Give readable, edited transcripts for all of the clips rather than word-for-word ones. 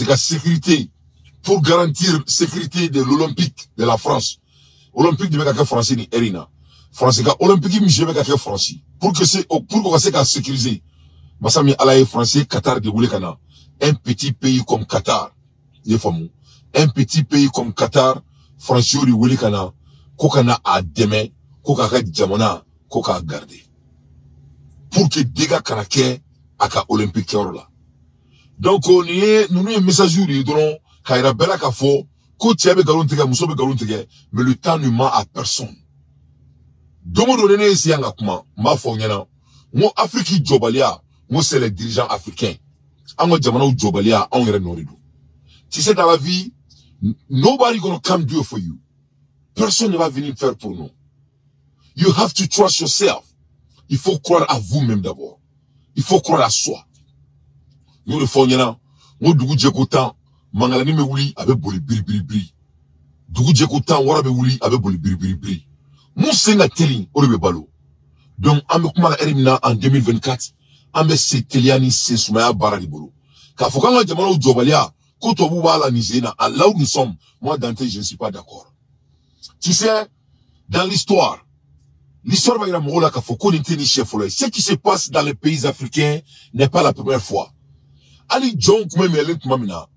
Ka sécurité, pour garantir sécurité de l'Olympique de la France. Olympique de bɛ ka kɛ Faransi ni heure in na. Faransi ka Olympique min jeu bɛ ka kɛ Faransi. Pour que ka se ka sécuriser. Masa min Ala ye, Faransi Qatar de wele ka na. Un petit pays comme Qatar. I ye faamu. Un petit pays comme Qatar, Faransi y'o de wele ka na ko ka na a dɛmɛ ko k'a ka jamana ko k'a garder. Pour que dégâts kana kɛ a ka Olympique kɛyɔrɔ la. Donc nin ye ninnu ye message de ye dɔrɔn k'a yira bɛɛ la k'a fɔ ko cɛ bɛ nkalon tigɛ, muso bɛ nkalon tigɛ, mais le temps ne ment à personne. Don o don ni ne ye se yan ka kuma, n b'a fɔ aw ɲɛna n ko Afiriki jɔbaliya, n ko c'est les dirigeants africains. An ka jamanaw jɔbaliya, anw yɛrɛ nɔ de don. Tu sais, dans la vie, nobody gonna come do it for you. Personne ne va venir faire pour nous. You have to trust yourself. Il faut croire à vous-même d'abord. Il faut croire à soi. N y'o de fɔ aw ɲɛna n ko dugu jɛko 10, mangalani bɛ wuli, a bɛ boli biri biri biri. Dugu jɛko 10, wara bɛ wuli, a bɛ boli biri biri biri. Mun sen ka teli, o de bɛ balo. Donc an bɛ kuma la heure min na en 2024, an bɛ se teliya ni sen sumaya baara de bolo k'a fɔ k'an ka jamanaw jɔbaliya ko tubabuw b'a la nin sen na. À là où nous sommes, moi Dante, je ne suis pas d'accord. Tu sais, dans l'histoire, l'histoire va yira mɔgɔw la k'a fɔ ko nin tɛ nin siɲɛ fɔlɔ ye. Ce qui se passe dans les pays africains n'est pas la première fois. Hali jɔnw tun bɛ minɛlen tuma min na,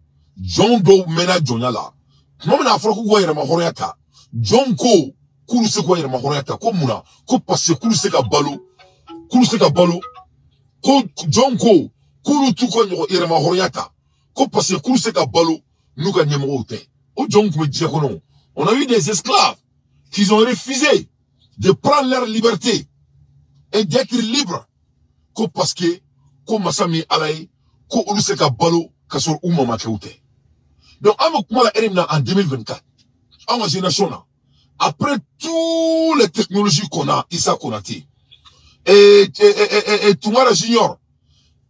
jɔn dɔw mɛnna jɔnya la tuma min na, a fɔra k'u ka yɛrɛma hɔrɔnya ta, jɔn ko k'olu se k'u ka yɛrɛma hɔrɔnya ta. Ko mun na? Ko parce que k'olu se ka balo, k'olu se ka balo. Ko jɔn ko k'olu t'u ka ɲɔgɔn yɛrɛma hɔrɔnya ta ko parce que k'olu se ka balo n'u ka ɲɛmɔgɔw tɛ. O jɔnw tun bɛ diɲɛ kɔnɔ. On a eu des esclaves qui ont refusé de prendre leur liberté et d'être libres ko parce que ko masa min Ala ye ko olu se ka balo ka sɔrɔ u mamakɛw tɛ. Donc an bɛ kuma la heure min na en 2024, an ka génération na, après toutes les technologies qu'on a, Issa Konaté et Tounkara Junior,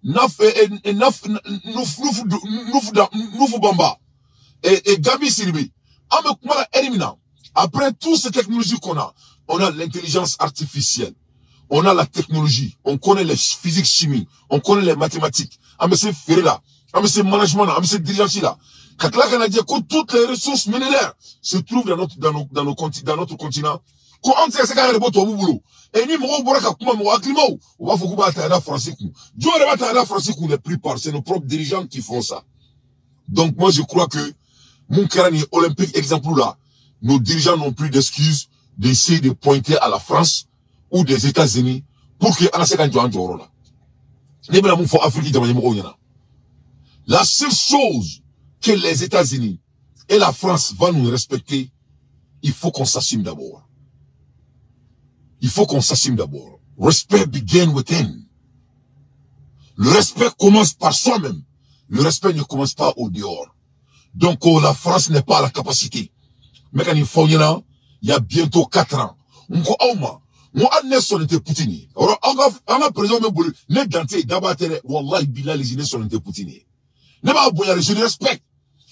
Naf et Naf Nouf Nouf Nouf Nouf Bamba et Gabi Sidibé, an bɛ kuma la heure min na, après toutes ces technologies qu'on a, on a l'intelligence artificielle, on a la technologie, on connaît les physiques, chimie, on connaît les mathématiques, an bɛ se feere la, an bɛ se management na, an bɛ se dirigeance la, ka tila ka na jɛ ko toutes les ressources minéraires se trouvent dans notre continent, ko an tɛ se k'an yɛrɛ bɔ tubabu bolo. Et ni mɔgɔw bɔra ka kuma, mɔgɔ hakilimaw, u b'a fɔ k'u b'a ta ka da Faransi kun. Jɔn yɛrɛ b'a ta ka da Faransi kun? La plupart, c'est nos propres dirigeants qui font ça. Donc moi, je crois que mun kɛra nin Olympique exemple là, nos dirigeants n'ont plus d'excuses d'essayer de pointer à la France ou des États-Unis pour que an ka se ka jɔ an jɔyɔrɔ la. Ne bɛna mun fɔ Afiriki jamana ɲɛmɔgɔw ɲɛna? La seule chose que les États-Unis et la France vont nous respecter, il faut qu'on s'assume d'abord. Il faut qu'on s'assume d'abord. Respect begin within. Le respect commence par soi-même. Le respect ne commence pas au dehors. Donc oh, la France n'est pas à la capacité. Mais quand il faut, il y a bientôt 4 ans, n ko aw ma n ko hali ne sɔnnen tɛ Poutine ye. Ɔrɔ an ka président bɛ boli ne Dante daba tɛ dɛ, wallahi bilahi, ne sɔnnen tɛ Poutine ye. Ne b'a bonya, je le respecte.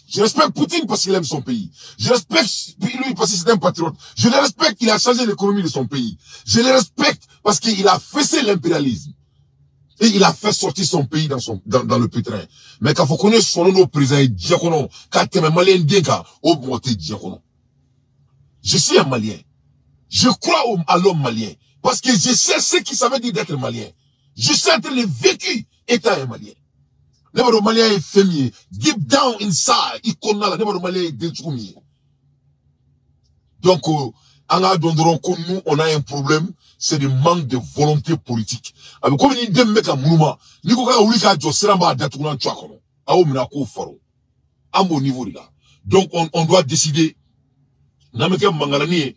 Je respecte Poutine parce qu'il aime son pays. Je respecte lui parce que c'est un patriote. Je le respecte, il a changé l'économie de son pays. Je le respecte parce qu'il a fessé l'impérialisme. Et il a fait sortir son pays dans le pétrin. Mais k'a fɔ ko ne sɔnna n'o président ye diɲɛ kɔnɔ, ka tɛmɛ Malien den kan, o mɔgɔ tɛ diɲɛ kɔnɔ. Je suis un Malien. Je crois à l'homme malien. Parce que je sais ce que ça veut dire d'être malien. Je suis en train de vécu étant un Malien. Ne b'a dɔn Malien ye fɛn min ye deep down inside i kɔnɔna la, ne b'a dɔn Malien ye den cogo min ye. Donc an k'a dɔn dɔrɔn ko nous, on a un problème, c'est le manque de volonté politique. A bɛ komi ni den bɛ ka munuma, n'i ko k'a ka wuli k'a jɔ, sira b'a datugulan cu a kɔnɔ, a y'o minɛ a k'o faro. An b'o niveau de la. Donc on doit décider n'an bɛ kɛ mangalani ye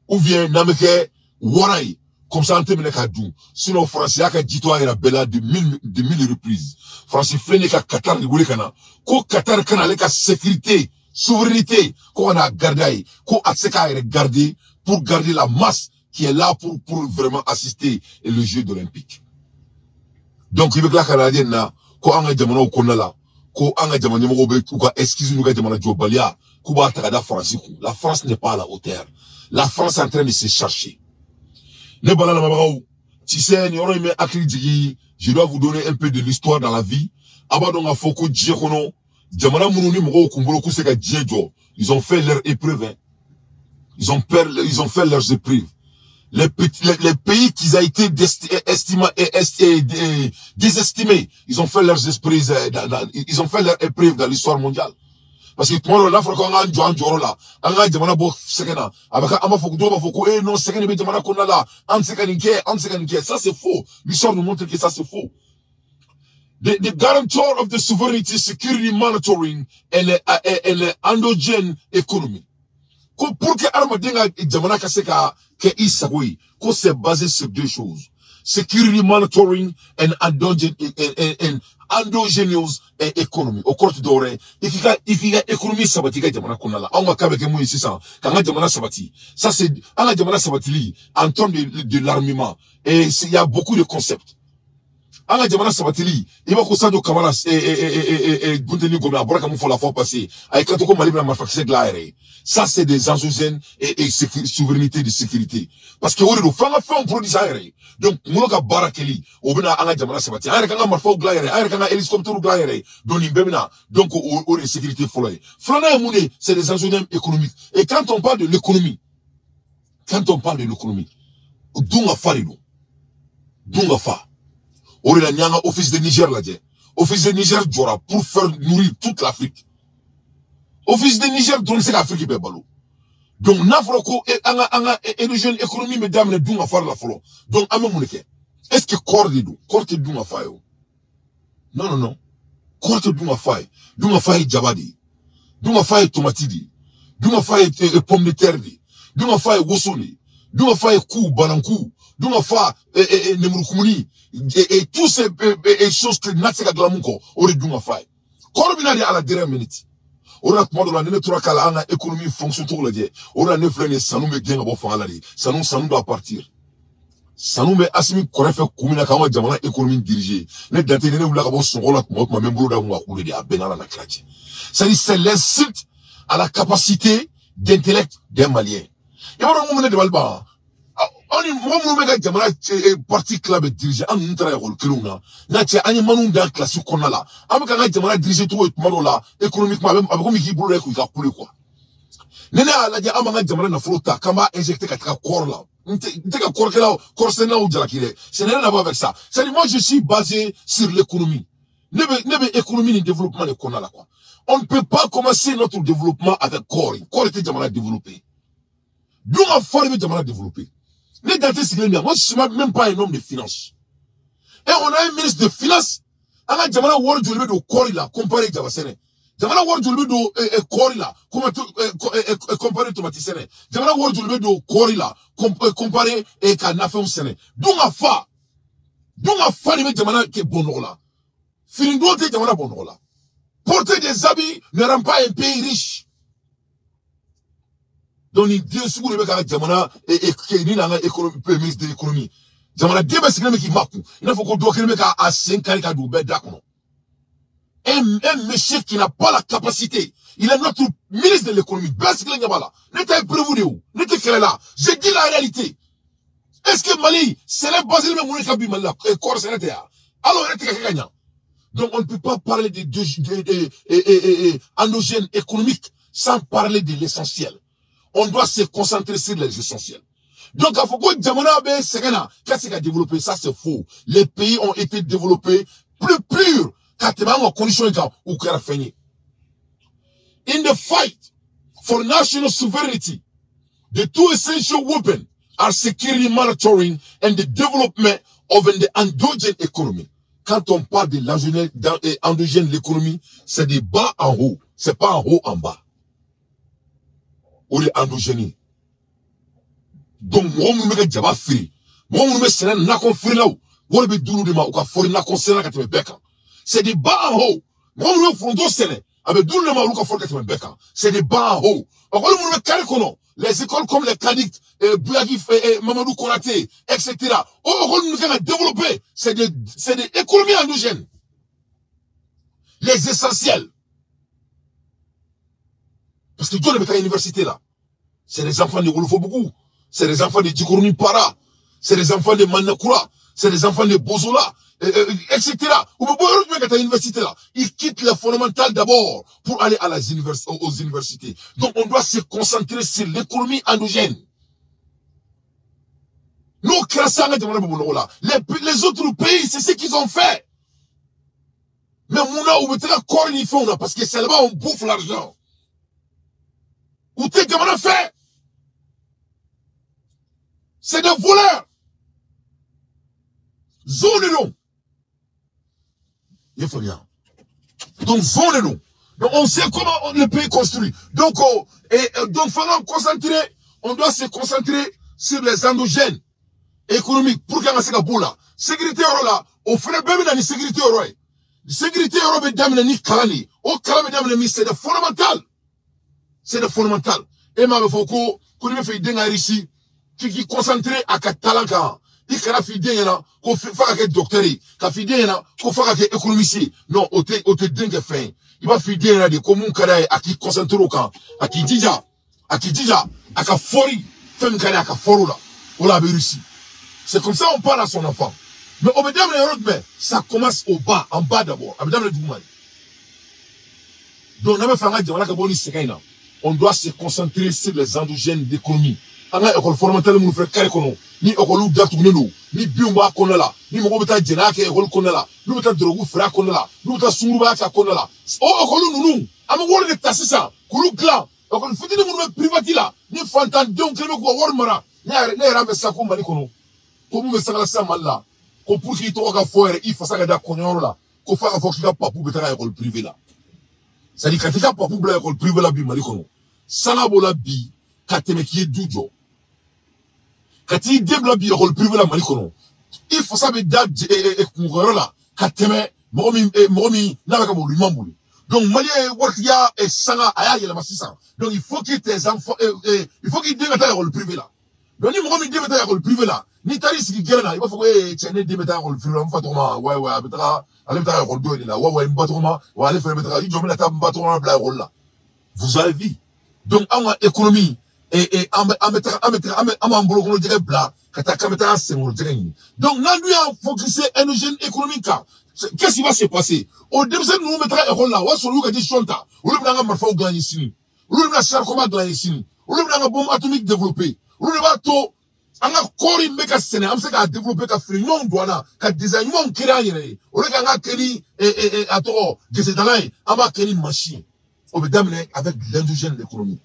ou bien n'an bɛ kɛ wara ye. Comme ça an tɛ minɛ ka dun. Sinon Faransi y'a ka jitɔ a yɛrɛ bɛɛ la de mille reprises. Faransi filɛ nin ye ka Qatar de wele ka na ko Qatar kana ale ka sécurité, souveraineté, ko ka n'a garder a ye, ko a tɛ se k'a yɛrɛ garder pour garder la masse qui est là pour vraiment assister le jeu olympique. Donc i bɛ tila ka lajɛ nin na ko an ka jamanaw kɔnɔna la, ko an ka jamana ɲɛmɔgɔw bɛ k'u ka excuse n'u ka jamana jɔbaliya k'u b'a ta ka da Faransi kun. La France n'est pas à la hauteur. La France est en train de se chercher. Ne bala lamɛnbagaw, tu sais, nin yɔrɔ in bɛ hakili jigin, je dois vous donner un peu de l'histoire dans la vie. A b'a dɔn k'a fɔ ko diɲɛ kɔnɔ, Jamana minnu ni mɔgɔw kun bolo k'u se ka diɲɛ jɔ, ils ont fait leur épreuve, hein. Ils ont fait leurs épreuves. Les pays qui ont été désestimés, ils ont fait leurs épreuves, ils ont fait leur épreuve dans l'histoire mondiale. Parce que tuma dɔ la n'a fɔra ko an k'an jɔ an jɔyɔrɔ la, an ka jamana bɔ sɛgɛn na, a bɛ an b'a fɔ dɔw b'a fɔ ko eh non, sɛgɛn de bɛ jamana kɔnɔna la, an tɛ se ka nin kɛ, an tɛ se ka nin kɛ. Ça c'est faux. L'histoire nous montre que ça c'est faux. The guarantor of the sovereignty, security monitoring and the endogène economy. Ko pour que hadamaden ka jamana ka se ka kɛ i sago ye, ko c'est basé sur deux choses: security monitoring and endogenous economy. O kɔrɔ tɛ dɔwɛrɛ ye, i k'i ka économie sabati i ka jamana kɔnɔna la. Anw ka cas bɛ kɛ mun ye sisan? K'an ka jamana sabati. Ça c'est an ka jamana sabatili en termes de l'armement, et il y a beaucoup de concepts. An ka jamana sabatili, i b'a ko Sadio Kamara, Gunteni Gomi a bɔra ka mun fɔ la fois passée, a ye kanto ko Mali bɛna marifakisɛ dilan a yɛrɛ ye. Ça c'est des endogènes et souveraineté de sécurité, parce que o de don, f'an ka fɛnw produire an yɛrɛ ye. Donc kunkolo ka baara kɛli, o bɛna an ka jamana sabati. An yɛrɛ k'an ka marifaw dilan yɛrɛ, an yɛrɛ k'an ka hélicoptère dilan yɛrɛ ye. Donc nin bɛɛ bɛna, donc o de ye sécurité fɔlɔ ye. Filanan ye mun ye? C'est des endogènes économiques. Et quand on parle de l'économie, quand on parle de l'économie, dun ka fa de don, dun ka fa. O de la n'i y'an ka office de Niger lajɛ, office de Niger jɔra pour faire nourrir toute l'Afrique. Office de Niger dɔrɔn tɛ se ka Afrique bɛɛ balo. Donc n'a fɔra ko an ka endogène économie bɛ daminɛ dun ka fa la fɔlɔ, donc an bɛ mun de kɛ? Est ce que kɔɔri de don? Kɔɔri tɛ dun ka fa ye o. Non, non, non, kɔɔri tɛ dun ka fa ye. Dun ka fa ye jaba de ye, dun ka fa ye tomati de ye, dun ka fa ye pomme de terre de ye, dun ka fa ye woso de ye, dun ka fa ye ku bananku, dun ka fa nemurukumuni et tous ces choses que n'a tɛ se ka dilan mun kɔ, o de dun ka fa ye. Kɔɔri bɛ na de à la dernière minute. O de la tuma dɔ la ni ne tora k'a la an ka économie fonction cogo lajɛ, o de la ne filɛ nin ye, sanu bɛ gɛn ka bɔ fanga la de. Sanu doit partir. Sanu bɛ Asimi kɔrɛ fɛ kun min na k'an ka jamana économie diriger, ne dante ni ne wulila ka bɔ sunɔgɔ la tuma o tuma, n bɛ n bolo da kun ka kule de, a bɛɛ n'Ala na kira cɛ. C'est-à-dire, c'est l'insulte à la capacité d'intellect des Maliens. I b'a dɔn mun bɛ ne dabali ban? Aw ni mɔgɔ minnu bɛ ka jamana parti tila bɛ diriger, an ninnu taara ekɔli kelenw na n'a cɛ, an ye manu dan kilasi kɔnɔna la, an bɛ k'an ka jamana diriger cogo ye tuma dɔw la économiquement, a bɛ komi k'i bolo da k'i ka kule quoi. Ni ne y'a lajɛ, an b'an ka jamana nafolo ta k'an b'a injecter ka taga kɔɔri la, n tɛ ka kɔɔrikɛlaw, kɔɔrisɛnɛlaw jalaki dɛ, c'est rien à voir avec ça. C'est-à-dire, moi je suis basé sur l'économie. Ne bɛ économie ni développement de kɔnɔna la quoi. On ne peut pas commencer notre développement avec kɔɔri. Kɔɔri tɛ jamana développer. Dun ka fɔ de bɛ jamana développer. Ne dante sigilen bien, moi je suis même pas un homme de finance. Et on a un ministre de finance, an ka jamana wari joli bɛ don kɔɔri la comparé jaba sɛnɛ? Jamana wari joli bɛ don kɔɔri la comparé tomati sɛnɛ? Jamana wari joli bɛ don kɔɔri la comparé ka nafɛnw sɛnɛ? Dun ka fa, dun ka fa de bɛ jamana kɛ bɔ nɔgɔ la. Fini don tɛ jamana bɔ nɔgɔ la. Porter des habits ne rend pas un pays riche. Donc ni den sugu de bɛ ka jamana ni n'an ka économie, ministre de l'économie, jamanaden bɛ sigilen bɛ k'i makun i n'a fɔ ko dɔ kelen bɛ k'a sen kari ka don bɛɛ da kɔnɔ. Un monsieur qui n'a pas la capacité, il est notre ministre de l'économie. Bɛɛ sigilen ɲɛ b'a la. Ne tɛ preuve de o, ne tɛ kɛlɛ la, je dis la réalité. Est-ce que Mali sɛnɛ basé bɛ mun de kan bi Mali la? Kɔɔri sɛnɛ tɛ yan, hali o yɛrɛ tɛ ka kɛ ka ɲa. Donc on ne peut pas parler de endogène économique sans parler de l'essentiel. On doit se concentrer sur les essentiels. Donc, à fɔ ko jamana bɛ sɛgɛn na k'a se ka développer, ça c'est faux. Les pays ont été développés plus purs ka tɛmɛ an ka condition kan, u kɛra fɛn ye. In the fight for national sovereignty, the two essential weapons are security monitoring and the development of the endogène economy. Quand on parle de l'endogène, l'économie, c'est de bas en haut, c'est pas en haut en bas. O de ye endogène. Donc mɔgɔ minnu bɛ ka jaba feere, mɔgɔ minnu bɛ sɛnɛ, nakɔ feerelaw, wari bɛ d'olu de ma u ka fɔri nakɔ sɛnɛ ka tɛmɛ bɛɛ kan. C'est de bas en haut. Mɔgɔ minnu bɛ foronto sɛnɛ, a bɛ d'olu de ma olu ka fɔri ka tɛmɛ bɛɛ kan. C'est de bas en haut. École minnu bɛ carré kɔnɔ, les écoles comme les Kadik, Bouyagui, Mamadou Konaté, etc., o école minnu kan ka développer, c'est des économies endogènes, les essentiels. Parce que jɔn de bɛ taa université la? C'est les enfants de Wolofobugu, c'est les enfants de Djikoroni Para, c'est les enfants de Manakura, c'est les enfants de Bozola. etc. U bɛ bɔ yɔrɔ jumɛn ka taa université la? Ils quittent les fondamentales d'abord pour aller à la aux universités. Donc on doit se concentrer sur l'économie endogène. Nous, les autres pays, c'est ce qu'ils ont fait. Mais Mouna, où parce que c'est là-bas on bouffe l'argent. Où t'es comment fait? C'est des voleurs. Zone non. Il faut bien. Donc zone non. Donc on sait comment le pays construit. Donc, donc concentrer, on doit se concentrer sur les endogènes économiques pour qu'il y ait un là. Sécurité là, au frais même dans la sécurité euro. Sécurité euro be damine ni kalani. Au kalani damine ni c'est des fondamental. C'est des fondamental. Et ma faut ko ko ni fait denga ici qui concentrer à ka talent kan. I kana fi den ɲɛna ko fa ka kɛ docteur ye, ka fi den ɲɛna ko fa ka kɛ économiste ye. Non, o tɛ den kɛ fɛn ye. I b'a fi den ɲɛna de ko mun ka d'a ye, a k'i concentrer o kan, a k'i jija, a ka fɔri fɛn min ka d'a ye, a ka fɔri o la. O la a bɛ réussir. C'est comme ça on parle à son enfant. Mais au ça commence au bas, en bas d'abord. Donc, on doit se concentrer sur les endogènes d'économie. On a école fondamentale nous fait carré kono ni école datugunen don ni binw b'a kɔnɔna la ni mɔgɔ bɛ taa jɛnɛya kɛ école kɔnɔna la n'u bɛ taa drogue feere a kɔnɔna la n'u bɛ taa sunkuruba kɛ a kɔnɔna la o école ninnu an bɛ wari de ta sisan k'olu dilan école fitinin minnu bɛ private la ni fantandenw kelen bɛ k'u ka wari mara ne yɛrɛ bɛ sa ko Mali kɔnɔ ko mun bɛ sangala sisan Mali la ko pour k'i tɔgɔ ka fɔ yɛrɛ i fasa ka da kɔɲɔyɔrɔ la ko f'a ka fɔ k'i ka papu bɛ taga école privée la. C'est à dire ka t'i ka papu bila école privée la bi Mali kɔnɔ sanga b'o la bi ka tɛmɛ k'i ye du jɔ ka t'i den bila bi école privée la Mali kɔnɔ i fasa bɛ da kunkɔyɔrɔ la ka tɛmɛ mɔgɔ min n'a bɛ ka mobili ɲuman boli. Donc Malien ye waritigiya sanga a y'a yɛlɛma sisan. Donc il faut que tes enfants il faut k'i den ka taa école privée la. Donc ni mɔgɔ min den bɛ taa école privée la n'i taar'i sigi gɛrɛn na i b'a fɔ ko ee cɛ ne den bɛ taa école privée la n fa tɔgɔ ma ouais ouais a bɛ taga ale bɛ taa école dɔ de la ouais ouais n ba tɔgɔ ma wa ale fɛnɛ bɛ taga i jɔ n bɛna taa n ba tɔgɔ ma bila école la. Vous avez vu. Donc anw ka économie an b'an bolokɔnɔ jɛgɛ bila ka taa k'an bɛ taa senkɔrɔ jɛgɛ ɲini. Donc n'an dun y'an focuser endogène économique kan, qu'est-ce qui va se passer? O denmisɛnnin ninnu bɛ taga école la o b'a sɔrɔ olu ka décision ta, olu bɛna an ka marifaw dilan ye sini, olu bɛna char combat dilan ye sini, olu bɛna an ka bombe atomique développer, olu de b'a to an ka kɔɔri min bɛ ka sɛnɛ an bɛ se k'a développer ka fini ɲumanw don an na ka design ɲumanw créer an yɛrɛ ye. O de k'an ka kɛ ni a tɔgɔ gesedala ye, an b'a kɛ ni machine. O bɛ daminɛ avec l'endogène l'économie.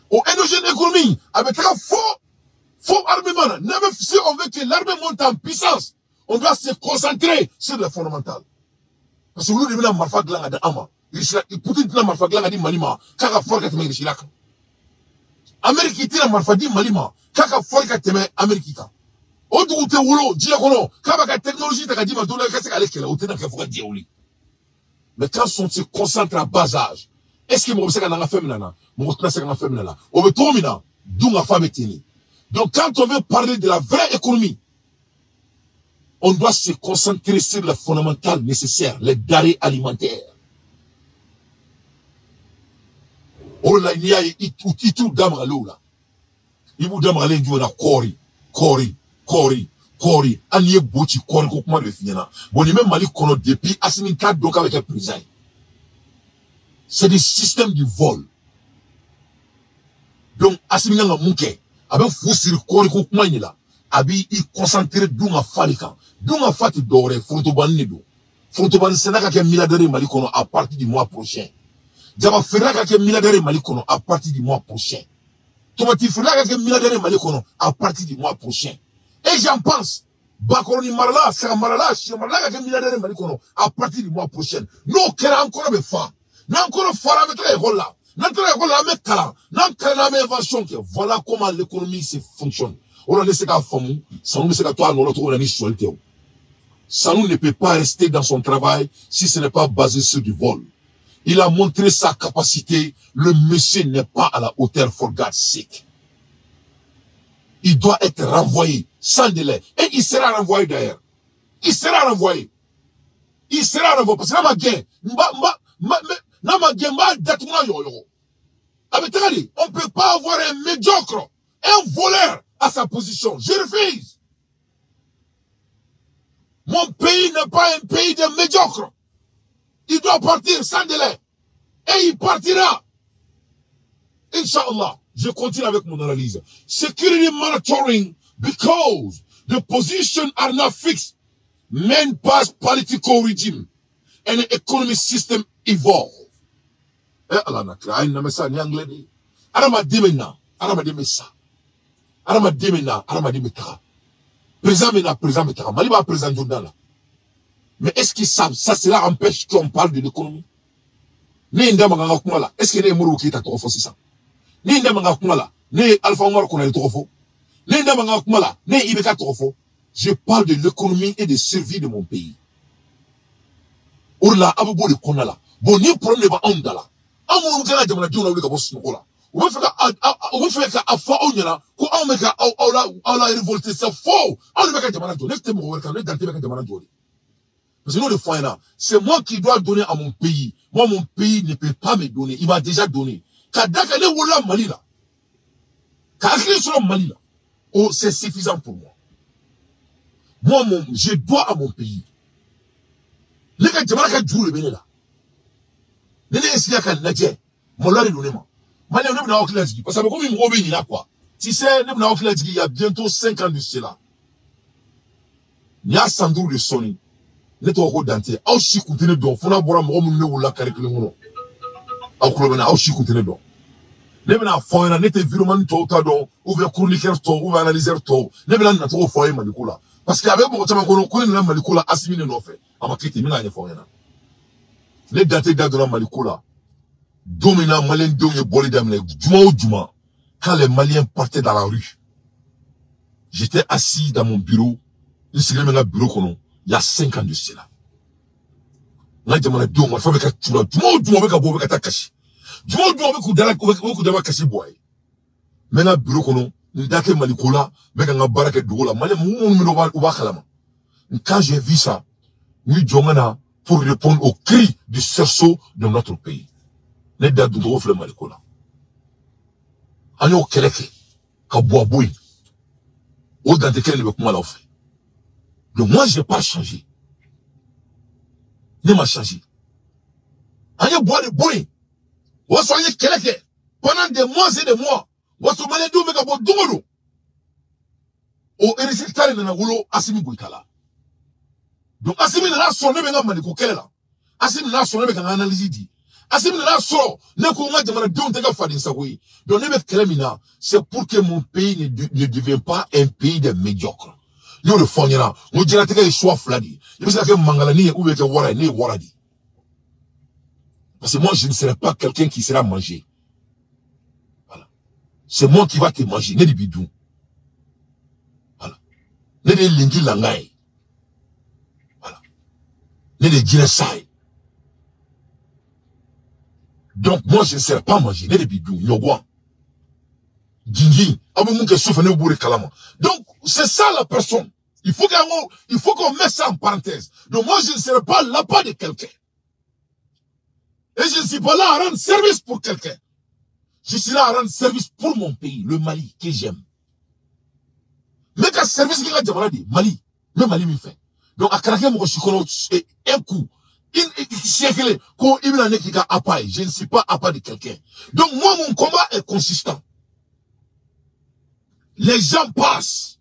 Au endogène économie, avec un faux armement. Si on veut que l'armée monte en puissance, on doit se concentrer sur le fondamental. Parce que nous devons marfa glan à ama. Poutine tena marfa glan à di Malima, kaka fort ka tɛmɛ Russie kan. Amérique tena marfa di Malima, kaka fort ka tɛmɛ Amérique kan. O dugu tɛ wolo diɲɛ kɔnɔ, k'a b'a ka technologie ta ka di ma don dɔ la ka se k'ale kɛlɛ, o tɛna kɛ fo ka diɲɛ wuli. Mais quand on se concentre à bas âge, est-ce que mɔgɔ bɛ se ka na an ka fɛn minɛ na? Mɔgɔ tɛna se ka an ka fɛn minɛ na. O bɛ cogo min na, dun ka fa bɛ ten de. Donc quand on veut parler de la vraie économie, on doit se concentrer sur les fondamentales nécessaires, les denrées alimentaires. O la n'i y'a ye i t'u da magalen o la. I b'u da magalen jumɛn na? Kɔɔri, kɔɔri, kɔɔri, kɔɔri. Hali n'i ye bo ci kɔɔri ko kuma de bɛ f'i ɲɛna. Bon nin bɛ Mali kɔnɔ depuis Assimi t'a dɔn k'a bɛ kɛ président ye. C'est des systèmes du vol. Donc, Assimi kan ka mun kɛ? A bɛ fu siri kɔɔri ko kuma in de la. A b'i concentrer dun ka fa de kan. Dun ka fa tɛ dɔwɛrɛ ye, forotobanin de don. Forotobanin sɛnɛ ka kɛ milliardaire ye Mali kɔnɔ à partir du mois prochain. Jaba feerela ka kɛ milliardaire ye Mali kɔnɔ à partir du mois prochain. Tomati feerela ka kɛ milliardaire ye Mali kɔnɔ à partir du mois prochain. Et j'en pense, bakɔrɔni marala, saga marala, sɛ marala ka kɛ milliardaire ye Mali kɔnɔ à partir du mois prochain. N'o kɛra an kɔnɔ bɛ fa. N'an kɔnɔ fara an bɛ taga école la. N'an taara école la an bɛ kalan. N'an kalanna an bɛ invention kɛ. Voilà comment l'économie se fonctionne. O la ne se k'a faamu, sanu bɛ se ka to a nɔ la cogo min na ni sonyali tɛ o. Sanu ne peut pas rester dans son travail si ce n'est pas basé sur du vol. Il a montré sa capacité. Le monsieur n'est pas à la hauteur, for God's sake. Il doit être renvoyé sans délai. Et il sera renvoyé d'ailleurs. Il sera renvoyé. Il sera renvoyé. Parce que là, ma guerre, on ne peut pas avoir un médiocre, un voleur à sa position. Je refuse. Mon pays n'est pas un pays de médiocres. Il doit partir sans délai. Et il partira. Inch'Allah. Je continue avec mon analyse. Security monitoring, because the positions are not fixed. Men pass political regime and the economic system evolve. Eh, Allah na kra, na mesa ni anglais ni. Adamaden bɛ na, adamaden bɛ sa. Adamaden bɛ na, adamaden bɛ taga. Président bɛ na, président bɛ taga. Mali b'a président jɔnda la. Mais est-ce que ça cela empêche qu'on parle de l'économie? Ne ye n da maga n ka kuma la, est-ce que ne ye Modibo Keyita tɔgɔ fɔ sisan? Ne ye n da maga n ka kuma la, ne ye Alpha Oumar Konaré tɔgɔ fɔ. Ne ye n da maga n ka kuma la, ne ye IBK tɔgɔ fɔ. Je parle de l'économie et de survie de mon pays. O de la, aw bɛ bɔ o de kɔnɔna la. Bon, ni problème de b'anw da la. Anw minnu kɛra jamanadenw lawuli ka bɔ sunɔgɔ la. U bɛ fɛ ka a fɔ aw ɲɛna ko anw bɛ ka aw la révolter, c'est faux. Anw de bɛ ka jamana jɔ. Ne tɛ mɔgɔ wɛrɛ kan, ne Dante bɛ ka jamana jɔ de. Parce que n'o de fɔ an ɲɛna, c'est moi qui dois donner à mon pays. Moi, mon pays ne peut pas me donner. Il m'a déjà donné. Ka da kan ne wolola Mali la. Ka hakili sɔrɔ Mali la. Oh, c'est suffisant pour moi. Moi, je dois à mon pays. Ne ka jamana ka juru de bɛ ne la. Ne ye sigi ka lajɛ, maloya de don ne ma. Maliyɛn, ne bɛna aw hakili lajigin parce que a bɛ komi mɔgɔw bɛ ɲina quoi. Tu sais, ne bɛna aw hakili lajigin, il y a bientôt 5 ans de cela. Nin y'a san 5 de sɔnni. Ne tɔgɔ ko Dante. Aw si kun tɛ ne dɔn fo n'a bɔra mɔgɔ minnu ne wolola kari kelen kɔnɔ. Aw tulo bɛ n na, aw si kun tɛ ne dɔn. Ne bɛna fɔ aw ɲɛna, ne tɛ vidéoman tɔw ta dɔn, ou bien chroniqueur tɔw, ou bien analyseur tɔw. Ne bɛna nacogo fɔ aw ye Maliko la. Parce que a bɛ mɔgɔ caman kɔnɔ ko ne nana Maliko la Asimi ne nɔfɛ. A ma kɛ ten, n bɛna ɲɛfɔ aw ɲɛna. Ne Dante da donna Maliko la. Don min na Maliyɛndenw ye bɔli daminɛ, juma o juma, quand les Maliens partaient dans la rue, j'étais assis dans mon bureau, n sigilen bɛ n ka bureau kɔnɔ, il y a 5 ans de cela. N ka jamanadenw marifa bɛ ka c'u la, juma o juma u bɛ ka bɔ, u bɛ ka taa kasi. Juma o juma u bɛ k'u dala, u bɛ k'u daba kasi bɔ a ye. N bɛ n ka bureau kɔnɔ, n da tɛ Maliko la, n bɛ ka n ka baara kɛ dugu la. Maliyɛn minnu bɛ u b'a kalama. Quand j'ai vu ça, n y'i jɔ n ka na pour répondre aux cris du cerceau de notre pays. Ne da duncogo filɛ Maliko la. An y'o kɛlɛ kɛ ka bɔ a bɔ yen. O Dante kelen de bɛ kuma la aw fɛ. Donc moi, j'ai pas changé. Ne ma changé. An ye bɔ de bɔ yen. O y'a sɔrɔ an ye kɛlɛ kɛ pendant des mois et des mois. O y'a sɔrɔ Maliyɛndenw bɛ ka bɔ don o don. O résultat de nana wolo Asimi Goïta la. Donc Asimi nana sɔrɔ ne bɛ n ka Maliko kɛlɛ la. Asimi nana sɔrɔ ne bɛ ka n ka analyse di. Asimi nana sɔrɔ ne ko n ka jamanadenw tɛ kɛ faden sago ye. Donc ne bɛ kɛlɛ min na, c'est pour que mon pays ne devienne pas un pays de médiocres. N y'o de fɔ aw ɲɛna, n ko diɲɛlatigɛ ye choix fila de ye. I bɛ se ka kɛ mangalani ye ou bien kɛ wara ye, ne ye wara de ye. Parce que moi, je ne serai pas quelqu'un qui sera mangé. Voilà. C'est moi qui va te manger. Ne de b'i dun. Voilà. Ne de ye lenki langa ye. Voilà. Ne de ye jinɛ sa ye. Donc, moi, je ne serai pas mangé. Ne de b'i dun. Ɲɔgɔn. Gingin. Aw bɛ mun kɛ sufɛ, ne b'o de kalama. Donc, c'est ça la personne. Il faut qu'on mette ça en parenthèse. Donc, moi, je ne serai pas l'appât de quelqu'un. Et je ne suis pas là à rendre service pour quelqu'un. Je suis là à rendre service pour mon pays, le Mali, que j'aime. Mais quand service qui a jamana de Mali, mais Mali mi fait. Donc, à craquer mon chikolo, un coup, siècle, ko ibina ne ki ka appât, je ne suis pas appât de quelqu'un. Donc, moi, mon combat est consistant. Les gens passent,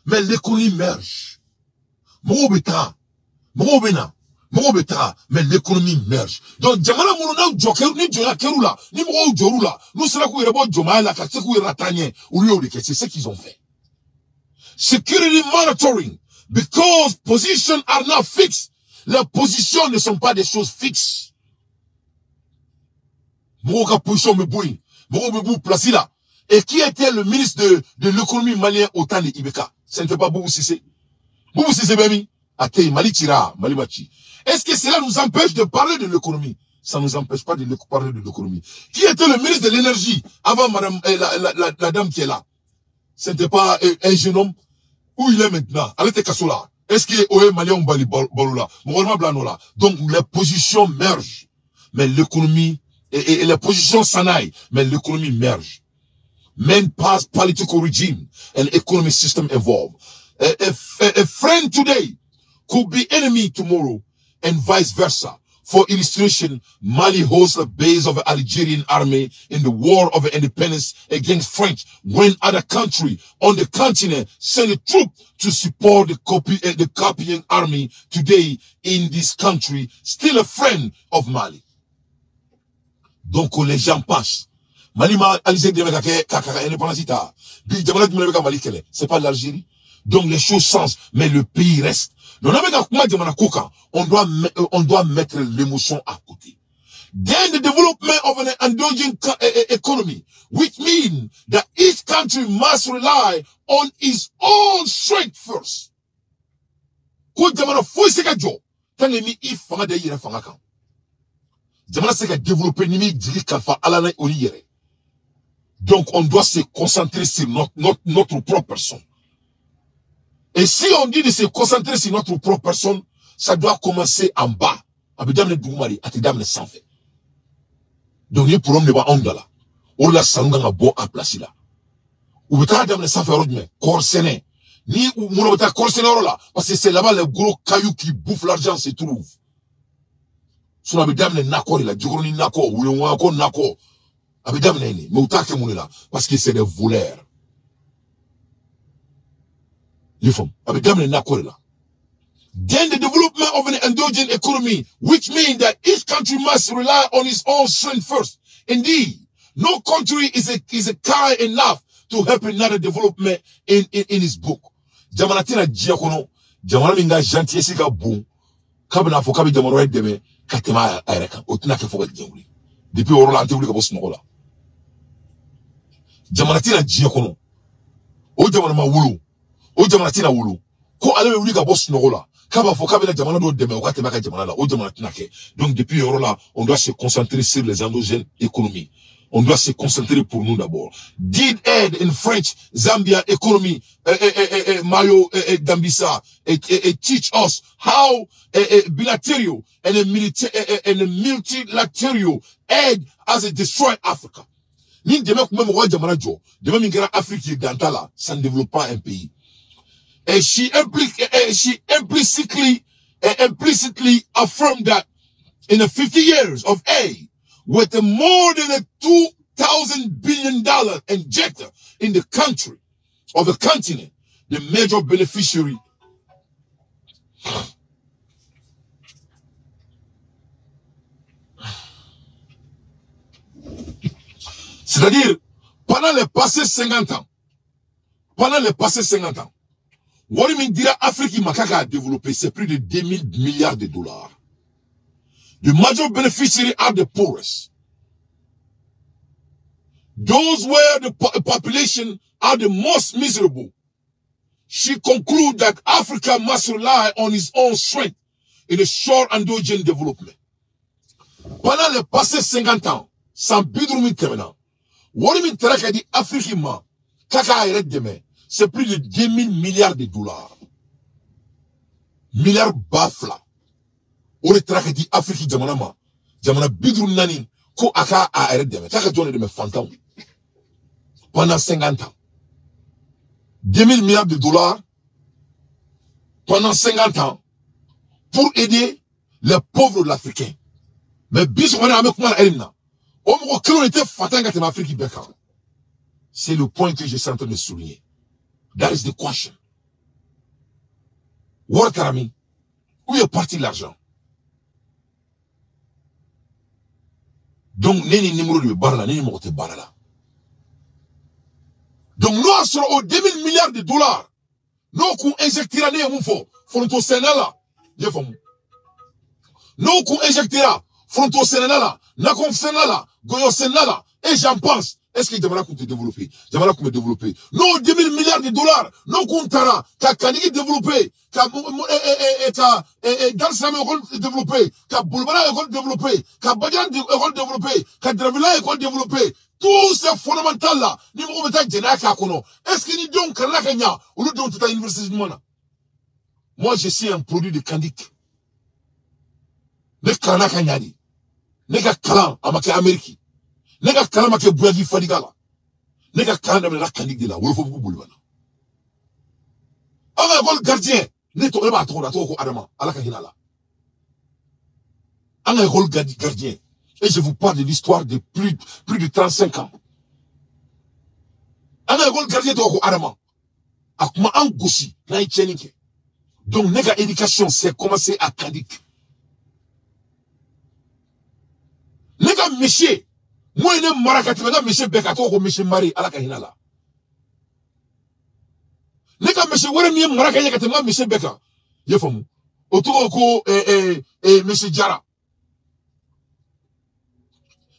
mais l'économie merge. Mɔgɔw bɛ taga, mɔgɔw bɛ na, mɔgɔw bɛ taga, mais l'économie merge. Donc, jamana minnu n'aw jɔ kɛr'u, ni jɔnya kɛr'u la, ni mɔgɔw jɔr'u la, n'u sera k'u yɛrɛ bɔ jɔnmaya la, ka se k'u yɛrɛ lataa ɲɛ, olu y'o de kɛ. C'est ce qu'ils ont fait. Security monitoring, because positions are not fixed. Les positions ne sont pas des choses fixes. Mɔgɔw ka position bɛ bɔ yen, mɔgɔw bɛ b'u place la. Et qui était le ministre de l'économie malien au temps de IBK? Ce n'était pas Boubou Cissé. Boubou Cissé bɛ min? A tɛ yen. Mali cira, Mali ma ci. Est-ce que cela nous empêche de parler de l'économie? Ça ne nous empêche pas de parler de l'économie. Qui était le ministre de l'énergie avant madame, la dame qui est là? Ce n'était pas un jeune homme. Où il est maintenant? Ale tɛ kaso la. Est-ce que o ye Malien bali balo la? Mɔgɔ ma bila nɔ la. Donc les positions mergent, mais l'économie et les positions s'en aillent, mais l'économie merge. Men pass political regime and economic system evolve. A friend today could be enemy tomorrow, and vice versa. For illustration, Mali hosts the base of the Algerian army in the war of independence against French, when other countries on the continent send a troop to support the copying army today in this country, still a friend of Mali. Donc les gens passent. Mali ma Algérie dɛmɛ ka kɛ indépendance ta. Bi jamana jumɛn bɛ ka Mali kɛlɛ? C'est pas l'Algérie. Donc les choses changent, mais le pays reste. Donc on doit mettre l'émotion à côté. Then the development of an endogenous economy, which means that each country must rely on its own strength first. Ko jamana foyi se ka jɔ tant que ni i fanga da i yɛrɛ fanga kan. Jamana se ka développer ni mi jigi kalifa Ala na o ni yɛrɛ. Donc on doit se concentrer sur notre propre personne. Et si on dit de se concentrer sur notre propre personne, ça doit commencer en bas. A bɛ daminɛ duguma de, a tɛ daminɛ sanfɛ. Donc ni problème de b'anw da la, o de la sanu kan ka bɔ a place la. U bɛ taa daminɛ sanfɛ yɔrɔ jumɛn? Kɔɔri sɛnɛ. Ni mun bɛ taa kɔɔri sɛnɛ yɔrɔ la, parce que c'est là-bas les gros cailloux qui bouffent l'argent se trouvent. Sinon a bɛ daminɛ nakɔ de la, Jikɔrɔni nakɔ, Wulewakɔ nakɔ. A bɛ daminɛ yen de, mais u t'a kɛ mun de la? Parce que c'est des voleurs. A bɛ daminɛ nakɔ de la. Then the development of an endogenous economy, which means that each country must rely on its own strength first. Indeed, no country is a kind enough to help another development in his book. Jamana tɛna diɲɛ kɔnɔ, jamana min ka gentillesse ka bon, k'a bɛna fɔ k'a bɛ jamana wɛrɛ dɛmɛ ka tɛmɛ a yɛrɛ kan, o tɛna kɛ fo ka diɲɛ wuli. Depuis o yɔrɔ la, an tɛ wuli ka bɔ sunɔgɔ la. Jamana tɛna diɲɛ kɔnɔ, o jamana ma wolo, o jamana tɛna wolo, ko ale bɛ wuli ka bɔ sunɔgɔ la, k'a b'a fɔ k'a bɛna jamana dɔw dɛmɛ o ka tɛmɛ a ka jamana la, o jamana tɛna kɛ. Donc depuis o yɔrɔ la, on doit se concentrer sur les endogènes économies. On doit se concentrer pour nous d'abord. Did aid in French, Zambia economy, Mayo Dambisa, teach us how bilateral and a multilateral aid has a destroyed Africa. Ni demain kuma mɔgɔ jamana jɔ, demain min kɛra Afrique ye dan t'a la, ça ne développe pas un pays. Et she implicitly affirmed that in the 50 years of aid, with a more than a $2,000 billion injector in the country of the continent, the major beneficiary c'est-à-dire pendant les passés 50 ans, wari min dira Afrique ma k'a ka développer, c'est plus de 2000 milliards de dollars. The major beneficiary are the poorest. Those where the population are the most miserable. She concluded that Africa must rely on its own strength in a short endogenous development. Pendant les passés 50 ans, san 50 min tɛmɛna, wari min taara ka di Afrique ma k'a k'a yɛrɛ dɛmɛ, c'est plus de 2000 milliards de dollars. Milliards 2000. O de taara ka di Afrique jamana ma, jamana 54 ko a k'a a yɛrɛ dɛmɛ, k'a ka jɔn de dɛmɛ? Fantanw. Pendant 50 ans. 2000 milliards de dollars pendant 50 ans pour aider les pauvres de l'Africain. Mais bi sɔgɔmada an bɛ kuma la heure min na, o mɔgɔ kelenw de tɛ fatan ka tɛmɛ Afrique bɛɛ kan. C'est le point que je suis en train de souligner. That is the question. Wari taara min? Où est parti l'argent? Donc, ne ni numéro de bɛ baara la, ne ni mɔgɔ tɛ baara la. Donc, n'o y'a sɔrɔ o 2000 milliards de dollars, n'o kun injectera, ne ye mun fɔ foronto sɛnɛ la, i y'a faamu? N'o kun injectera foronto sɛnɛ la, nakɔ sɛnɛ la, gɔyɔ sɛnɛ la, et j'en pense, est-ce que jamana kun tɛ développer? Jamana kun bɛ développer. N'o 2000 milliards de dollars, n'o kun taara ka Kanigi développer, ka Dar Salam école développer, ka Bolobara école développer, ka Badian école développer, ka Dravila école développer, tous ces fondamentaux là, ni mɔgɔ bɛ taa jɛnɛya k'a kɔnɔ, est-ce que ni denw kalanna ka ɲa, olu denw tɛ taa université ɲuman na? Moi, je suis un produit de Kandik. Ne kalanna ka ɲa de. Ne ka kalan a ma kɛ Amérique. Ne ka kalan ma kɛ Buyaki Fadiga la. Ne ka kalan daminɛna Kandik de la, Wolofobugu Bolibana. An ka école gardien, Ne to e b'a tɔgɔ dɔn, a tɔgɔ ko Adama, Ala ka hinɛ a la. An ka école gardien. Et je vous parle de l'histoire de plus de 35 ans. An ka école gardien tɔgɔ ko Adama. A kuma an gosi n'an ye tiɲɛni kɛ. Donc ne ka éducation, c'est commencé à Kandik. Ne ka monsieur, moi ne mara ka tɛmɛ n ka monsieur bɛɛ kan, a tɔgɔ ko monsieur Mari, Ala ka hinɛ a la. Ne ka monsieur wɛrɛ min ye mara ka ɲɛ ka tɛmɛ n ka monsieur bɛɛ kan, i y'a faamu, o tɔgɔ ko monsieur Jara.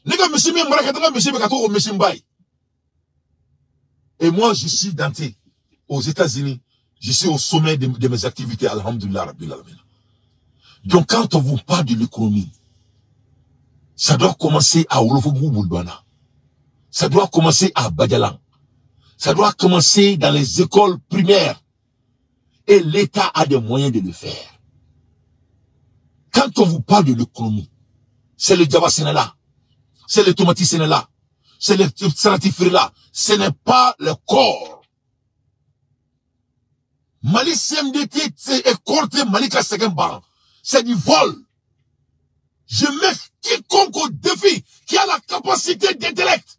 Ne ka monsieur min ye mara ka tɛmɛ n ka monsieur bɛɛ kan, a tɔgɔ ko monsieur Mbaye. Et moi, je suis Dante aux États-Unis. Je suis au sommet de mes activités, alhamdulillah, rabbil alamin. Donc, quand on vous parle de l'économie, ça doit commencer à Wolofobougou Boulbana. Ça doit commencer à Badialan. Ça doit commencer dans les écoles primaires. Et l'État a des moyens de le faire. Quand on vous parle de l'économie, c'est le Jaba Sénéla, c'est le Tomati Sénéla, c'est le Salati Frila, ce n'est pas le corps. Mali CMDT écorté Mali ka sɛgɛn ban. C'est du vol. Je mets quiconque au défi qui a la capacité d'intellect.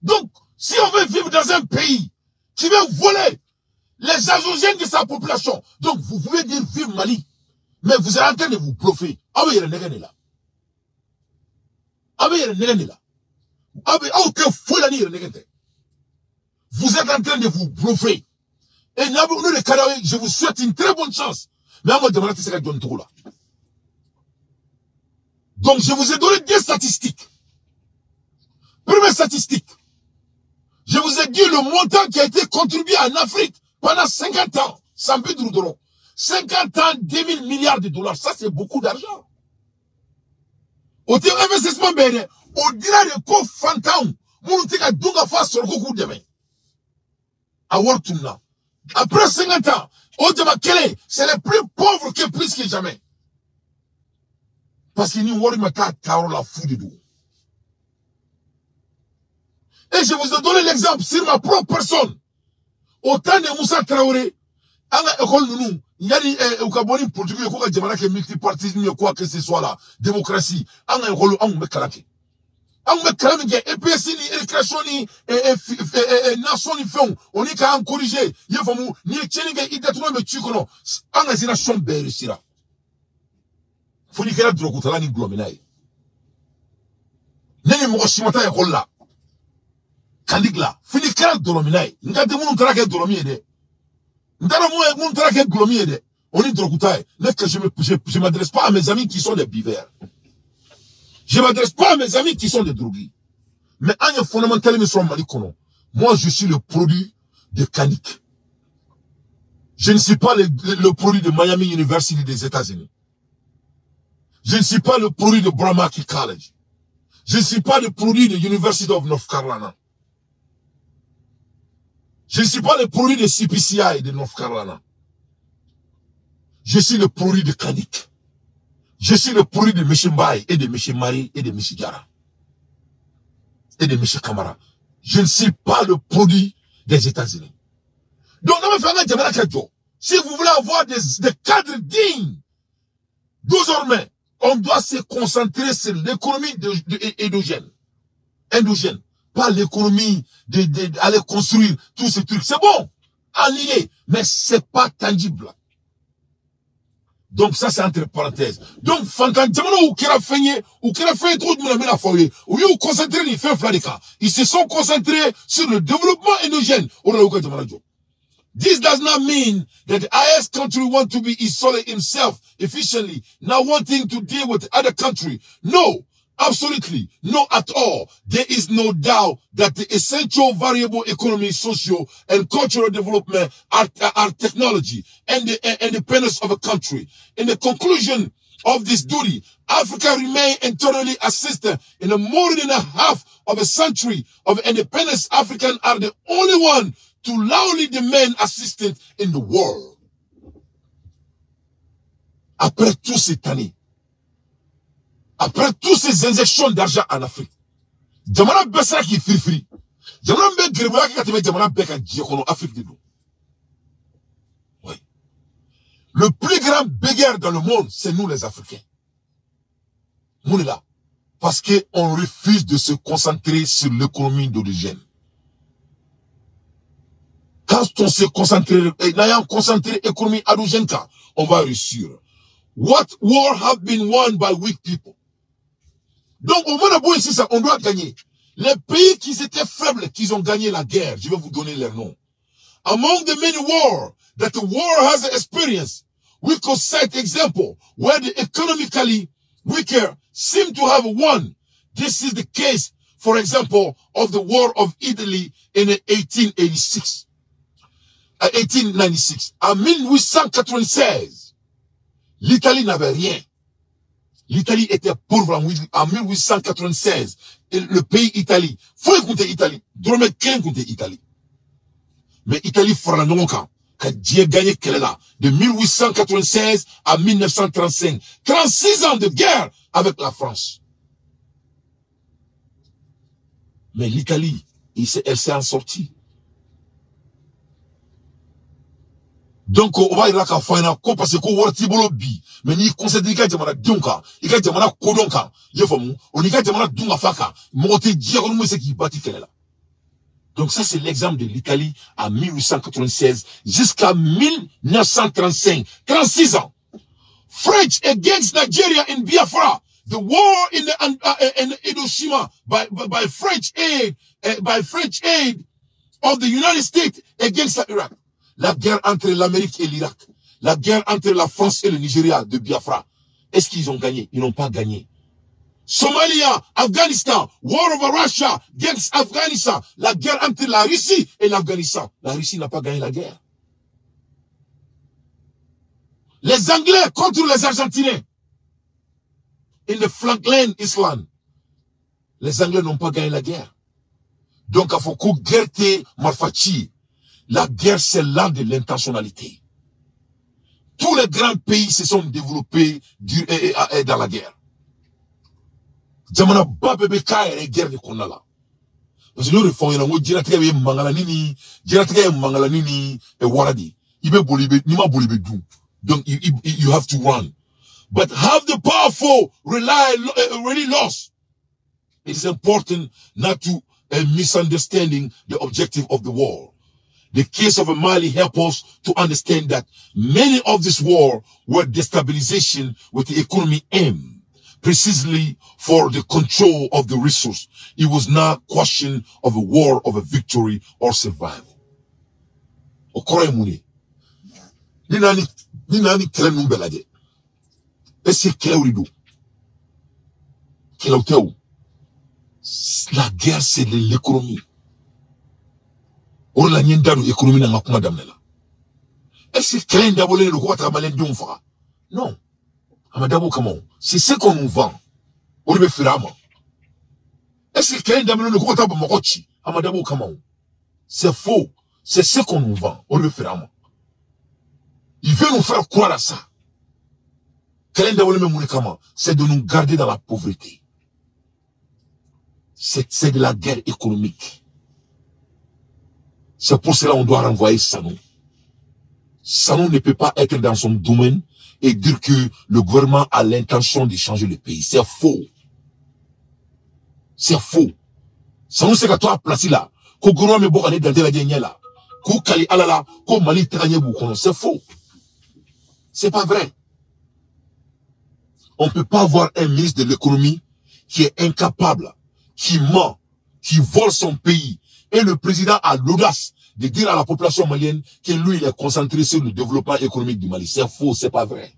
Donc, si on veut vivre dans un pays qui veut voler les azogènes de sa population, donc vous pouvez dire vive Mali, mais vous êtes en train de vous bluffer. Ah oui, il y a un là. Ah oui, il y a un là. Ah oui, aucun fou là, il y a un. Vous êtes en train de vous bluffer. Et nous, les Kadawi, je vous souhaite une très bonne chance. Mais à moi, de c'est là. Donc, je vous ai donné deux statistiques. Première statistique. Je vous ai dit le montant qui a été contribué en Afrique pendant 50 ans. Sans but de dollars. 50 ans, 2000 milliards de dollars. Ça, c'est beaucoup d'argent. Au terme investissement, au-delà de quoi fantôme, mon dunga face sur le coup demain. Après 50 ans, c'est les plus pauvres que plus que jamais. Parce que nous, on la fou de nous. Et je vous ai donné l'exemple sur ma propre personne. Au temps de Moussa Traoré, à l'école nous, il y a des politique, il y a multipartisme, quoi que ce soit là, démocratie. À l'école, on met karaké. On met karaké, EPS ni éducation ni nation ni fond, on est qu'à corriger. Il faut nous, ni tcheningue, il détourne mais tu connais. On a une nation belle ici là. Faut ni kera drogutala ni glominaï. Neni mo simata école là. Kandigla, fini kera dolominaï. Ngade moun tara ke dolomi de. Ndara moun tara ke glomi de. On est drogutaï. Ne que je m'adresse pas à mes amis qui sont des bivers. Je m'adresse pas à mes amis qui sont des drogués. Mais un fondamental sur Mali kono. Moi, je suis le produit de Kanik. Je ne suis pas le produit de Miami University des États-Unis. Je ne suis pas le produit de Brahmaki College. Je ne suis pas le produit de University of North Carolina. Je ne suis pas le produit de CPCI de North Carolina. Je suis le produit de Kanik. Je suis le produit de M. Mbaye et de M. Marie et de M. Diarra. Et de M. Kamara. Je ne suis pas le produit des États-Unis. Donc, si vous voulez avoir des cadres dignes, désormais, on doit se concentrer sur l'économie endogène. Endogène. Pas l'économie d'aller construire tous ces trucs. C'est bon, aligné, mais c'est pas tangible. Donc ça, c'est entre parenthèses. Donc, Fantan, ou kera fenye, ou kera fenye trop de monde la foyer, ou ils concentré les fins fladeka. Ils se sont concentrés sur le développement endogène. This does not mean that the IS country want to be isolated himself efficiently, not wanting to deal with other country. No, absolutely, no at all. There is no doubt that the essential variable economy, social and cultural development are technology and the independence of a country. In the conclusion of this duty, Africa remained internally assisted in a more than a half of a century of independence. Africans are the only one to loudly demand assistance in the world. Après toutes ces années, après toutes ces injections d'argent en Afrique, jamana bɛɛ sera k'i firifiri. Jamana bɛ geribuya kɛ ka tɛmɛ jamana bɛɛ kan diɲɛ kɔnɔ, Afrique de don. Le plus grand bégueur dans le monde, c'est nous les Africains. Nous, on est là. Parce qu'on refuse de se concentrer sur l'économie d'origine. Quand on se concentre, n'ayant concentré l'économie d'origine, on va réussir. What war have been won by weak people? Donc, au moment où ici, ça, on doit gagner. Les pays qui étaient faibles, qui ont gagné la guerre, je vais vous donner leur nom. Among the many wars that the war has experienced, we could cite example where the economically weaker seem to have won. This is the case, for example, of the war of Italy in 1886. 1896. En 1896, l'Italie n'avait rien. L'Italie était pauvre en 1896. Et le pays Italie, faut écouter Italie. Dormez qu'un écouter Italie. Mais Italie fera non quand Dieu gagné qu'elle est là. De 1896 à 1935. 36 ans de guerre avec la France. Mais l'Italie, elle s'est en sortie. Donc, on va y aller à la parce que on va bi. Mais ni considère que jamana dunka, il ka jamana kodonka, yefamu, on y ka jamana dunga faka, monter Dieu comme c'est qui bâtit qu'elle est là. Donc ça, c'est l'exemple de l'Italie en 1896 jusqu'à 1935. 36 ans. French against Nigeria in Biafra. The war in the, in Hiroshima by French aid, by French aid of the United States against Iraq. La guerre entre l'Amérique et l'Irak. La guerre entre la France et le Nigeria de Biafra. Est-ce qu'ils ont gagné? Ils n'ont pas gagné. Somalia, Afghanistan, war over Russia against Afghanistan. La guerre entre la Russie et l'Afghanistan. La Russie n'a pas gagné la guerre. Les Anglais contre les Argentiniens. In the Falkland Island. Les Anglais n'ont pas gagné la guerre. Donc, il faut que guerre marfachi. La guerre, c'est l'art de l'intentionnalité. Tous les grands pays se sont développés dans la guerre. Jamana ba bebe ka yɛrɛ guerre de kɔnɔna la. Parce que n'o de fɔ aw ɲɛna n ko diɲɛlatigɛ bɛ mangalani ni diɲɛlatigɛ ye mangalani ni wara de ye. I bɛ boli i bɛ n'i ma boli i bɛ dun. Donc you have to run. But have the powerful rely really lost. It is important not to misunderstanding the objective of the war. The case of Mali helps us to understand that many of this war were destabilization with the economy aim, precisely for the control of the resource. It was not question of a war of a victory or survival. O kɔrɔ ye mun ye? Ni nana ni kɛlɛ ninnu bɛɛ lajɛ, est-ce que kɛlɛw de don? Kɛlɛw tɛ o. La guerre, c'est de l'économie. O de la n ye n da don économie na n ka kuma daminɛ la. Est-ce que kɛlɛ in dabɔlen don ko ka taga maliyɛndenw faga? Non. A ma dabɔ o kama o. C'est ce qu'on nous vend. O de bɛ feere an ma. Est-ce que kɛlɛ in dabɔlen don ko ka taa Bamakɔ ci? A ma dabɔ o kama o. C'est faux. C'est ce qu'on nous vend. O de bɛ feere an ma. Il veut nous faire croire à ça. Kɛlɛ in dabɔlen bɛ mun de kama? C'est de nous garder dans la pauvreté. C'est de la guerre économique. C'est pour cela qu'on doit renvoyer Sanou. Sanou ne peut pas être dans son domaine et dire que le gouvernement a l'intention de changer le pays. C'est faux. C'est faux. Sanou c'est qu'à toi placé là. Qu'au gouvernement me aller dans la dernière là. Qu'au Kali Alala, qu'au Mali Tranye Boukono. C'est faux. C'est pas vrai. On ne peut pas avoir un ministre de l'économie qui est incapable, qui ment, qui vole son pays. Et le président a l'audace de dire à la population malienne que lui, il est concentré sur le développement économique du Mali. C'est faux, c'est pas vrai.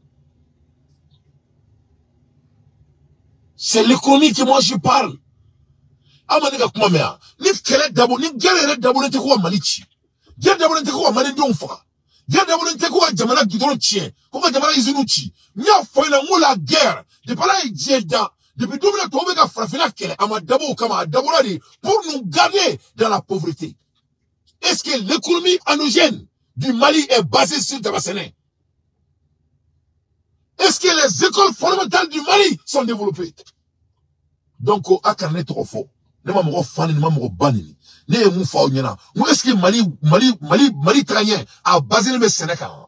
C'est l'économie que moi je parle. Amane ka kuma mɛn ni kɛlɛ dabɔ ni guerre yɛrɛ dabɔlen tɛ ko ka Mali ci. Guerre dabɔlen tɛ ko ka Malidenw faga. Guerre dabɔlen tɛ ko ka jamana goudron tiɲɛ, ko ka jamana usine ci. N y'a fɔ i ɲɛna n ko la guerre depuis Ala ye diɲɛ da, depuis don min na tubabu bɛ ka farafinna kɛlɛ, a ma dabɔ o kama, a dabɔra de pour nous garder dans la pauvreté. Est-ce que l'économie endogène du Mali est basée sur Dabasséné? Est-ce que les écoles fondamentales du Mali sont développées? Donc, a kana ne tɔgɔ fɔ. Ne ma mɔgɔ fa ni ne ma mɔgɔ ba neni. Ne ye mun fɔ aw ɲɛna? N ko est-ce que Mali Mali Mali Mali taga ɲɛ a basé bɛ sɛnɛ kan?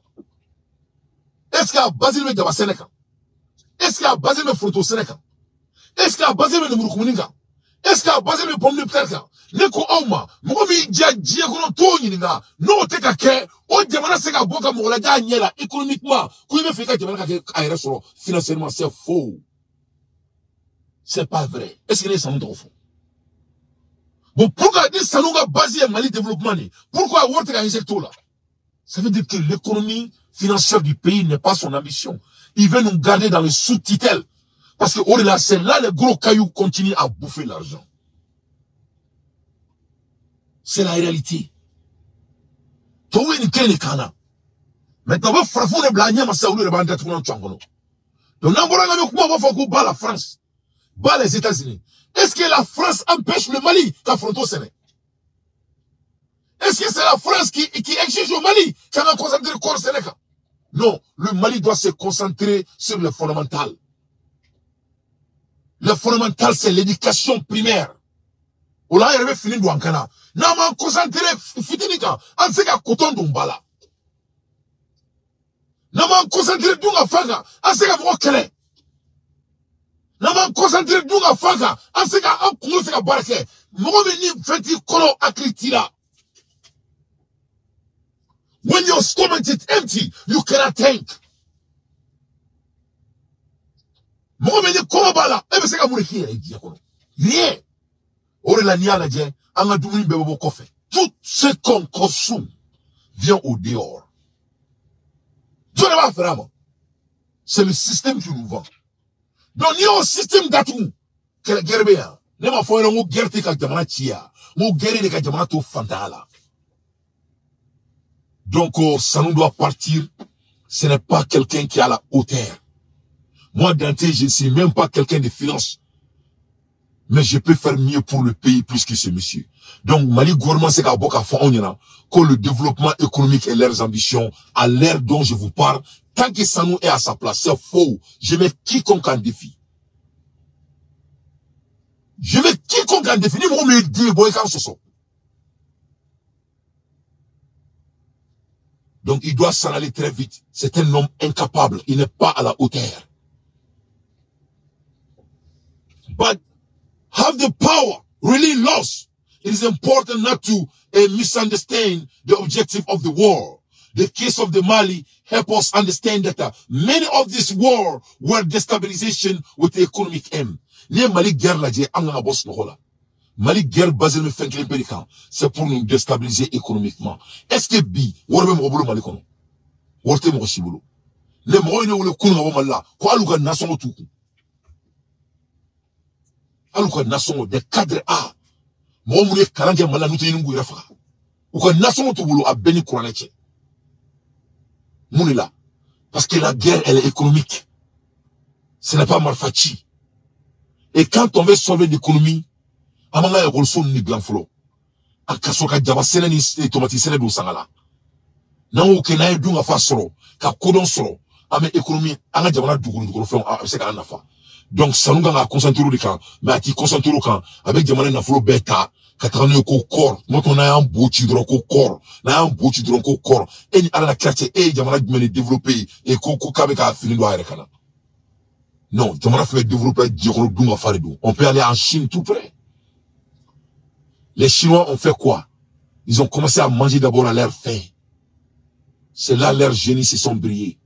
Est-ce que a basé bɛ jaba sɛnɛ kan? Est-ce que a basé bɛ foronto sɛnɛ kan? Est-ce que a basé bɛ lemurukumuni kan? Est-ce que a basé bɛ pomme de terre kan? Ne ko aw ma, mɔgɔ min diya diɲɛ kɔnɔ t'o ɲininka, n'o tɛ ka kɛ, o jamana se ka bɔ ka mɔgɔ lajɛ a ɲɛ la économiquement, ko i bɛ fɛ i ka jamana ka kɛ a yɛrɛ sɔrɔ financièrement, c'est faux. C'est pas vrai. Est-ce que ne ye Sanu tɔgɔ fɔ? Bon, pourquoi ni Sanu ka base ye Mali développement de, pourquoi wari tɛ ka injecter o la? Ça veut dire que l'économie financière du pays n'est pas son ambition. Il veut nous garder dans le sous-tutelle. Parce que au-delà, c'est là les gros cailloux continuent à bouffer l'argent. C'est la réalité. Maintenant, on va faire. Donc, on va la France, bat les États-Unis. Est-ce que la France empêche le Mali d'affronter au Sénégal? Est-ce que c'est la France qui exige au Mali qu'on a concentré le corps Sénégal? Non, le Mali doit se concentrer sur le fondamental. Le fondamental, c'est l'éducation primaire. On a arrivé fini de Ankara. N'a pas concentré fitinika, on sait qu'à coton d'Umbala. N'a pas concentré d'Unga Faga, on sait qu'à Mokele. N'a pas concentré d'Unga Faga, on sait qu'à Ankoulou c'est qu'à Barke. Mokele fenti kolo akritila. When your stomach is empty, you cannot think. Mokele ni kolo bala, eh c'est qu'à Mouriki. Rien. Ore la nia la dje, an ka dumuni bɛɛ bɛ bɔ kɔfɛ. Tout ce qu'on consomme vient au dehors. Jɔn de b'a feere a ma? C'est le système qui nous vend. Donc n'i y'o système datugu, kɛlɛ guerre bɛ yan. Ne m'a fɔ ɲɛna n ko guerre tɛ ka jamana ci yan. N ko guerre de ka jamana to fantanya la. Donc Sanou doit partir. Ce n'est pas quelqu'un qui a la hauteur. Moi, Dante, je ne suis même pas quelqu'un de finance. Mais je peux faire mieux pour le pays plus que ce monsieur. Donc, Mali gouvernement, c'est qu'à Boka que le développement économique et leurs ambitions, à l'ère dont je vous parle, tant que Sanou est à sa place, c'est faux. Je mets quiconque en défi. Je mets quiconque en défi. Ni moi, me dit, boy, quand ce sont. Donc, il doit s'en aller très vite. C'est un homme incapable. Il n'est pas à la hauteur. But have the power really lost? It is important not to misunderstand the objective of the war. The case of the Mali help us understand that many of this war were destabilization with the economic aim. Ni Mali guerre la dje an ka boss nola. Mali guerre basée me fɛn kelen kan, c'est pour nous déstabiliser économiquement. Est-ce que bi wari bɛ mɔgɔ bolo Mali kɔnɔ? Wari tɛ mɔgɔ si bolo. Ne mɔgɔ ye ne wele kunun ka bɔ Mali la ko hali u ka nasɔngɔ t'u kun. Hali u ka nasɔngɔ des cadres A. Mɔgɔ minnu ye kalan kɛ Mali la n'u tɛ ɲini k'u yɛrɛ faga. U ka nasɔngɔ t'u bolo a bɛɛ ni kuranɛ cɛ. Mun de la? Parce que la guerre, elle est économique. Ce n'est pas marifa ci. Et quand on veut sauver l'économie, an b'an ka ekɔliso ninnu dilan fɔlɔ. A ka sɔrɔ ka jaba sɛnɛ ni tomati sɛnɛ don sanga la. N'an y'o kɛ, n'an ye dun ka fa sɔrɔ, ka kodɔn sɔrɔ, an bɛ économie, an ka jamana dugukolo jukɔrɔ fɛnw, a bɛ se k'an nafa. Donc Sanu kan ka concentrer o de kan, mais a t'i concentrer o kan, a bɛ jamana nafolo bɛɛ ta ka taga n'o ye ko kɔɔri. Tuma dɔ n'an y'an bo ci dɔrɔn ko kɔɔri, n'an y'an bo ci dɔrɔn ko kɔɔri. E ni Ala na kira cɛ, e ye jamana jumɛn de développer e ko ko k'a bɛ k'a fini don a yɛrɛ kan na? Non, jamana fɛn bɛ développer diɲɛ kɔnɔ dun ka fa de don. On peut aller en Chine tout près. Les Chinois ont fait quoi? Ils ont commencé à manger d'abord à leur faim. C'est là leurs génies se sont brillés.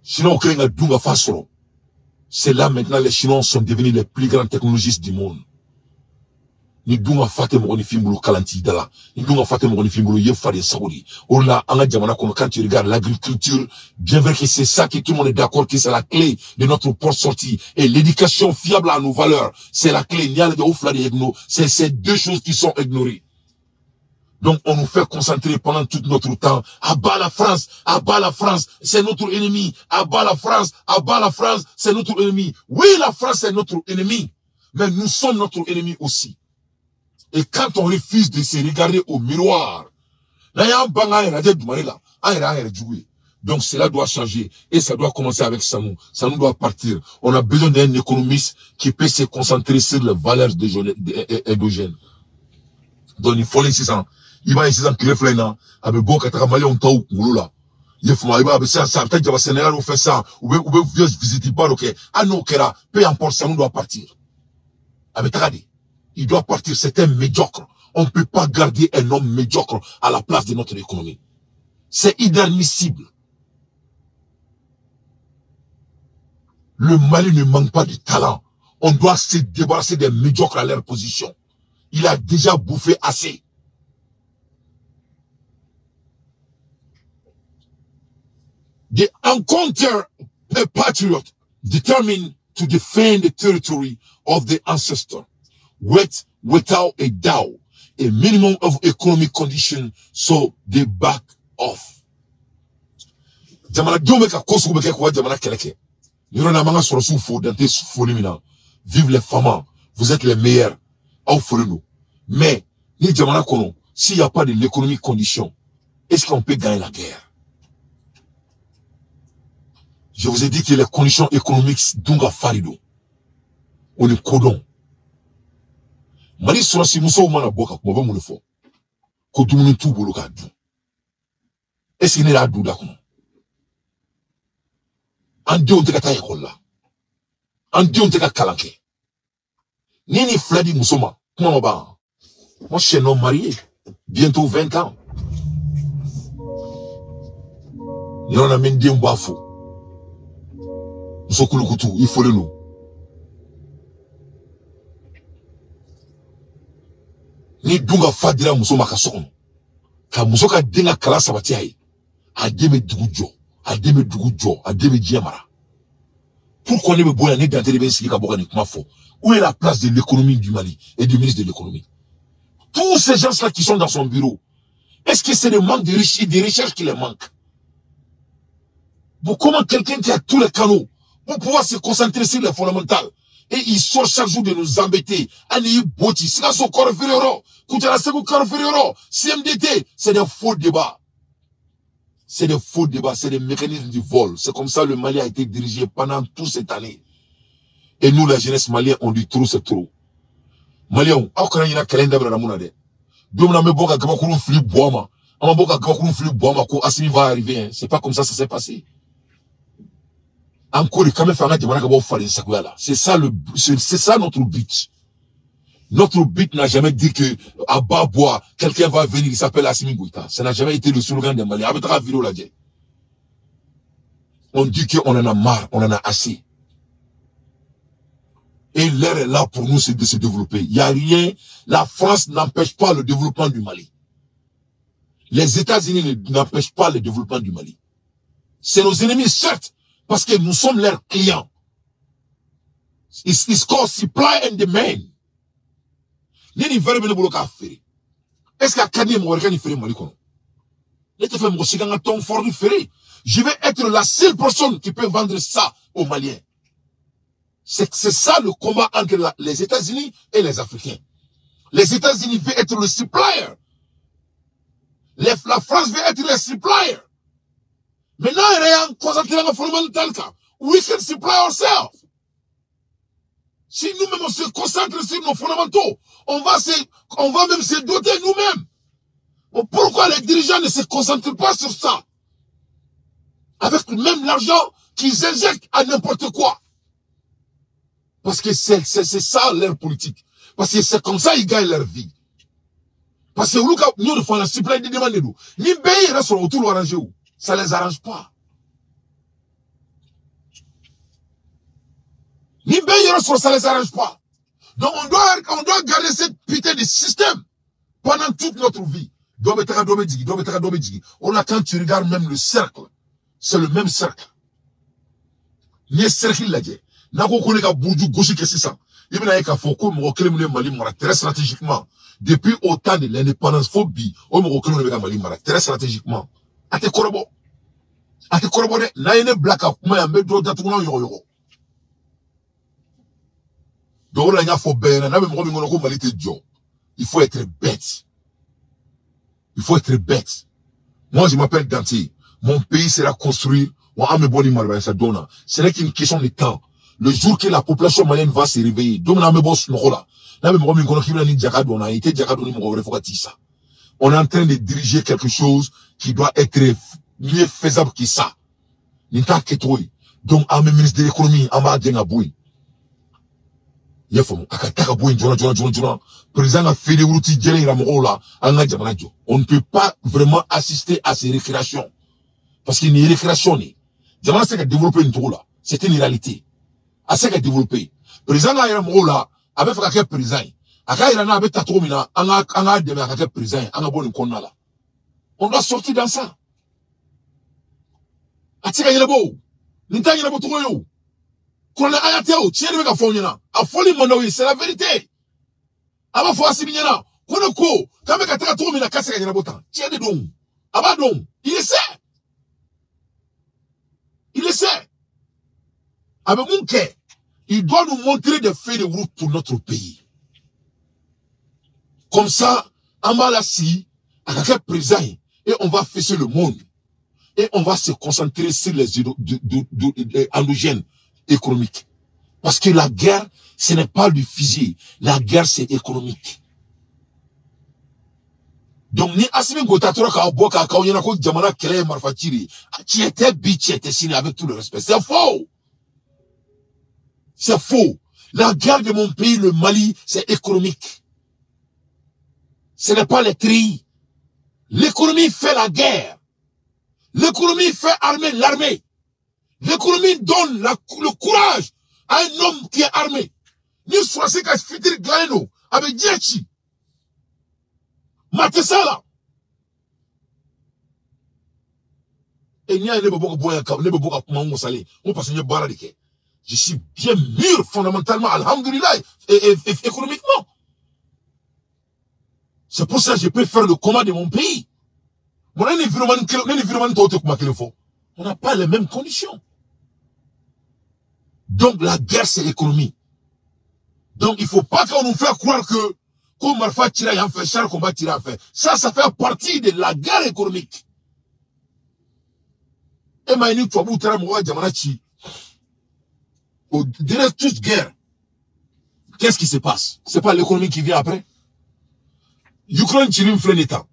Chinois ont dunga fa sɔrɔ. C'est là maintenant les Chinois sont devenus les plus grands technologistes du monde. Ni dunga fa tɛ mɔgɔninfin bolo kalan t'i da la. Ni dunga fa tɛ mɔgɔninfin bolo i ye fa de sago de ye. O de la an ka jamana kɔnɔ, quand tu regardes l'agriculture, bien vrai que c'est ça que tout le monde est d'accord que c'est la clé de notre porte sortie et l'éducation fiable à nos valeurs, c'est la clé. N'i y'a lajɛ o fila de ye, c'est ces deux choses qui sont ignorées. Donc, on nous fait concentrer pendant tout notre temps. À bas la France, à bas la France, c'est notre ennemi. À bas la France, à bas la France, c'est notre ennemi. Oui, la France est notre ennemi, mais nous sommes notre ennemi aussi. Et quand on refuse de se regarder au miroir, là, il y a un banga, il y a des dumari là, il y a un joué. Donc, cela doit changer. Et ça doit commencer avec Sanou. Sanou doit partir. On a besoin d'un économiste qui peut se concentrer sur les valeurs endogènes. Donc, il faut les 600. I b'a ye sisan tile fila in na a bɛ bɔ ka taga maliyɛnw taw kunkolo la. I ye faamu, i b'a ye a bɛ sisan a bɛ taa jaba sɛnɛlaw fɛ sisan, u bɛ visite ba dɔ kɛ. Hali n'o kɛra, peu importe, Sanu doit partir. A bɛ taga de, il doit partir. C'est un médiocre. On ne peut pas garder un homme médiocre à la place de notre économie. C'est inadmissible. Le Mali ne manque pas de talent. On doit se débarrasser des médiocres à leur position. Il a déjà bouffé assez. They encounter a patriot determined to defend the territory of the ancestor, without a doubt, a minimum of economic condition, so they back off. Jamanadenw bɛ ka ko sugu bɛ kɛ k'u ka jamana kɛlɛ kɛ. Yɔrɔ in na, an b'an ka sɔrɔsiw fo dan tɛ foli min na. Vive les FAMa, vous êtes les meilleurs. Aw folen don. Mais ni jamana kɔnɔ, s'il n'y a pas de l'économie condition, est-ce qu'on peut gagner la guerre? Je vous ai dit que les conditions économiques dun ka farin don. O ni kodɔn. Mali sɔrɔsi musow mana bɔ ka kuma, u bɛ mun de fɔ? Ko dumuni t'u bolo k'a dun. Est-ce que ne y'a dun da kɔnɔ? An denw tɛ ka taa ekɔli la. An denw tɛ ka kalan kɛ. Ni ni fila di muso ma, kuma ma ban. Moi, je suis un homme marié. Bientôt 20 ans. Ni yɔrɔ la, n bɛ n denw b'a fo. Muso kulukutu, i folen don. Ni dun ka fa dira muso ma ka so kɔnɔ, ka muso ka den ka kalan sabati a ye, a den bɛ dugu jɔ, a den bɛ dugu jɔ, a den bɛ diɲɛ mara. Pourquoi ne bɛ bɔ yan, ne Dante de bɛ n sigi ka bɔ ka nin kuma fɔ? Où est la place de l'économie du Mali et du ministre de l'économie? Tous ces gens-là qui sont dans son bureau, est-ce que c'est le manque de recherche, de recherche qui les manque? Bon, comment quelqu'un qui a tous les canaux pour pouvoir se concentrer sur les fondamentales, et il sort chaque jour de nous embêter? Ani Boti, Sikasso Korofirero, Koutiala Ségou Korofirero, CMDT, c'est des faux débats. C'est des faux débats, c'est des mécanismes du vol. C'est comme ça le Mali a été dirigé pendant toute cette année. Et nous, la jeunesse malienne, on dit trop, c'est trop. Maliens, aw kana ɲina kɛlɛ in daminɛna mun na dɛ. Don min na an bɛ bɔ ka gabakurun fili buwa ma, an ma bɔ ka gabakurun fili buwa ma ko Assimi va arriver, hein. C'est pas comme ça ça s'est passé. An ko de k'an bɛ fɛ an ka jamana ka bɔ faden sagoya la. C'est ça notre but. Notre but n'a jamais dit que à bas bois, quelqu'un va venir, il s'appelle Assimi Goïta. Ça n'a jamais été le slogan des Maliens. A bɛ taga vidéo lajɛ. On dit qu'on en a marre, on en a assez. Et l'heure est là pour nous de se développer. Il n'y a rien. La France n'empêche pas le développement du Mali. Les États-Unis n'empêchent pas le développement du Mali. C'est nos ennemis, certes, parce que nous sommes leurs clients. It's called supply and demand. Ni ni verre bɛ ne bolo k'a feere. Est-ce que a ka di ne ye mɔgɔ wɛrɛ ka nin feere Mali kɔnɔ? Ne tɛ fɛ mɔgɔ si ka n ka tɔn fort feere. Je vais être la seule personne qui peut vendre ça aux Maliens. C'est ça le combat entre les États-Unis et les Africains. Les États-Unis veulent être le supplier. La France veut être le supplier. Maintenant, il y a un concentré dans le fondamental. We can supply ourselves. Si nous-mêmes on se concentre sur nos fondamentaux, on va même se doter nous-mêmes. Bon, pourquoi les dirigeants ne se concentrent pas sur ça? Avec même l'argent qu'ils injectent à n'importe quoi. Parce que c'est ça leur politique. Parce que c'est comme ça qu'ils gagnent leur vie. Parce que nous, nous faisons la supply de demande. Ni pays reste autour arrangé. Ça les arrange pas. Ni pays reste, ça les arrange pas. Donc on doit garder cette putain de système pendant toute notre vie. On a quand tu regardes même le cercle, c'est le même cercle. Ni cercle lajɛ. N'a ko ko ne ka buruju gosi kɛ sisan, i bɛna ye k'a fɔ ko mɔgɔ kelen min ye Mali mara très stratégiquement depuis au temps de l'indépendance fo bi, o mɔgɔ kelen de bɛ ka Mali mara très stratégiquement. A tɛ kɔrɔbɔ, a tɛ kɔrɔbɔ dɛ. N'a ye ne bila ka kuma yan, n bɛ dɔ datugulan yɔgɔyɔgɔ. Donc o de la n y'a fɔ bɛɛ ɲɛna, n'a bɛ mɔgɔ min kɔnɔ ko Mali tɛ jɔ, il faut être bête, il faut être bête. Moi, je m'appelle Dante. Mon pays sera construit wa an bɛ bɔ nin marabaya don na. Ce n'est qu'une question de temps. Le jour que la population malienne va se réveiller, don min na an bɛ bɔ sunɔgɔ la, n'a bɛ mɔgɔ min kɔnɔ k'i bɛna ni jaka dɔn na, i tɛ jaka dɔn ni mɔgɔ wɛrɛ fo ka t'i sa. On est en train de diriger quelque chose qui doit être mieux faisable que ça. Nin t'a kɛcogo ye. Donc an bɛ ministre de l'économie, an b'a gɛn ka bɔ yen. I y'a faamu, a ka taa ka bɔ yen joona joona joona joona. Président ka feuille de route jɛlen yira mɔgɔw la, an ka jamana jɔ. On ne peut pas vraiment assister à ces récréations. Parce que nin ye récréation de ye. Jamana tɛ se ka développer nin cogo la. C'est une réalité. A se ka développer. Président k'a yira mɔgɔw la, a bɛ fɛ ka kɛ président ye. A k'a yira n'a bɛ ta cogo min na, an k'a dɛmɛ a ka kɛ président ye, an ka bɔ nin kɔnɔna la. On doit sortir dans ça. A tɛ se ka ɲɛnabɔ o. Nin t'a ɲɛnabɔ cogo ye o. Kuranɛ aya tɛ o, tiɲɛ de bɛ ka fɔ aw ɲɛna. A fɔli man d'aw ye, c'est la vérité. A b'a fɔ Asimi ɲɛna, ko ne ko k'an bɛ ka taga cogo min na k'a tɛ se ka ɲɛnabɔ tan. Tiɲɛ de don. A b'a dɔn. Il le sait. Il le sait. A bɛ mun kɛ? Il doit nous montrer des feuilles de route pour notre pays. Comme ça, an b'a lasigi, a ka kɛ président ye, et on va fesser le monde. Et on va se concentrer sur les endogènes économiques. Parce que la guerre, ce n'est pas du fusil. La guerre, c'est économique. Donc, ni Assimi Goïta tora k'a bɔ k'a k'aw ɲɛna ko jamana kɛlɛ ye marifa ci de ye. Tiɲɛ tɛ bi, tiɲɛ tɛ sini, avec tout le respect. C'est faux. C'est faux. La guerre de mon pays, le Mali, c'est économique. Ce n'est pas les treillis. L'économie fait la guerre. L'économie fait armer l'armée. L'économie donne le courage à un homme qui est armé. Ni sɔrɔsi ka fitiri dilannen don, a bɛ diɲɛ ci. Maa tɛ s'a la. Et n'i y'a ye ne bɛ bɔ ka bɔ yan, ne bɛ bɔ ka kuma n wasalen, n ko parce que n ye baara de kɛ. Je suis bien mûr fondamentalement, alhamdoulilah, et économiquement. C'est pour ça que je peux faire le combat de mon pays. On n'a pas les mêmes conditions. Donc la guerre, c'est l'économie. Donc il ne faut pas qu'on nous fasse croire que comme Marfa tira en fait, char combat tira en fait. Ça fait partie de la guerre économique. Et maintenant, tu as jamana ci. Au derrière toute guerre, qu'est-ce qui se passe? C'est pas l'économie qui vient après. Ukraine, tu nous état.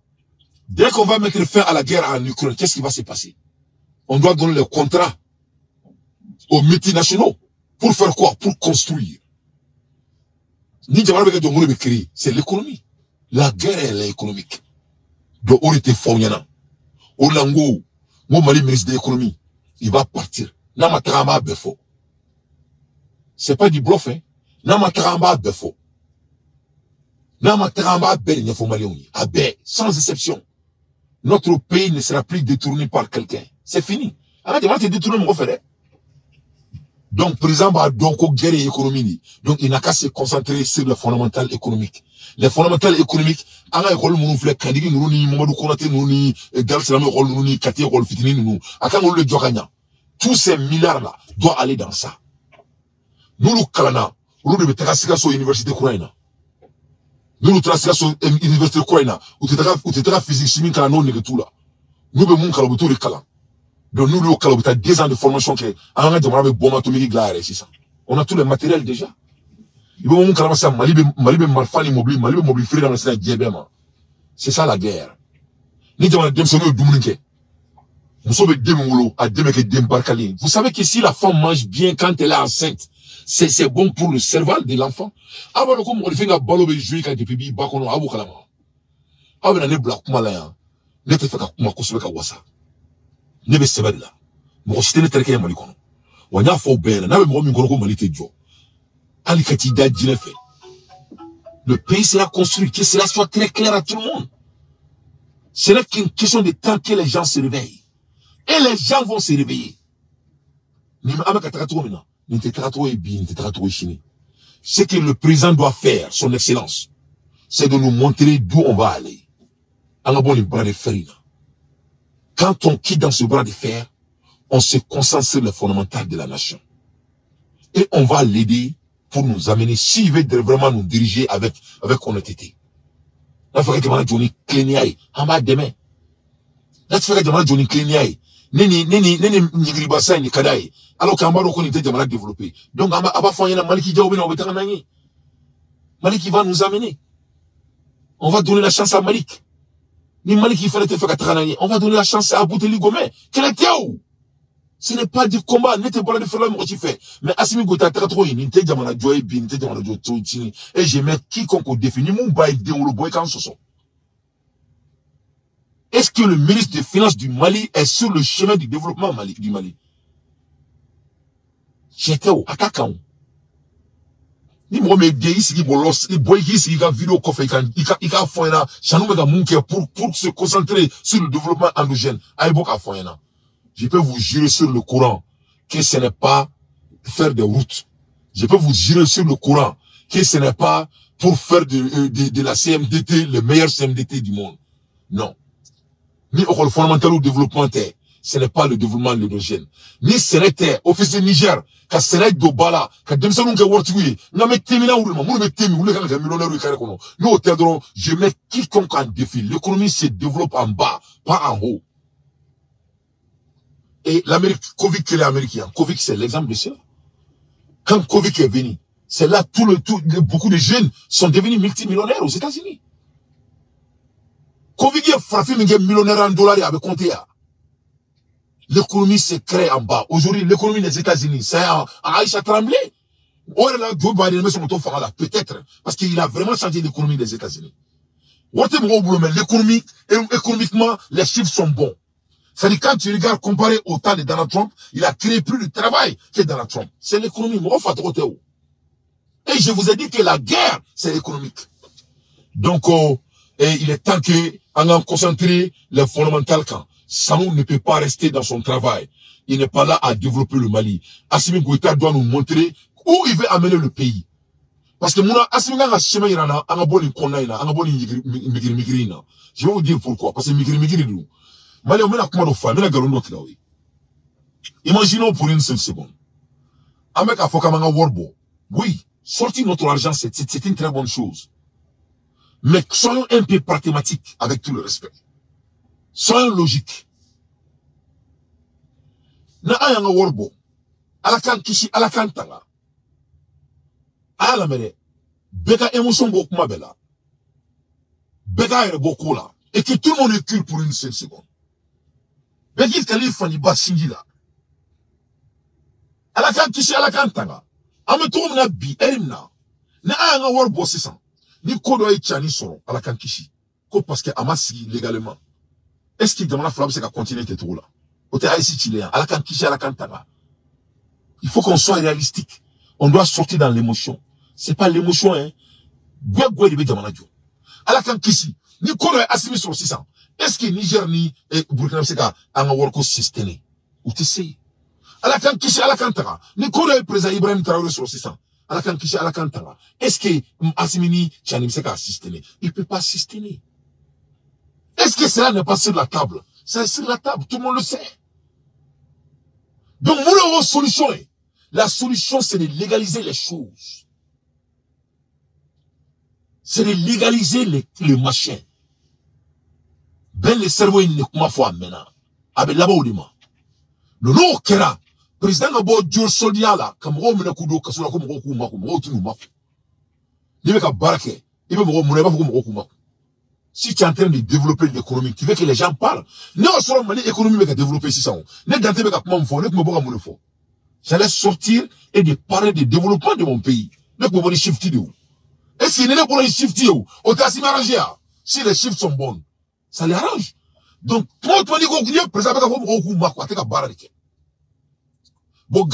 Dès qu'on va mettre fin à la guerre en Ukraine, qu'est-ce qui va se passer? On doit donner le contrat aux multinationaux. Pour faire quoi? Pour construire. C'est l'économie. La guerre, elle est économique. Donc, on était fort, Olango, mon Mali ministre de l'économie, il va partir. Namatrama befo. C'est pas du bluff, hein. Namatrama befo. Namatrama be, sans exception. Notre pays ne sera plus détourné par quelqu'un. C'est fini. Arrête de détourner mon frère. Donc, président va donc guerre économie. Donc, il n'a qu'à se concentrer sur les fondamentales économiques. Les fondamentales économiques, ala école munu filɛ Kandigi nunu ni Mamadou Konaté nunu ni Dar Salam école nunu ni Kati école fitinin nunu. A kan k'olu de jɔ ka ɲa. Tous ces milliards-là doivent aller dans ça. N'olu kalanna, olu de bɛ taga Sikaso université kura in na. N'olu taara Sikaso université kura in na, u tɛ taga physique chimie kalan n'o nege t'u la. N'u bɛ mun kalan, u bɛ t'o de kalan. Donc nous, le kalan, u bɛ taa 2 ans de formation kɛ. An ka jamana bɛ bombe atomique dilan yɛrɛ sisan. On a tous les matériels déjà. I bɛ mun kalama sisan, Mali bɛ marifa ni mobili, Mali bɛ mobili feere daminɛ sisan diɲɛ bɛɛ ma. C'est ça la guerre. Ni jamana denmisɛnninw ye dumuni kɛ, muso bɛ den min wolo, a den bɛ kɛ den barikalen ye. Vous savez que si la femme mange bien quand elle est enceinte, c'est bon pour le cerveau de l'enfant. Aw b'a dɔn ko mɔgɔninfin ka balo bɛ jouer ka depuis b'i ba kɔnɔ, aw b'o kalama. Aw bɛna ne bila kuma la yan, ne tɛ fɛ ka kuma kosɛbɛ ka wasa. Ne bɛ sɛbɛ de la. Mɔgɔ si tɛ ne terikɛ ye Mali kɔnɔ. Wa n y'a fɔ aw bɛɛ ɲɛna, n'a bɛ mɔgɔ min kɔnɔ ko Mali tɛ jɔ, hali ka t'i da jinɛ fɛ. Le pays sera construit, que cela soit très clair à tout le monde. Ce n'est qu'une question de temps que les gens se réveillent. Et les gens vont se réveiller. Ce que le président doit faire, son excellence, c'est de nous montrer d'où on va aller. Quand on quitte dans ce bras de fer, on se concentre sur les fondamentales de la nation. Et on va l'aider pour nous amener, s'il veut vraiment nous diriger avec honnêteté. N'a fɔ ka jamana jɔ ni tilennenya ye, an b'a dɛmɛ. N'a tɛ fɛ ka jamana jɔ ni tilennenya ye, ne ni ɲigiribasa in de ka d'a ye, alors qu'an b'a dɔn ko nin tɛ jamana développer. Donc a b'a fɔ an ɲɛna Maliki Diaw bɛ na, o bɛ taga n'an ye. Malik va nous amener. On va donner la chance à Malik. Ni Mali qui fallait te faire travailler, on va donner la chance à Bouteli Gomé. Quel était où? Ce n'est pas du combat, n'était pas de faire l'homme qui fait. Mais Assimi Goïta trop, il n'était jamais Joe Bin, n'était jamais Joe Tini. Et je mets quiconque au défi, ni mon bail de ou le boy quand ce sont. Est-ce que le ministre des Finances du Mali est sur le chemin du développement du Mali? J'étais au attaquant. Ni moi me de ici bolos, ni boy qui ici vidéo coffre il ka foyna, chanou me ga pour se concentrer sur le développement endogène. Aïe boka foyna. Je peux vous jurer sur le Coran que ce n'est pas faire des routes. Je peux vous jurer sur le Coran que ce n'est pas pour faire de la CMDT le meilleur CMDT du monde. Non. Ni au fondamental ou développement terre. Ce n'est pas le développement de l'endogène. Ni ce n'est office du Niger, ka sɛnɛ don ba la, ka denmisɛnninw kɛ waritigiw ye, n'an bɛ temina olu ma, minnu bɛ temi, olu kan ka kɛ millionnaire ye carré kɔnɔ. N'o tɛ dɔrɔn, je mets quiconque en défi. L'économie se développe en bas, pas en haut. Et l'Amérique, Covid, quel est américain? Covid, c'est l'exemple de cela. Quand Covid est venu, c'est là beaucoup de jeunes sont devenus multimillionnaires aux États-Unis. Covid est frappé, mais millionnaire en dollars, il avait compté. L'économie se crée en bas. Aujourd'hui, l'économie des États-Unis, c'est Aïcha Tremblay. Or là, Joe Biden met son moto là, peut-être, parce qu'il a vraiment changé l'économie des États-Unis. Mais l'économie, économiquement, les chiffres sont bons. C'est-à-dire, quand tu regardes comparé au temps de Donald Trump, il a créé plus de travail que Donald Trump. C'est l'économie. Et je vous ai dit que la guerre, c'est économique. Donc, et il est temps qu'on en concentre les fondamentales quand. Sanou ne peut pas rester dans son travail. Il n'est pas là à développer le Mali. Assimi Goïta doit nous montrer où il veut amener le pays. Parce que mouna Assimi nga chemin irana, anga boli konna ina, anga boli migri migri ina. Je vais vous dire pourquoi. Parce que migri migri nous. Mali on mena kuma do fa, mena galon do kilawi. Imaginons pour une seule seconde. Amek a foka manga worbo. Oui, sortir notre argent, c'est une très bonne chose. Mais soyons un peu pragmatiques avec tout le respect. Soyons logiques. Na ayanga worbo. Ala kan kisi, ala kan tanga. Ala mere. Beka émotion bo kuma bela. Beka yere bo kola. Et que tout le monde recule pour une seule seconde. Beki Khalifa ni ba singi la. Ala kan kisi, ala kan tanga. Ame to mna bi erimna. Na ayanga worbo sisan. Ni kodo e tchani soro. Ala kan kisi. Ko parce que ama sigi légalement. Est-ce qu'il demande à Flamme, c'est qu'à continuer tes trous là? Il faut qu'on soit réalistique. On doit sortir dans l'émotion. C'est pas l'émotion, hein. Ni kono Assimi sur 600. Est-ce que Niger ni Burkina c'est qu'à un worko système? Ou tu sais? Ni kono président Ibrahim Traoré sur 600. Est-ce que Assimi ni Tchani c'est qu'à système? Il peut pas systémer. Est-ce que cela n'est pas sur la table? C'est sur la table, tout le monde le sait. Donc, mon solution est, la solution, c'est de légaliser les choses. C'est de légaliser les machins. Ben, le cerveau, il n'est pas foi maintenant. Avec là-bas, au dima. Le nom kera, président Gabo Dior Sodia là, comme on kudo, kasura comme on maku, on tu nous maku. Il veut barake, il veut me. Si tu es en train de développer l'économie, tu veux que les gens parlent. Non, seulement l'économie va développer 600. Ne dante pas comment faut, ne comment faut. J'allais sortir et de parler du développement de mon pays. Ne comment les chiffres de où. Et si n'est pour les chiffres de où, au tassi m'arranger. Si les chiffres sont bons, ça les arrange. Donc, toi, tu dis qu'on président bon,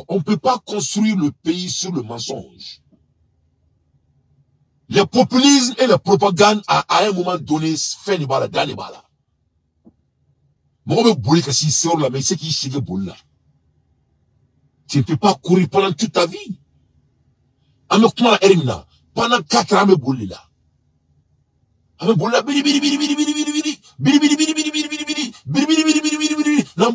on ne peut pas construire le pays sur le mensonge. Le populisme et la propagande à un moment donné fait les balles dans les balles. Moi, je vais que si c'est là, mais c'est qui c'est là. Tu ne peux pas courir pendant toute ta vie. Pendant 4 ans, je vais là. Bili bili bili bili bili bili bili bili bili bili bili bili bili bili bili bili bili bili. Non,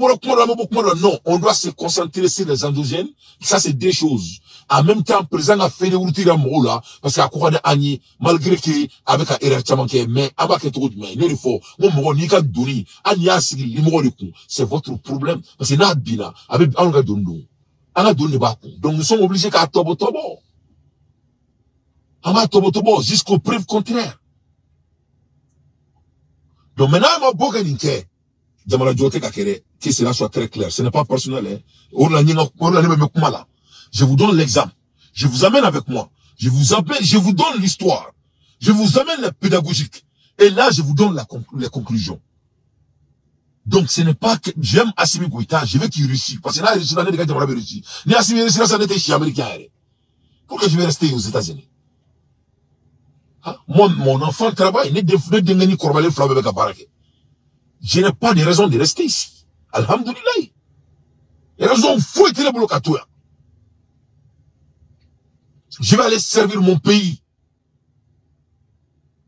on doit se concentrer sur les endogènes. Ça, c'est deux choses. En même temps, président a fait des routes là, parce qu'à quoi de Agni, malgré que, avec un erreur chamanké, mais, avec trop de mains, il faut, mon ni qu'à donner, Agni a sigi, le coup. C'est votre problème. Parce que n'a bina, avec, on a donné, on a donné bakou. Donc, nous sommes obligés qu'à tobo tobo. On va tobo tobo jusqu'au preuve contraire. Donc maintenant, ma bɔ nin kɛ jamana jɔ tɛ ka kɛ dɛ. Que cela soit très clair, ce n'est pas personnel, hein. O de la o de la ne bɛ kuma la. Je vous donne l'exemple. Je vous amène avec moi. Je vous appelle, je vous donne l'histoire. Je vous amène la pédagogique. Et là, je vous donne les conclusions. Donc, ce n'est pas que j'aime Assimi Goïta, je veux qu'il réussisse. Parce que là, il réussit, l'année de réussi. Ni Assimi réussit, ça n'était chez américain. Pourquoi je vais rester aux États-Unis? Hein? Moi, mon enfant travaille, je n'ai pas de raison de rester ici. Alhamdoulilah. Les raisons fou et très. Je vais aller servir mon pays.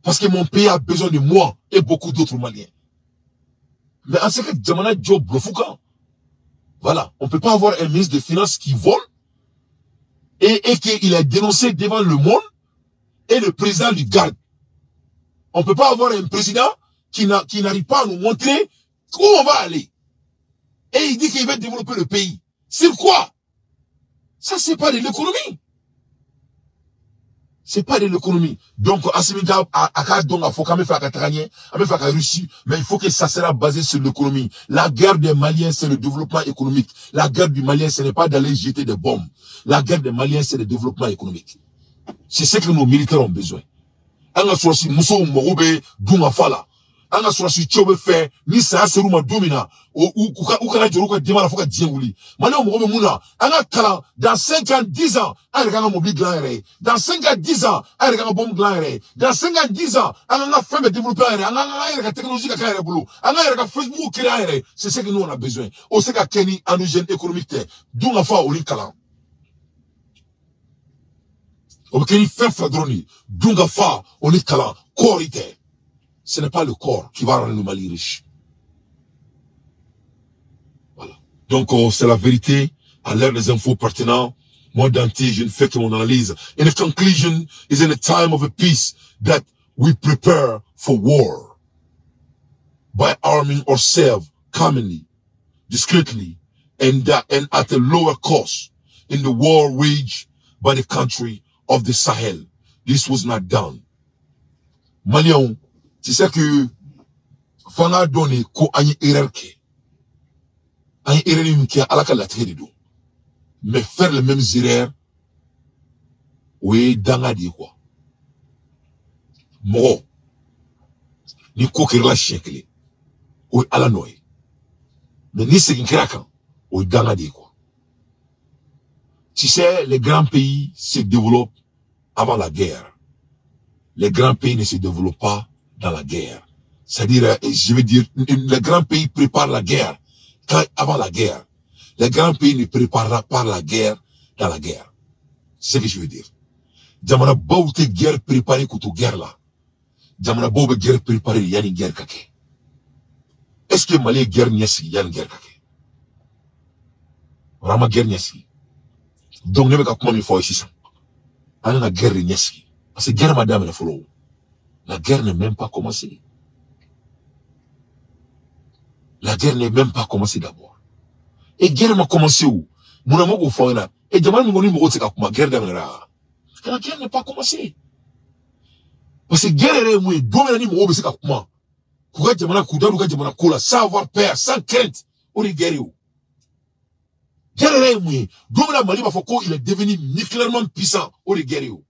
Parce que mon pays a besoin de moi et beaucoup d'autres Maliens. Mais en ce cas, jamana jɔ bluff kan. Voilà. On ne peut pas avoir un ministre des Finances qui vole et qu'il est dénoncé devant le monde et le président du garde. On ne peut pas avoir un président qui n'arrive pas à nous montrer où on va aller. Et il dit qu'il va développer le pays. C'est quoi? Ça, c'est pas de l'économie. C'est pas de l'économie. Donc, Assimi a faut quand même faire à Russie, mais il faut que ça sera basé sur l'économie. La guerre des Maliens, c'est le développement économique. La guerre du Malien, ce n'est pas d'aller jeter des bombes. La guerre des Maliens, c'est le développement économique. C'est ce que nos militaires ont besoin. An ka sɔrɔsi musow mago bɛ dun ka fa la. An ka sɔrɔsi cɛw bɛ fɛ ni saya ser'u ma don min na, u kana jɔrɔ u ka denbaya la fo ka diɲɛ wuli. Maliyɛnw mago bɛ mun na? An ka kalan dans 5 ans, 10 ans, an yɛrɛ k'an ka mobili dilan an yɛrɛ ye. Dans 5 ans, 10 ans, an yɛrɛ k'an ka bombe dilan an yɛrɛ ye. Dans 5 ans, 10 ans, an k'an ka fɛn bɛɛ développer an yɛrɛ ye. An k'an yɛrɛ ka technologie ka k'an yɛrɛ bolo. An k'an yɛrɛ ka Facebook créer an yɛrɛ ye. C'est ce que nous on a besoin. O se ka kɛ ni endogène économique tɛ. Dun ka fa o ni kalan. O bɛ kɛ ni fɛn fila dɔrɔn de ye. Dun ka fa o ni kalan kɔɔri tɛ. Ce n'est pas le corps qui va rendre le Mali riche. Voilà. Donc, c'est la vérité. À l'ère des infos pertinentes, moi, Dante, je ne fais que mon analyse. In the conclusion, is in a time of a peace that we prepare for war by arming ourselves commonly, discreetly, and at a lower cost in the war waged by the country of the Sahel. This was not done. Maliens, tu sais que fanga donné ko an ye erreur kɛ. An ye erreur min kɛ Ala ka latigɛ de don. Mais faire les mêmes erreurs, o ye danga de ye quoi. Mɔgɔ ni ko kɛra la siɲɛ kelen, o ye Ala nɔ ye. Mais ni segin kɛra kan, o ye danga de ye quoi. Tu sais, les grands pays se développent avant la guerre. Les grands pays ne se développent pas dans la guerre. C'est-à-dire, je veux dire, les grands pays préparent la guerre avant la guerre. Les grands pays ne préparent pas la guerre dans la guerre. C'est ce que je veux dire. Jamana baw tɛ guerre préparée kuto guerre là. Jamana baw bɛ guerre préparée yani guerre ka kɛ. Est-ce que Mali ye guerre ɲɛsigi yani guerre ka kɛ? Vraiment guerre ɲɛsigi. Donc ne bɛ ka kuma min fɔ aw ye sisan, an ka guerre de ɲɛsigi. Parce que guerre ma daminɛ fɔlɔ. La guerre n'est même pas commencée. La guerre n'est même pas commencée d'abord. Et guerre m'a commencé où? Mon amour au fond là. Et jamana min kɔni mɔgɔw tɛ se ka kuma guerre daminɛra. La guerre n'est pas commencée. Parce que guerre yɛrɛ ye mun ye? Don min na ni mɔgɔw bɛ se ka kuma, k'u ka jamana k'u da don u ka jamana ko la sans avoir peur, sans crainte, o de ye guerre ye o. Guerre yɛrɛ ye mun ye? Don min na Mali b'a fɔ ko il est devenu nucléairement puissant, o de ye guerre ye o.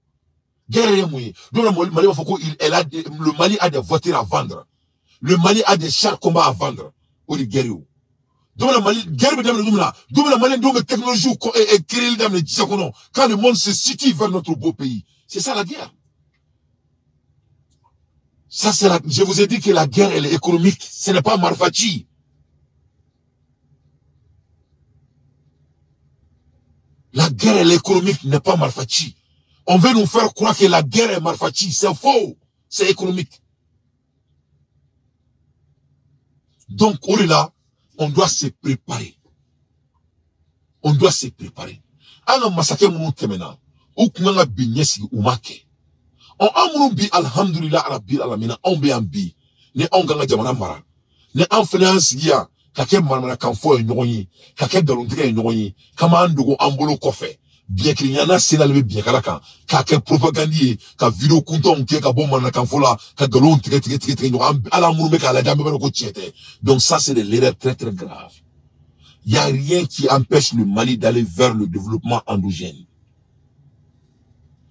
Guerre yɛrɛ ye mun ye? Don min na Mali b'a fɔ ko le Mali a des voitures à vendre. Le Mali a des chars combat à vendre. O de ye guerre ye o. Don min na Mali guerre bɛ daminɛ don min na, don min na Maliyɛndenw bɛ technologie créer daminɛ diɲɛ kɔnɔ, quand le monde se situe vers notre beau pays. C'est ça la guerre. Ça c'est la, je vous ai dit que la guerre elle est économique, ce n'est pas Marfachi. La guerre elle est économique, n'est pas Marfachi. On veut nous faire croire que la guerre est Marfachi, c'est faux, c'est économique. Donc au-delà, on doit se préparer. On doit se préparer. An ka masakɛ minnu tɛmɛna, u kun kan ka bi ɲɛsigi u ma kɛ. Ɔ an minnu bi alhamdulillah rabbil alamina, anw bɛ yan bi ni anw kan ka jamana mara, ni an fana y'an sigi yan ka kɛ manamanakan fɔ ye ɲɔgɔn ye, ka kɛ nkalontigɛ ye ɲɔgɔn ye, k'an b'an dogo an bolo kɔfɛ. Bien qu'il y en a senna bɛ biɲɛkala kan k'a kɛ propagande ye ka vidéo kuntanw kɛ ka bɔ mananakanfɔ la ka nkalonw tigɛ tigɛ tigɛ tigɛ ɲɔgɔn ala minnu bɛ k'a lajɛ an bɛɛ b'a dɔn ko tiɲɛ tɛ. Donc ça, c'est de l'erreur très très grave. Il y a rien qui empêche le Mali d'aller vers le développement endogène.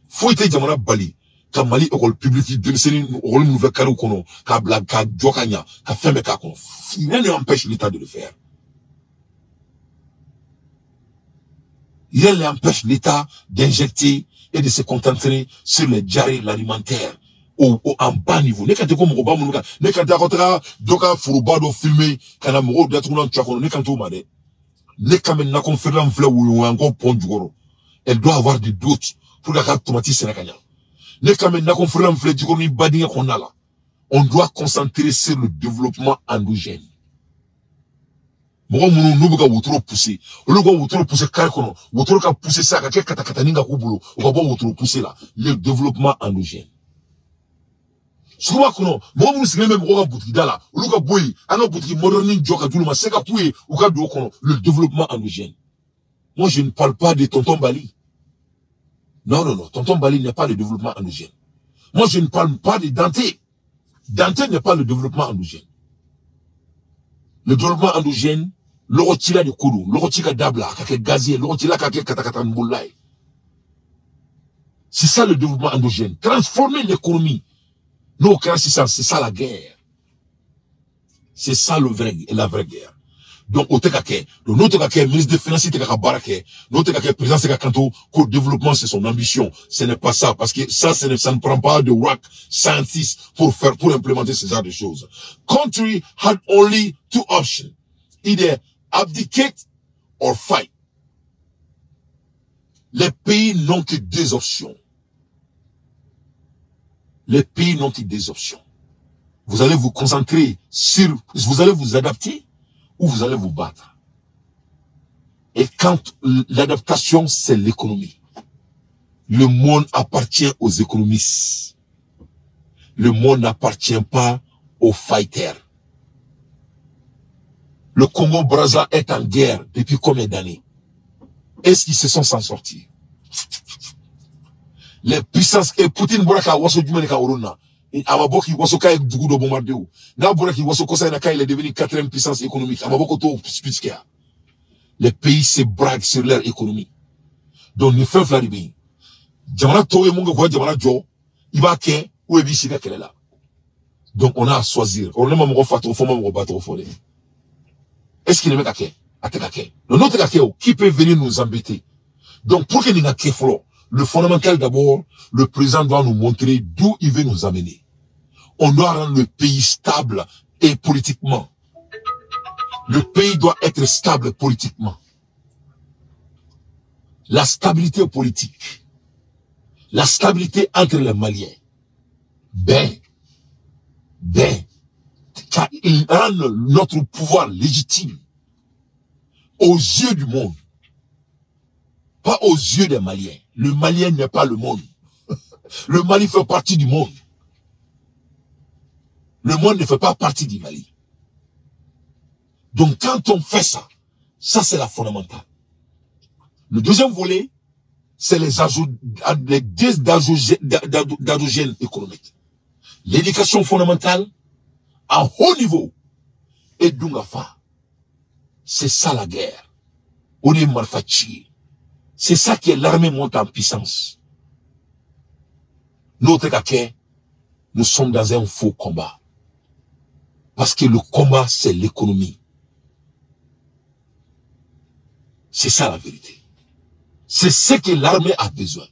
Foyi tɛ jamana bali ka Mali école publique denmisɛnnin école minnu fɛ carré kɔnɔ k'a bila ka jɔ ka ɲa ka fɛn bɛɛ k'a kɔnɔ. Rien n'empêche l'État de le faire. Rien n'empêche l'État d'injecter et de se concentrer sur les diarrhées, l'alimentaire, en bas niveau. Ne kante ko mɔgɔ ba minnu kan, ne kante a ka taga dɔ ka foroba dɔ filmer ka na mɔgɔw datugulan tu a kɔnɔ, ne kan t'o ma dɛ. Ne kan bɛ nakɔ feerela min filɛ Woyowayankɔ pont jukɔrɔ, elle doit avoir des doutes pour k'a ka tomati sɛnɛ ka ɲa. Ne kan bɛ nakɔ feerela min filɛ Jikɔrɔni badingɛ kɔnɔna la, on doit concentrer sur le développement endogène. Mɔgɔ minnu n'u bɛ ka wotoro pousser, olu ka wotoro pousser carré kɔnɔ, wotoro ka pousser sa ka kɛ katakatanin ka k'u bolo, u ka bɔ wotoro pousser la, le développement endogène. Suguba kɔnɔ, mɔgɔ minnu sigilen bɛ mɔgɔw ka butigi da la, olu ka bɔ yen, an ka butigi moderne jɔ ka d'olu ma, se ka k'u ye, u ka don o kɔnɔ, le développement endogène. Moi, je ne parle pas de Tonton Bali. Non, non, non, Tonton Bali n'est pas le développement endogène. Moi, je ne parle pas de Dante. Dante n'est pas le développement endogène. Le développement endogène, lɔgɔcila de ko don, lɔgɔci ka dabila a ka kɛ gazier, lɔgɔcila ka kɛ katakata nbolila ye. C'est ça le développement endogène. Transformer l'économie. N'o kɛra sisan, c'est ça la guerre. C'est ça le vrai, la vraie guerre. Donc o tɛ ka kɛ. Donc n'o tɛ ka kɛ, ministre des Finances tɛ ka baara kɛ. N'o tɛ ka kɛ, président tɛ ka kanto ko développement c'est son ambition. Ce n'est pas ça, parce que ça, ça ne prend pas de rock scientist pour faire, pour implémenter ce genre de choses. Country had only two options. Either abdicate or fight. Les pays n'ont que deux options. Les pays n'ont que deux options. Vous allez vous concentrer sur, vous allez vous adapter ou vous allez vous battre. Et quand l'adaptation, c'est l'économie. Le monde appartient aux économistes. Le monde n'appartient pas aux fighters. Le Congo-Brazza est en guerre depuis combien d'années? Est-ce qu'ils se sont s'en sortis? Les puissances, et Poutine bɔra ka waso jumɛn de ka yɔrɔ na? A ma bɔ k'i waso k'a ye dugu dɔ bombarder o. N'a bɔra k'i waso kɔsa in na k'a il est devenu quatrième puissance économique. A ma bɔ ko t'o speech kɛ yan. Les pays se braquent sur leur économie. Donc nin fɛn fila de bɛ yen. Jamana tɔw ye mun kɛ k'u ka jamana jɔ, i b'a kɛ ou i b'i si ka kɛlɛ la. Donc on a à choisir. O ne ma mɔgɔ fa tɔgɔ fɔ, n ma mɔgɔ ba tɔgɔ fɔ dɛ. Est-ce qu'il ne bɛ ka kɛ? A tɛ ka kɛ. Donc n'o tɛ ka kɛ o, qui peut venir nous embêter? Donc pour que nin ka kɛ fɔlɔ, le fondamental d'abord, le président doit nous montrer d'où il veut nous amener. On doit rendre le pays stable et politiquement. Le pays doit être stable politiquement. La stabilité politique. La stabilité entre les Maliens. Ben, car il rend notre pouvoir légitime aux yeux du monde. Pas aux yeux des Maliens. Le Malien n'est pas le monde. Le Mali fait partie du monde. Le monde ne fait pas partie du Mali. Donc quand on fait ça, ça c'est la fondamentale. Le deuxième volet, c'est les deux d'endogènes économiques. L'éducation fondamentale à haut niveau et Dungafa. C'est ça la guerre. On est malfachi. C'est ça qui est l'armée monte en puissance. Notre cas, nous sommes dans un faux combat. Parce que le combat, c'est l'économie. C'est ça la vérité. C'est ce que l'armée a besoin.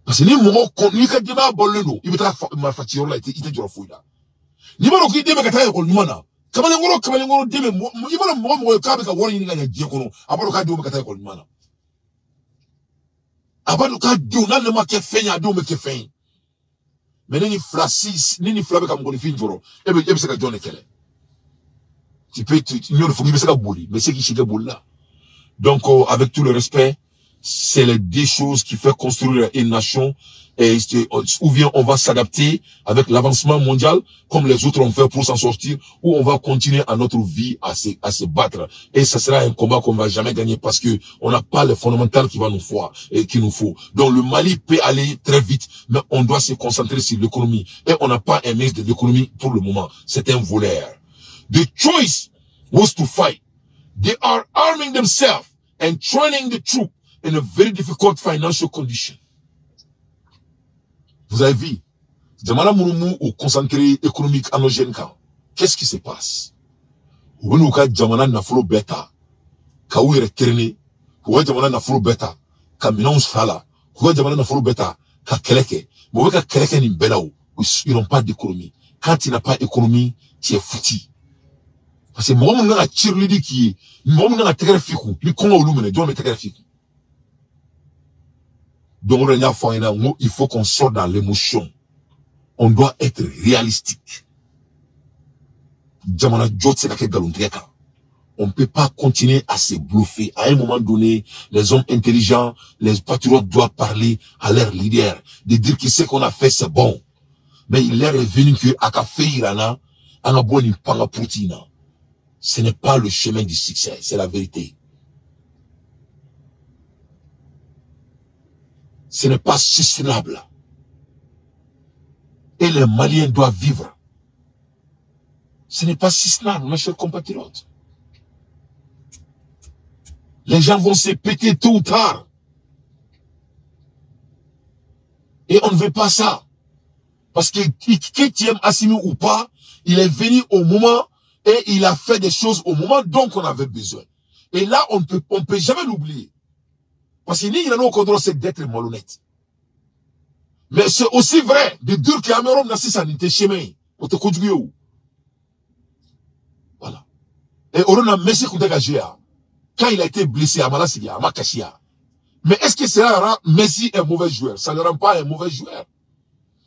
Parce que ni mɔgɔ n'i ka denbaya balolen don, i bɛ taa marifaciyɔrɔ la, i tɛ jɔrɔ foyi la. N'i b'a dɔn k'i den bɛ ka taa ekɔli ɲuman na, kamalenkɔrɔ den bɛ, i b'a dɔn mɔgɔ k'a bɛ ka wari ɲini ka ɲɛ diɲɛ kɔnɔ, a b'a dɔn k'a denw bɛ ka taa ekɔli ɲuman na. A b'a dɔn k'a denw n'ale ma kɛ fɛn ye, a denw bɛ kɛ fɛn ye. Mais ne ni fila si, ne ni fila bɛ ka mɔgɔninfin jɔrɔ, e bɛ se ka jɔn de kɛlɛ? Tu peux, n y'o de fɔ k'i bɛ se ka boli, mais c'est k'i si kɛ boli la. Donc, avec tout le respect, C'est les deux choses qui fait construire une nation. Et, ou bien on va s'adapter avec l'avancement mondial, comme les autres ont fait pour s'en sortir, ou on va continuer à notre vie à se battre. Et ça sera un combat qu'on va jamais gagner parce que on n'a pas le fondamental qui va nous faut, et qu'il nous faut. Donc le Mali peut aller très vite, mais on doit se concentrer sur l'économie. Et on n'a pas un ministre de l'économie pour le moment. C'est un voleur. The choice was to fight. They are arming themselves and training the troops in a very difficult financial condition. Vous avez vu, jamana minnu au concentré économique endogène kan, qu'est-ce qui se passe? U bɛ n'u ka jamana nafolo bɛɛ ta, ka u yɛrɛ traîner, k'u ka jamana nafolo bɛɛ ta, ka minɛnw san a la, k'u ka jamana nafolo bɛɛ ta, ka kɛlɛ kɛ. Mais u bɛ ka kɛlɛ kɛ nin bɛɛ la o, ils n'ont pas d'économie. Quand tu n'as pas d'économie, tu es foutu. Parce que mɔgɔ minnu kan ka cheerleader k'i ye, mɔgɔ minnu kan ka tɛgɛrɛ f'i kun, ni kɔngɔ y'olu minɛ, jɔn bɛ tɛgɛrɛ f'i kun? Donc, il faut qu'on sorte dans l'émotion. On doit être réalistique. On ne peut pas continuer à se bluffer. À un moment donné, les hommes intelligents, les patriotes doivent parler à leur leader, de dire que ce qu'on a fait, c'est bon. Mais il est revenu que à café irana, ce n'est pas le chemin du succès, c'est la vérité. Ce n'est pas soutenable. Et les Maliens doivent vivre. Ce n'est pas soutenable, mes chers compatriotes. Les gens vont se péter tôt ou tard. Et on ne veut pas ça. Parce que tu aimes Assimi ou pas, il est venu au moment et il a fait des choses au moment dont on avait besoin. Et là, on peut jamais l'oublier. Parce qu'il n'y a pas de c'est d'être malhonnête. Mais c'est aussi vrai de dire qu'Amerom n'a pas chemin. Voilà. Et on a Messi quand il a été blessé à Malassia, à Makashia. Mais est-ce que cela rend Messi un mauvais joueur? Ça ne rend pas un mauvais joueur.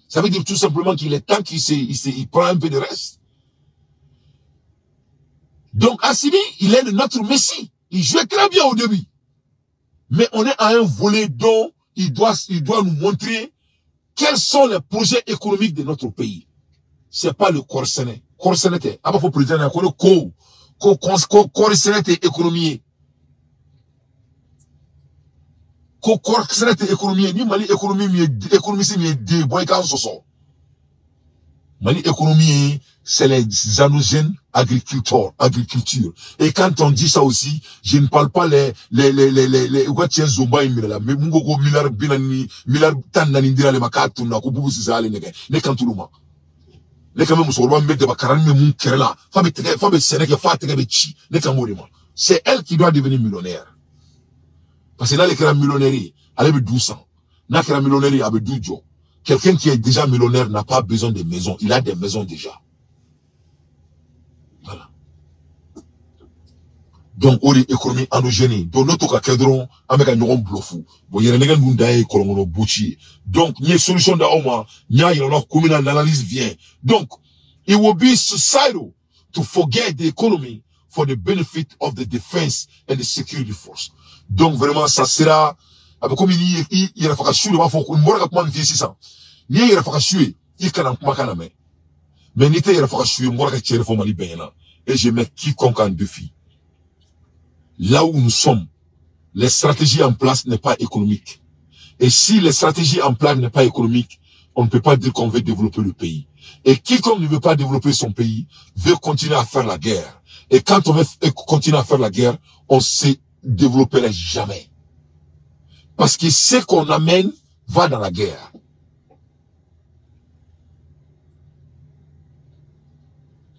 Ça veut dire tout simplement qu'il est temps qu'il il prend un peu de reste. Donc Assimi, il est notre Messi. Il jouait très bien au début. Mais on est à un volet dont il doit nous montrer quels sont les projets économiques de notre pays. C'est pas le Corsenet. Corsenet, ah bah faut président, Corsenet économie. Corsenet économie, ni Mali économie, économie c'est mieux de boy quand soso. Mali économie, c'est les endogènes agriculteurs, agriculture. Et quand on dit ça aussi, je ne parle pas les zomba imira mais mungo milar binani milar tan nani ndira le makatu na ko bubu sizale nege ne kantuluma. Ne quand même musorba mbe de bakaran me mun kerela, fa be tege fa be seneke fa tege be chi, ne kamorima. C'est elle qui doit devenir millionnaire. Parce que là les kera millionnaire, elle be 1200. Na kera millionnaire abe 12 jo. Quelqu'un qui est déjà millionnaire n'a pas besoin de maisons. Il a des maisons déjà. Voilà. Donc, on est économie endogène. Donc, notre cas, cadron, avec un neuron blofou. Bon, il y a un gars. Donc, il y a une solution d'Aoma. Il y a une l'analyse vient. Donc, it will be suicidal to forget the economy for the benefit of the defense and the security force. Donc, vraiment, ça sera, comme il a fait un ni il a fait il mais ni il a fait et je mets quiconque en défi. Là où nous sommes, les stratégies en place n'est pas économique. Et si les stratégies en place n'est pas économique, on ne peut pas dire qu'on veut développer le pays. Et quiconque ne veut pas développer son pays veut continuer à faire la guerre. Et quand on veut continuer à faire la guerre, on ne se développerait jamais. Parce que ce qu'on amène va dans la guerre.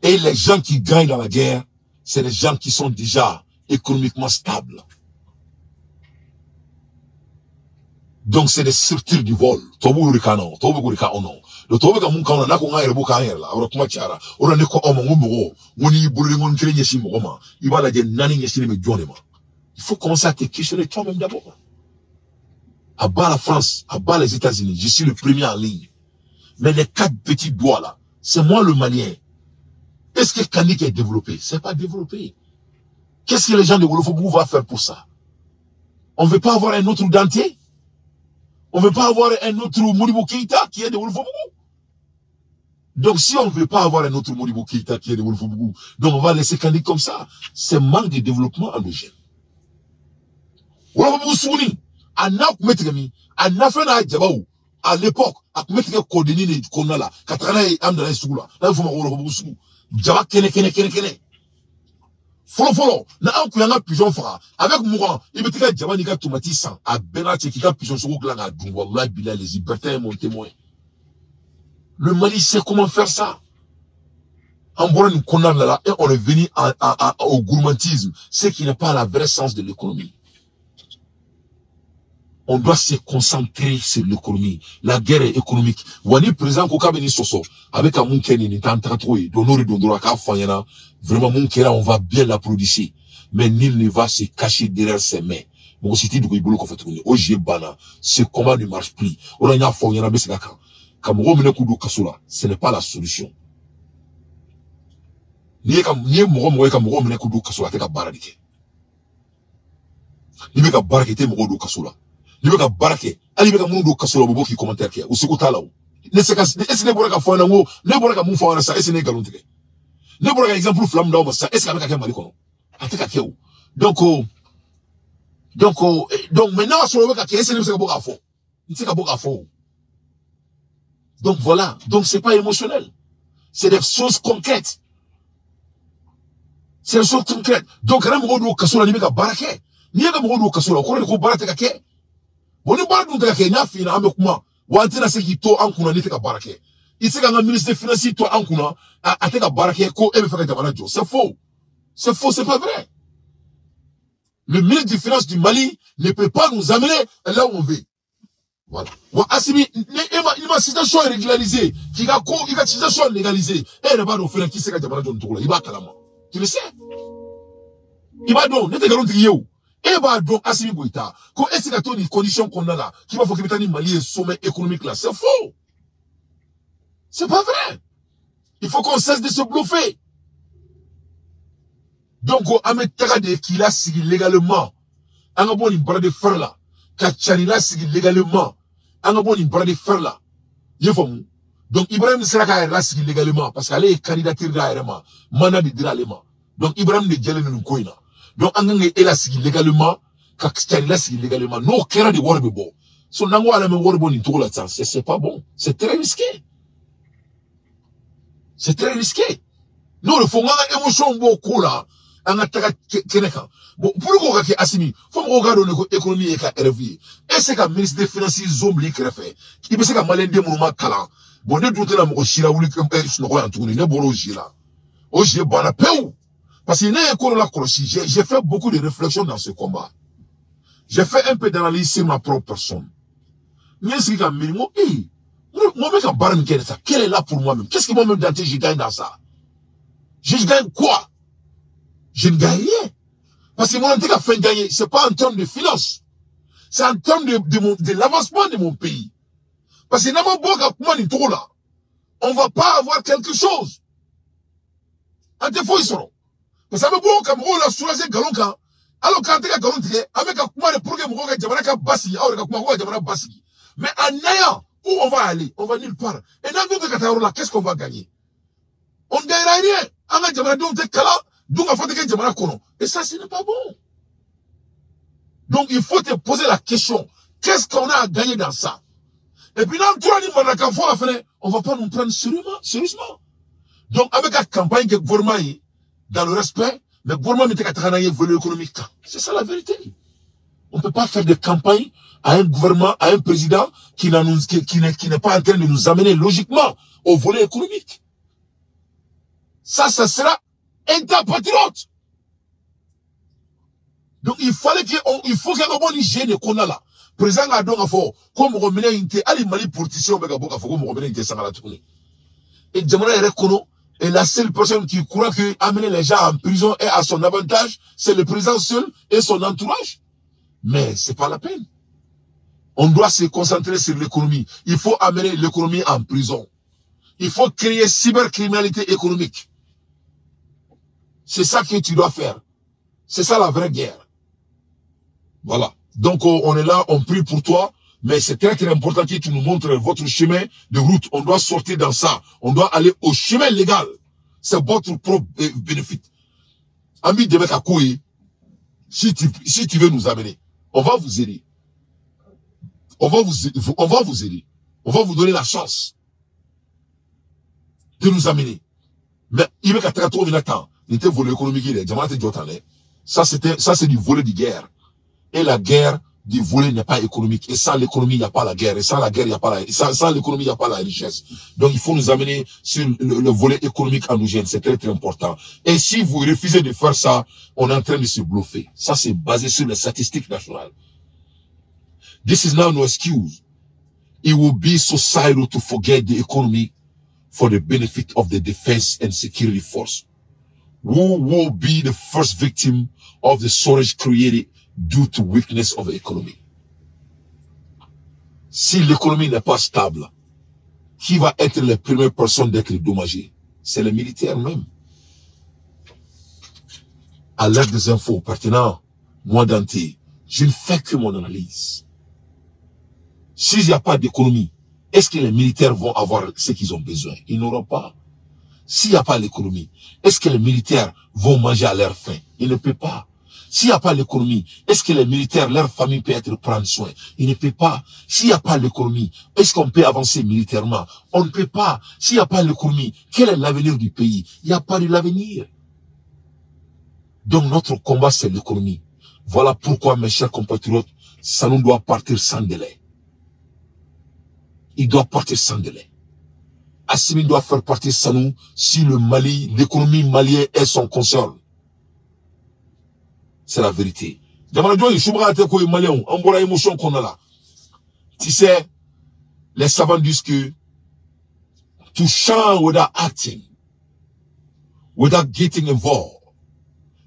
Et les gens qui gagnent dans la guerre, c'est les gens qui sont déjà économiquement stables. Donc c'est des structures du vol. Il faut commencer à te questionner toi-même d'abord. À bas la France, à bas les États-Unis, je suis le premier en ligne. Mais les quatre petits doigts là, c'est moi le Malien. Est-ce que Kanik est développé? C'est pas développé. Qu'est-ce que les gens de Wolofobougou vont faire pour ça? On ne veut pas avoir un autre Dante. On ne veut pas avoir un autre Modibo Keïta qui est de Wolofobougou. Donc si on ne veut pas avoir un autre Modibo Keïta qui est de Wolofobougou, donc on va laisser Kandi comme ça. C'est manque de développement endogène. Wolofobougou Souni, à Nakumetremi, à Nafena Djabaou, à l'époque, à Kumetre Kodeni Konala, Katrana et Amdana Soula, là il faut Wolofobougou Souni. Djaba Kene Kene Kene Kene. Folo folo, na an kuyanga pigeon fra, avec Mouran, il me tira Djaba Nika Tomati sang, à Benache qui a pigeon sur Glanga, Wallah Bilal, les libertés mon témoin. Le Mali sait comment faire ça. En bois, nous connaissons là, et on est venu au gourmandisme, ce qui n'est pas la vraie sens de l'économie. On doit se concentrer sur l'économie. La guerre est économique. Wani président Koka Beni Soso, avec un Munkeni, ni Tantratroui, Donori Dondora, Kafanyana, vraiment Munkera, on va bien l'applaudir. Mais nul ne va se cacher derrière ses mains. Mon cité du Goibolo Kofetouni, Oje Bana, ce combat ne marche plus. On a une affaire, Kamoro Mene Kudo Kasola, ce n'est pas la solution. Ni Moro Kamoro Mene Kudo Kasola, t'es baradike. Ni Meka Barakete Moro do Kasola. Ni bɛ ka baara kɛ hali bɛ ka minnu don kaso la u bɛ bɔ k'i commentaire kɛ u seko t'a la o. Ne se ka est-ce que ne bɔra ka fɔ an ɲɛna ko ne bɔra ka mun fɔ aw ɲɛna sisan est-ce que ne ye nkalon tigɛ? Ne bɔra ka exemple fila min d'aw ma sisan est-ce que a bɛ ka kɛ Mali kɔnɔ? A tɛ ka kɛ o. Donc maintenant sɔrɔ o bɛ ka kɛ est-ce que ne bɛ se ka bɔ k'a fɔ? N tɛ se ka bɔ k'a fɔ o. Donc voilà, donc c'est pas émotionnel. C'est des choses concrètes. C'est des choses concrètes. Donc kana mɔgɔw don kaso la n'i bɛ ka baara kɛ. N'i ye ka mɔgɔw don kaso la o kɔrɔ de ko baara tɛ ka kɛ. Bon, ni baara dun tɛ ka kɛ n y'a f'i ɲɛna an bɛ kuma wa an tɛna se k'i to an kunna n'i tɛ ka baara kɛ. I tɛ se k'an ka ministre des finances to an kunna a tɛ ka baara kɛ ko e bɛ fɛ ka jamana jɔ. C'est faux. C'est faux, c'est pas vrai. Le ministre des Finances du Mali ne peut pas nous amener là où on veut. Voilà. Wa Assimi, il ma situation est régularisée, qui a ko il a situation légalisée. Et ne ba do fɛnɛ k'i se ka jamana jɔ nin cogo la, i b'a kalama. Tu le sais. I b'a dɔn, ne tɛ nkalon tigɛ i ye o. E b'a dɔn Assimi Goïta ko e se ka to nin condition kɔnɔna la k'i b'a fɔ k'i bɛ taa ni Mali ye sommet économique là, c'est faux. C'est pas vrai. Il faut qu'on cesse de se bluffer. Donc an bɛ taga de k'i lasigi légalement. An ka bɔ nin bras de fer la, ka Tchani lasigi légalement. An ka bɔ nin bras de fer la. I ye faamu? Donc Ibrahim sera k'a yɛrɛ lasigi légalement parce qu'ale ye candidature d'a yɛrɛ ma, mandat de dira ale ma. Donc Ibrahim de jɛlen don nin ko in na. Donc an kan ka e lasigi légalement, ka Tchani lasigi légalement. N'o kɛra de wari bɛ bɔ. So n'an ko ale bɛ wari bɔ nin cogo la sisan, c'est pas bon. C'est très risqué. C'est très risqué. N'o de fɔ n k'an ka émotion b'o ko la. An ka taga kɛnɛ kan. Bon, pour que ka kɛ Assimi, fo mɔgɔw k'a dɔn de ko économie ye ka rêve ye. E se ka ministre des finances zon bila i kɛrɛfɛ, i bɛ se ka malien den minnu ma kalan. Bon, ne dun tɛna mɔgɔ si lawuli sunɔgɔ yan tuguni, ne bɔra o jeu la. O jeu banna pewu. Parce que ne ye ko dɔ lakɔlɔsi, j'ai fait beaucoup de réflexions dans ce combat. J'ai fait un peu d'analyse sur ma propre personne. N ye sigi ka miiri, n ko ee, n ko n bɛ ka baara min kɛ sa, quel est là pour moi-même? Qu'est-ce que moi-même Dante je gagne dans ça? Je gagne quoi? Je ne gagne rien. Parce que mon intérêt a fait gagner, c'est pas en termes de finances. C'est en termes de l'avancement de mon pays. Parce que là, on va pas avoir quelque chose. En défaut, ils seront. Parce que bon, comme on a soulagé Galonka, alors quand tu as Galonka, avec un comment de pour que mon gars Bassi, alors mais en ayant où on va aller, on va nulle part. Et dans le qu'est-ce qu'on va gagner? On ne gagnera rien. En donc, et ça, ce n'est pas bon. Donc, il faut te poser la question. Qu'est-ce qu'on a à gagner dans ça? Et puis, dans on ne va pas nous prendre sérieusement. Donc, avec la campagne que gouvernement, dans le respect, mais gouvernement mette à volet économique. C'est ça la vérité. On ne peut pas faire de campagne à un gouvernement, à un président qui n'est pas en train de nous amener logiquement au volet économique. Ça, ça sera interpatriote. Donc il fallait qu'il faut qu'il y ait un bon hygiène qu'on a là. Président a donc fort comme remener une ali Mali politicien bɛ ka bɔ k'a fɔ ko mɔgɔ minɛ in tɛ sanga la tuguni. Et jamana yɛrɛ kɔnɔ, et la seule personne qui croit que amener les gens en prison est à son avantage, c'est le président seul et son entourage. Mais c'est pas la peine. On doit se concentrer sur l'économie. Il faut amener l'économie en prison. Il faut créer cybercriminalité économique. C'est ça que tu dois faire. C'est ça la vraie guerre. Voilà. Donc, on est là, on prie pour toi. Mais c'est très, très important que tu nous montres votre chemin de route. On doit sortir dans ça. On doit aller au chemin légal. C'est votre propre bénéfice. Ami de Mekakoui, si tu veux nous amener, on va vous aider. On va vous aider. On va vous donner la chance de nous amener. Mais il veut qu'à 3 temps, il était volé économique, il est. Ça, c'est du volet de guerre. Et la guerre du volet n'est pas économique. Et sans l'économie, il n'y a pas la guerre. Et sans la guerre, il n'y a pas la, sans l'économie, il n'y a pas la richesse. Donc, il faut nous amener sur le volet économique endogène. C'est très, très important. Et si vous refusez de faire ça, on est en train de se bluffer. Ça, c'est basé sur les statistiques nationales. This is now no excuse. It will be societal to forget the economy for the benefit of the defense and security force, who will be the first victim of the shortage created due to weakness of the economy. Si l'économie n'est pas stable, qui va être les premières personnes d'être endommagées? C'est les militaires même. À l'aide des infos pertinentes, moi Dante, je ne fais que mon analyse. S'il n'y a pas d'économie, est-ce que les militaires vont avoir ce qu'ils ont besoin? Ils n'auront pas. S'il n'y a pas l'économie, est-ce que les militaires vont manger à leur faim? Ils ne peuvent pas. S'il n'y a pas l'économie, est-ce que les militaires, leur famille peut être prendre soin? Ils ne peuvent pas. S'il n'y a pas l'économie, est-ce qu'on peut avancer militairement? On ne peut pas. S'il n'y a pas l'économie, quel est l'avenir du pays? Il n'y a pas de l'avenir. Donc notre combat, c'est l'économie. Voilà pourquoi, mes chers compatriotes, ça nous doit partir sans délai. Il doit partir sans délai. Assimi doit faire partir Sanou si le Mali, l'économie malienne est son concern. C'est la vérité. Tu sais, les savants disent que to shine without acting, without getting involved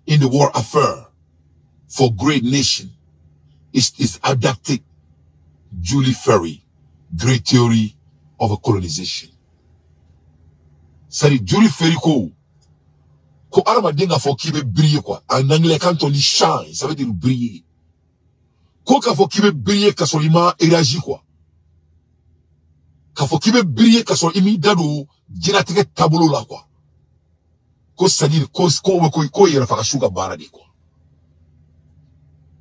in the war affair for great nation, is adapted Julie Ferry, great theory of a colonization. C'est-à-dire, Julie Ferry ko, ko adamaden k'a fɔ k'i bɛ briller quoi. En anglais, quand on dit shine, ça veut dire briller. Ko k'a fɔ k'i bɛ briller k'a sɔrɔ i ma réagi quoi. K'a fɔ k'i bɛ briller k'a sɔrɔ i m'i da don diɲɛlatigɛ taabolo la quoi. Ko c'est-à-dire ko ko yɛrɛ faga su ka baara de quoi.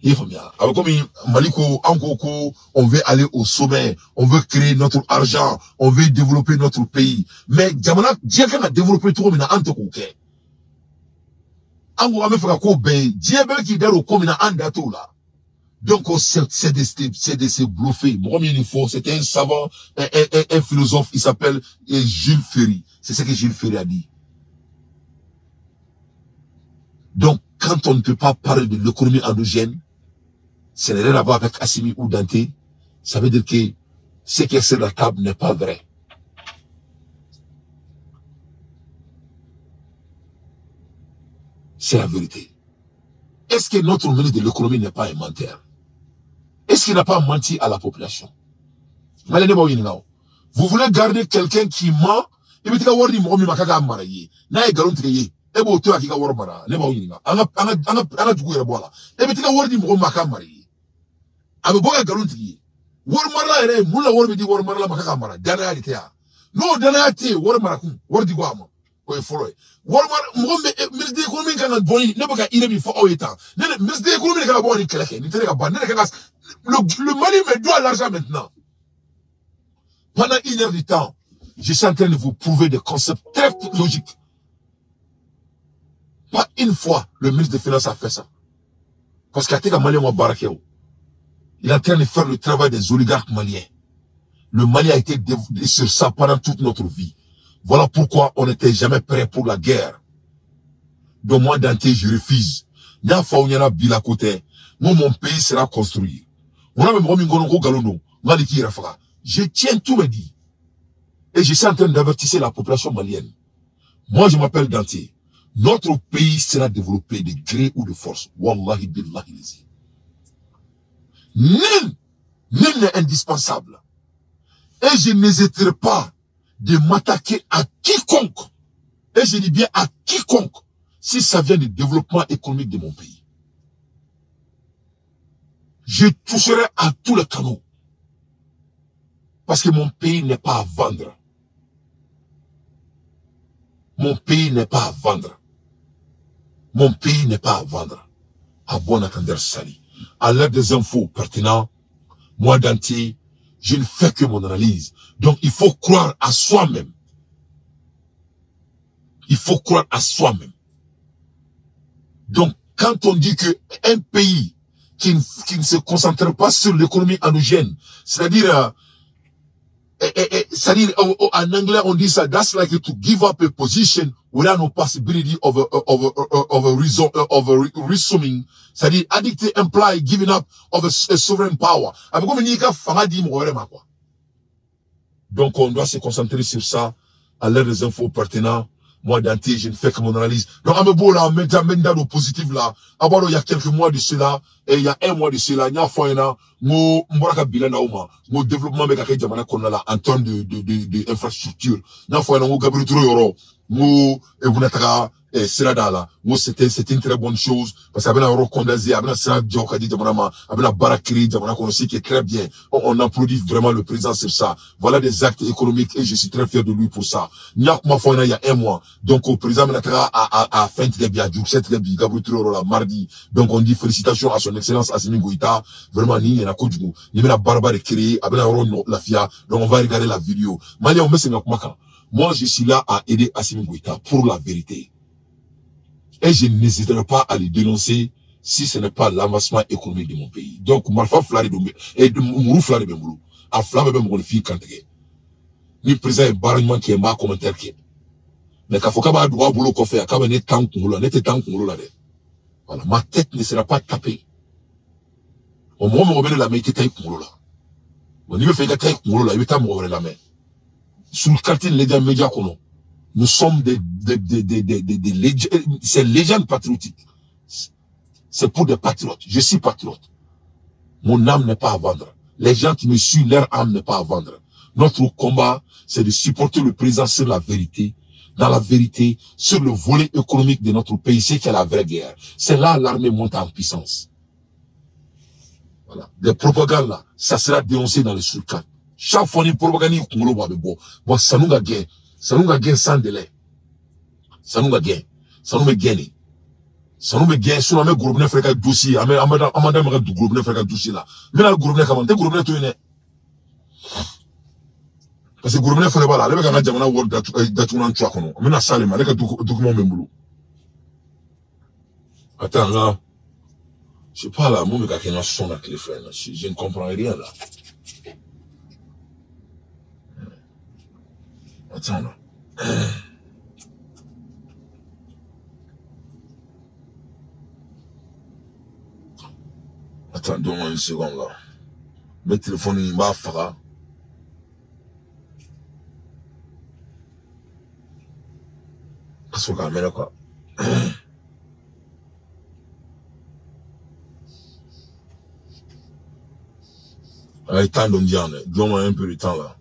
I ye faamuya? A bɛ komi Mali ko an ko ko on veut aller au sommet, on veut créer notre argent, on veut développer notre pays. Mais jamana diɲɛ kan ka développer cogo min na an tɛ k'o kɛ. An ko an bɛ fɛ ka ko bɛɛ ye, diɲɛ bɛɛ k'i da don ko min na an da t'o la. Donc c'est de se bluffer. Mɔgɔ min ye nin fɔ, c'était un savant, un philosophe, il s'appelle Jules Ferry. C'est ce que Jules Ferry a dit. Donc quand on ne peut pas parler de l'économie endogène, ce n'est rien à voir avec Assimi ou Dante. Ça veut dire que ce qui est sur la table n'est pas vrai. C'est la vérité. Est-ce que notre ministre de l'économie n'est pas un menteur? Est-ce qu'il n'a pas menti à la population? Vous voulez garder quelqu'un qui ment? Il veut dire que e b'o to a k'i ka wari mara ne b'aw ɲininka an ka dugu yɛrɛ bɔ a la e bɛ t'i ka wari di mɔgɔ min ma k'a mara i ye a bɛ bɔ ka nkalon tigi ye wari marala yɛrɛ mun la wari bɛ di wari marala ma k'a mara danaya de tɛ yan n'o danaya tɛ yen wari mara kun wari di ko a ma o ye fɔlɔ ye wari mara mɔgɔ min bɛ ministre de l'économie kan ka bɔ ni ne bɛ ka idée min fɔ aw ye tan ne de ministre de l'économie de kan ka bɔ nin kɛlɛ kɛ nin tɛ ne ka ban ne de kan ka le Mali me doit l'argent maintenant. Pendant une heure de temps, je suis en train de vous prouver des concepts très logiques. Pas une fois, le ministre des Finances a fait ça. Parce qu'il a Malien il est en train de faire le travail des oligarques maliens. Le Mali a été sur ça pendant toute notre vie. Voilà pourquoi on n'était jamais prêt pour la guerre. Donc moi, Dante, je refuse. Moi, mon pays sera construit. Je tiens tout me dit. Et je suis en train d'avertir la population malienne. Moi, je m'appelle Dante. Notre pays sera développé de gré ou de force. Wallahi billahi lazi. Nul n'est indispensable. Et je n'hésiterai pas de m'attaquer à quiconque. Et je dis bien à quiconque, si ça vient du développement économique de mon pays. Je toucherai à tous les canaux. Parce que mon pays n'est pas à vendre. Mon pays n'est pas à vendre. Mon pays n'est pas à vendre. À bon entendeur, salut. À l'aide des infos pertinentes, moi, Dante, je ne fais que mon analyse. Donc, il faut croire à soi-même. Il faut croire à soi-même. Donc, quand on dit que un pays qui ne se concentre pas sur l'économie endogène, c'est-à-dire, c'est-à-dire, en anglais, on dit ça, that's like to give up a position without no possibility of resuming. C'est-à-dire, addicted imply giving up of a sovereign power. Donc, on doit se concentrer sur ça, à l'aide des infos pertinentes. Moi, Dante, je ne fais que mon analyse. Donc, à me beau là, maintenant, au positif là. Abord, il y a quelques mois de cela, et il y a un mois de cela, il y a un mo, m'boraka bilan nauma, mo développement meka ke jamana konna la, en termes de infrastructure. N'a fois, mo Gabriel Touré yoro, mo, ebunataka, sira la, mo c'était une très bonne chose, parce que abena yoro kondazé, abena sira djoka di jamana ma, abena barakri jamana kono, ce qui est très bien. On applaudit vraiment le président sur ça. Voilà des actes économiques et je suis très fier de lui pour ça. Nyakuma fois, il y a un mois. Donc, au président Menatra a fait très bien, très bien, Gabriel Touré la mardi. Donc, on dit félicitations à son excellence Assimi Goïta. Vraiment, ni na kojugu, ni mena barba de créer, abena yoro la fia. Donc, on va regarder la vidéo. Mali, on met ce ngakumaka. Moi, je suis là à aider Assimi Goïta pour la vérité. Et je n'hésiterai pas à les dénoncer si ce n'est pas l'avancement économique de mon pays. Donc, Marfa Flari et Mourou Flari Bemboulou, a Flari Bemboulou fille Kanté. Ni président est barrement qui est ma commentaire qui est. Mais quand faut pas droit boulot qu'on fait, quand on est tant qu'on l'a, n'était tant qu'on l'a. Voilà, ma tête ne sera pas tapée. Au moment où on met la main, il qu'on l'a. On y veut faire qu'on l'a, il veut mourir la main. Sous le quartier de médias qu'on a. Nous sommes des c'est légendes patriotiques. C'est pour des patriotes. Je suis patriote. Mon âme n'est pas à vendre. Les gens qui me suivent, leur âme n'est pas à vendre. Notre combat, c'est de supporter le président sur la vérité, dans la vérité, sur le volet économique de notre pays, c'est qu'il y a la vraie guerre. C'est là l'armée monte en puissance. Voilà. Des propagandes là, ça sera dénoncé dans le surcap. Chaque fois, une propagande, bon, ça nous a gagné. Ça nous a gagné sans délai. Ça nous a gagné. Ça nous a gagné. Ça nous a gagné. Si on a mis groupe neuf frère dossier, amanda me groupe neuf frère dossier là. Mais là groupe neuf comment? T'es groupe neuf tout est. Parce que groupe neuf frère là, le mec a jamana word datunan chwa kono. Mais na salema, le document même boulot. Attends là. Je sais pas là, moi mec a qu'un son avec les frères là. Je ne comprends rien là. Attends là. Attends, donne-moi une seconde là. Le téléphone, il m'a fait. Qu'est-ce qu'on a quoi? Allez, temps d'Ondiane. Donne-moi un peu de temps là.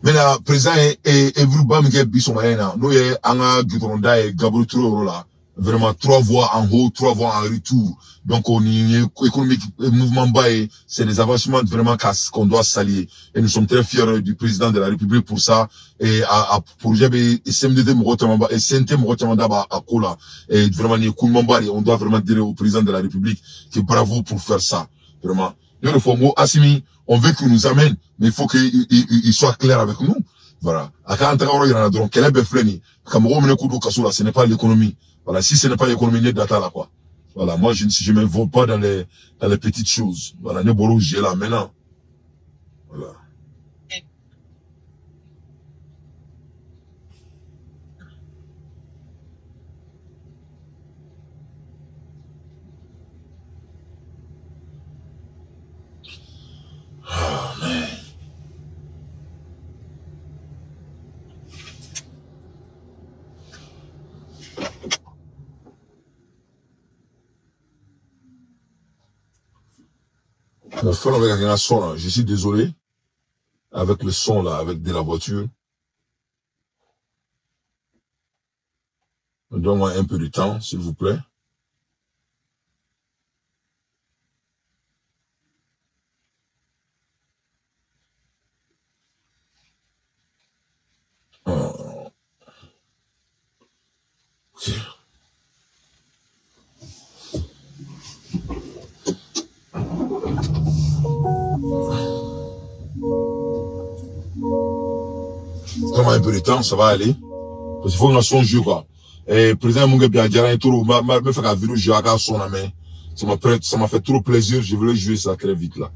Mais la président est venu bamike bissomayena. Nous y a goudronda et Gabriel Touré là. Vraiment 3 voix en haut, 3 voix en retour. Donc on y est économique mouvement bas, c'est des avancements vraiment qu'on doit saluer. Et nous sommes très fiers du président de la République pour ça. Et à projet CMDT Morotamamba et CNT Morotamamba à Kola. Et vraiment on doit vraiment dire au président de la République que bravo pour faire ça. Vraiment. Assimi, on veut qu'il nous amène, mais il faut qu'il soit clair avec nous. Voilà. Ce n'est pas l'économie. Voilà, si ce n'est pas l'économie, n'est data là, quoi. Voilà, moi, je ne m'involve pas dans les petites choses. Voilà, ne bolo, j'ai là, maintenant. Voilà. Oh, man. Mon frère avec un son, je suis désolé. Avec le son là, avec de la voiture. Donne-moi un peu de temps, s'il vous plaît. Oh. Ok. Donne-moi un peu de temps, ça va aller. Parce qu'il faut qu'on son jeu, quoi. Et président Mungue Biadjara et tout, m'a fait la vidéo jouer à son main. Ça m'a fait trop plaisir, je voulais jouer ça très vite là.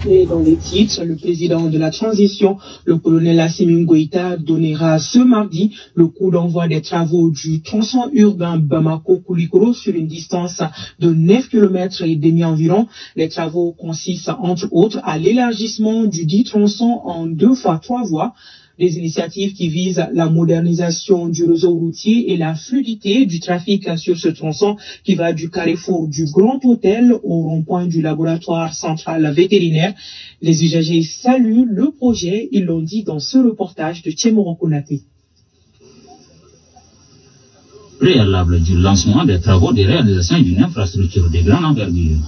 Et dans les titres, le président de la transition, le colonel Assimi Goïta, donnera ce mardi le coup d'envoi des travaux du tronçon urbain Bamako-Koulikoro sur une distance de 9,5 km environ. Les travaux consistent entre autres à l'élargissement du dit tronçon en 2 fois 3 voies. Des initiatives qui visent la modernisation du réseau routier et la fluidité du trafic sur ce tronçon qui va du carrefour du Grand Hôtel au rond-point du laboratoire central vétérinaire. Les usagers saluent le projet, ils l'ont dit dans ce reportage de Tchemoro Konaté. Préalable du lancement des travaux de réalisation d'une infrastructure de grande envergure,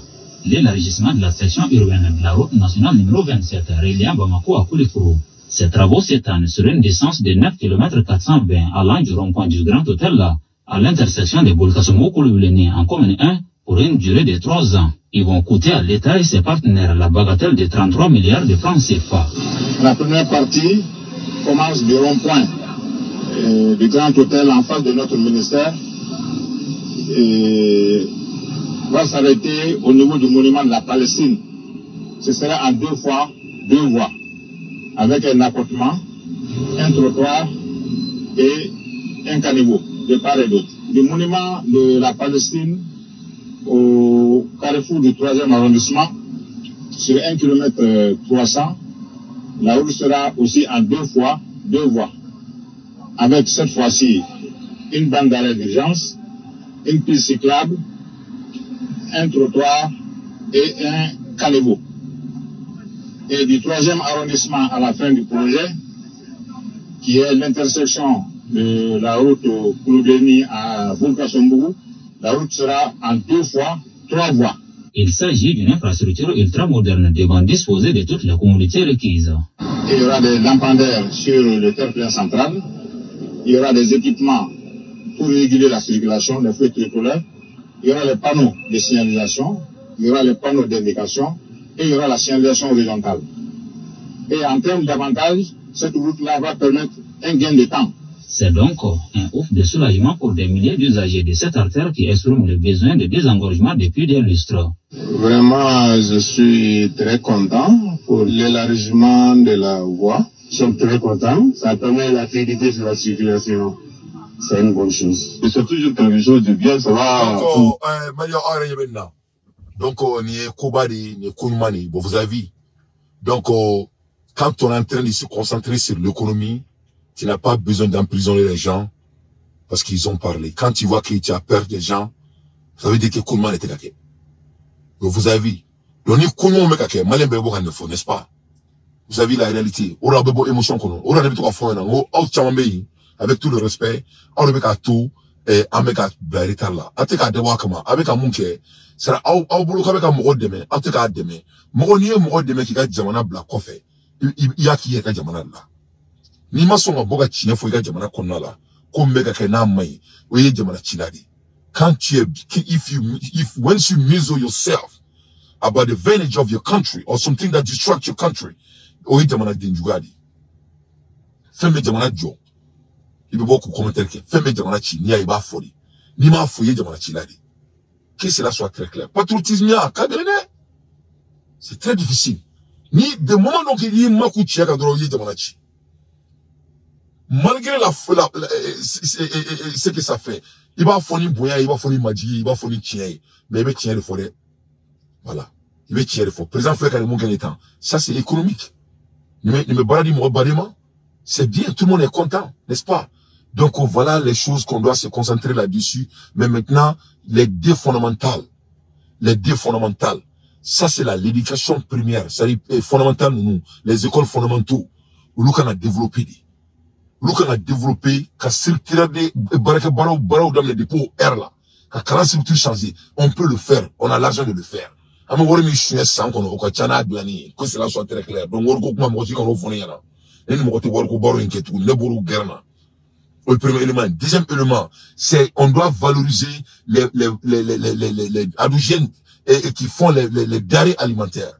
l'élargissement de la section urbaine de la route nationale numéro 27 reliant Bamako à Koulikoro. Ces travaux s'étendent sur une distance de 9 km 420 allant du rond-point du Grand Hôtel à l'intersection de Boulkassoumou-Kouloubleni en commune 1 pour une durée de 3 ans. Ils vont coûter à l'État et ses partenaires la bagatelle de 33 milliards de francs CFA. La première partie commence du rond-point du Grand Hôtel en face de notre ministère et va s'arrêter au niveau du monument de la Palestine. Ce sera en 2 fois 2 voies, avec un apportement, un trottoir et un caniveau de part et d'autre. Du monument de la Palestine au carrefour du 3e arrondissement, sur 1 km 300, la route sera aussi en 2 fois 2 voies, avec cette fois-ci une bande d'arrêt d'urgence, une piste cyclable, un trottoir et un caniveau. Et du 3e arrondissement à la fin du projet, qui est l'intersection de la route Kouloubeni à Boulkassoumbougou, la route sera en 2 fois 3 voies. Il s'agit d'une infrastructure ultramoderne devant disposer de toutes les commodités requises. Il y aura des lampadaires sur le terre-plein central, il y aura des équipements pour réguler la circulation, les feux tricolores, il y aura les panneaux de signalisation, il y aura les panneaux d'indication, et il y aura la signalisation horizontale. Et en termes d'avantages, cette route-là va permettre un gain de temps. C'est donc un ouf de soulagement pour des milliers d'usagers de cette artère qui expriment le besoin de désengorgement depuis des lustres. Vraiment, je suis très content pour l'élargissement de la voie. Je suis très content, ça permet la fluidité de la circulation. C'est une bonne chose. Et c'est toujours quelque chose de bien, ça va. Donc, on est Kobadi, ni Koumani, bon, vous avez vu. Donc, quand on est en train de se concentrer sur l'économie, tu n'as pas besoin d'emprisonner les gens parce qu'ils ont parlé. Quand tu vois que tu as peur des gens, ça veut dire que Koumani était kaké. Donc, vous avez vu. Donc, ni Koumani me kaké, malin bebo kan fo, n'est-ce pas? Vous avez vu la réalité. Ora bebo émotion kono. Ora ne bito fo na ngo au chamambe avec tout le respect, on be ka tout et ameka bla la. Ate ka dewa kama, avec un munke. Sera aw bolo ka bɛ ka mɔgɔ dɛmɛ, aw tɛ k'a dɛmɛ. Mɔgɔ n'i ye mɔgɔ dɛmɛ k'i ka jamana bila kɔfɛ, i y'a k'i yɛrɛ ka jamana de la. N'i ma sɔn ka bɔ ka tiɲɛ fɔ i ka jamana kɔnɔna la, ko min bɛ ka kɛ n'a man ɲi, o ye jamana cila de ye. Quand tu es, if you, if once you measure yourself about the advantage of your country or something that distracts your country, o ye jamanaden juguya de ye. Fɛn bɛ jamana jɔ, i bɛ bɔ k'o commentaire kɛ. Fɛn bɛ jamana ci, n'i y'a ye i b'a fɔ de. N'i m'a fɔ, i ye jamana cila de. Que cela soit très clair. Patriotisme ya ka gɛlɛn dɛ. C'est très difficile. Ni de moment donc i y'i makun cɛ kan dɔrɔn, i ye jamana ci. Malgré la ce que ça fait, i b'a fɔ ni bonya ye, i b'a fɔ ni majigi ye, i b'a fɔ ni tiɲɛ ye, mais i bɛ tiɲɛ de fɔ dɛ. Voilà. I bɛ tiɲɛ de fɔ. Président filɛ ka nin mun kɛ nin tan, ça c'est économique. Nin bɛ baara di mɔgɔ baden ma. C'est bien, tout le monde est content, n'est-ce pas? Donc voilà les choses qu'on doit se concentrer là-dessus. Mais maintenant, les deux fondamentales, les deux fondamentales, ça c'est l'éducation primaire, c'est-à-dire fondamentale, nous, les écoles fondamentaux, olu kan ka développer de. Olu kan ka développer, ka structurer de baarakɛ baaraw baaraw daminɛ depuis o ère là, ka kalan structure changer. On peut le faire, on a l'argent de le faire. An bɛ wari min suɲɛ san kɔnɔ, o ka ca n'a dilanni ye. Que cela soit très clair. Donc wariko kuma, mɔgɔ si kana o fɔ ne ɲɛna. Ne ni mɔgɔ tɛ wariko baro in kɛ tuguni, ne bɔr'o gɛrɛn na. O ye premier élément. Deuxième élément, c'est on doit valoriser les adogènes et qui font les denrées alimentaires.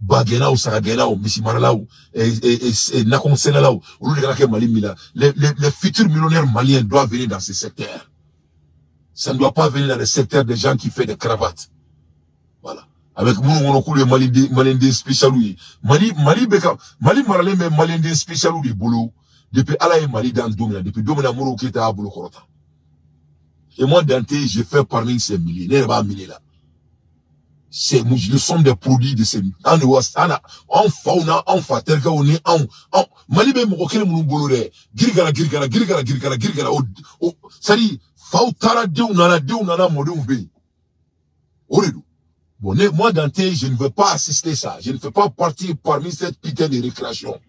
Bagɛnnaw, sagagɛnnaw, misimaralaw, nakɔ sɛnɛlaw, olu de kana kɛ Mali min la. Les futurs millionnaires maliens doivent venir dans ces secteurs. Ça ne doit pas venir dans le secteur des gens qui font des cravates. Voilà. Avec minnu kɔnɔ k'olu ye maliden maliden spécial ye. Mali bɛ ka Mali maralen bɛ maliden spécial de bolo depuis Ala ye Mali dan don min na, depuis don min na Modibo Keyita y'a bolo kɔrɔta. Et moi, Dante, je fais parmi ces milliers. Ne yɛrɛ b'a milliers la. C'est nous sommes des produits de ces an de wa an an faw na anw fa terikɛw ni anw anw Mali bɛ mɔgɔ kelen minnu bolo dɛ, girigara girigara girigara girigara girigara, o c'est à dire faw taara, denw nana, denw nana, mɔdenw bɛ yen, o de don. Bon, moi, Dante, je ne veux pas assister ça. Je ne fais pas partie parmi cette putain de récréation.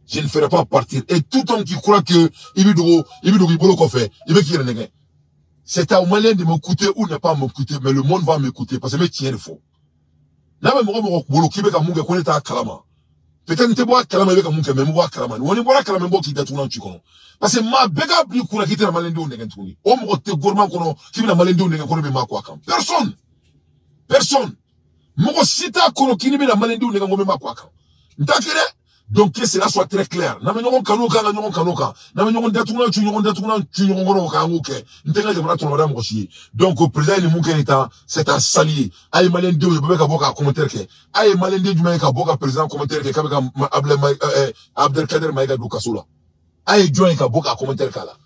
Je ne ferai pas partir. Et tout homme qui croit que il bɛ dogo, i bɛ dogo i bolo kɔfɛ, i bɛ k'i yɛrɛ nɛgɛ. C'est au Malien de m'écouter ou ne pas m'écouter, mais le monde va m'écouter parce que n bɛ tiɲɛ de fɔ. N'a bɛ mɔgɔ mɔgɔ bolo k'i bɛ ka mun kɛ ko ne t'a kalama. Peut-être n tɛ bɔ a kalama i bɛ ka mun kɛ, mais n bɛ bɔ a kalama. Wa ni bɔra a kalama, n bɔ k'i datugu ci kɔnɔ. Parce que maa bɛɛ k'a bila i kunna k'i tɛna maliyɛndenw nɛgɛ tuguni. O mɔgɔ tɛ gouvernement kɔnɔ k'i bɛna maliyɛndenw nɛgɛ ko ne bɛ maa kɔ a kan. Personne. Personne. Mɔgɔ si t'a kɔnɔ k'i ni bɛna maliyɛndenw nɛgɛ ko n bɛ maa kɔ a kan. N t'a kɛ dɛ. Donc que cela soit très clair. N'an bɛ ɲɔgɔn kanu kan ka ɲɔgɔn kanu kan. N'an bɛ ɲɔgɔn datugulan cu ɲɔgɔn datugulan cu ɲɔgɔn kɔnɔ o kan, an k'o kɛ. N tɛ n ka jamana tɔnɔmada mɔgɔ si ye. Donc président ye nin mun kɛ nin tan, c'est à saluer. A ye maliyɛndenw ye, bɛɛ bɛ ka bɔ ka commentaire kɛ. A ye maliyɛnden jumɛn ye ka bɔ ka président commentaire kɛ k'a bɛ ka Abdoulaye Abdelkader Maïga don kaso la? A ye jɔn ye ka bɔ ka commentaire k'a la?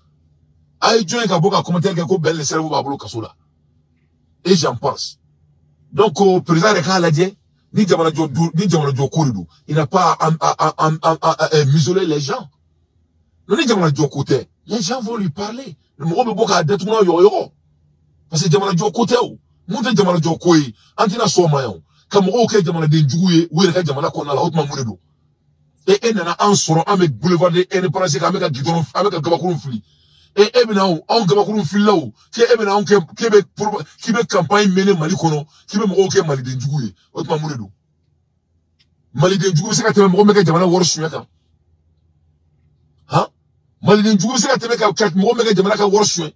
A ye jɔn ye ka bɔ ka commentaire kɛ ko Ben le cerveau b'a bolo kaso la? Et j'en pense. Donc président yɛrɛ k'a lajɛ ni jamana jɔ ni jamana jɔ ko de don, il n'a pas à museler les gens. Ni jamana jɔ ko tɛ, les gens vont lui parler. Mɔgɔ bɛ bɔ k'a datugu n'a yɔgɔyɔgɔ parce que jamana jɔ ko tɛ. O mun tɛ jamana jɔ ko ye, an tɛna sɔn o ma yan o. Ka mɔgɔw kɛ jamanaden jugu ye u yɛrɛ ka jamana kɔnɔna la, o tuma mun de don? E nana an sɔrɔ, an bɛ boulevard de indépendance kan, an bɛ ka goudron, an bɛ ka gabakurun fili. E bɛna o anw gabakurun filila o, k'e bɛna anw kɛ k'e bɛ k'i bɛ campagne mener Mali kɔnɔ, k'i bɛ mɔgɔw kɛ maliden jugu ye, o tuma mun de don? Maliden jugu bɛ se ka tɛmɛ mɔgɔ min bɛ ka jamana wari suɲɛ kan? Han, maliden jugu bɛ se ka tɛmɛ ka mɔgɔ min bɛ ka jamana ka wari suɲɛ?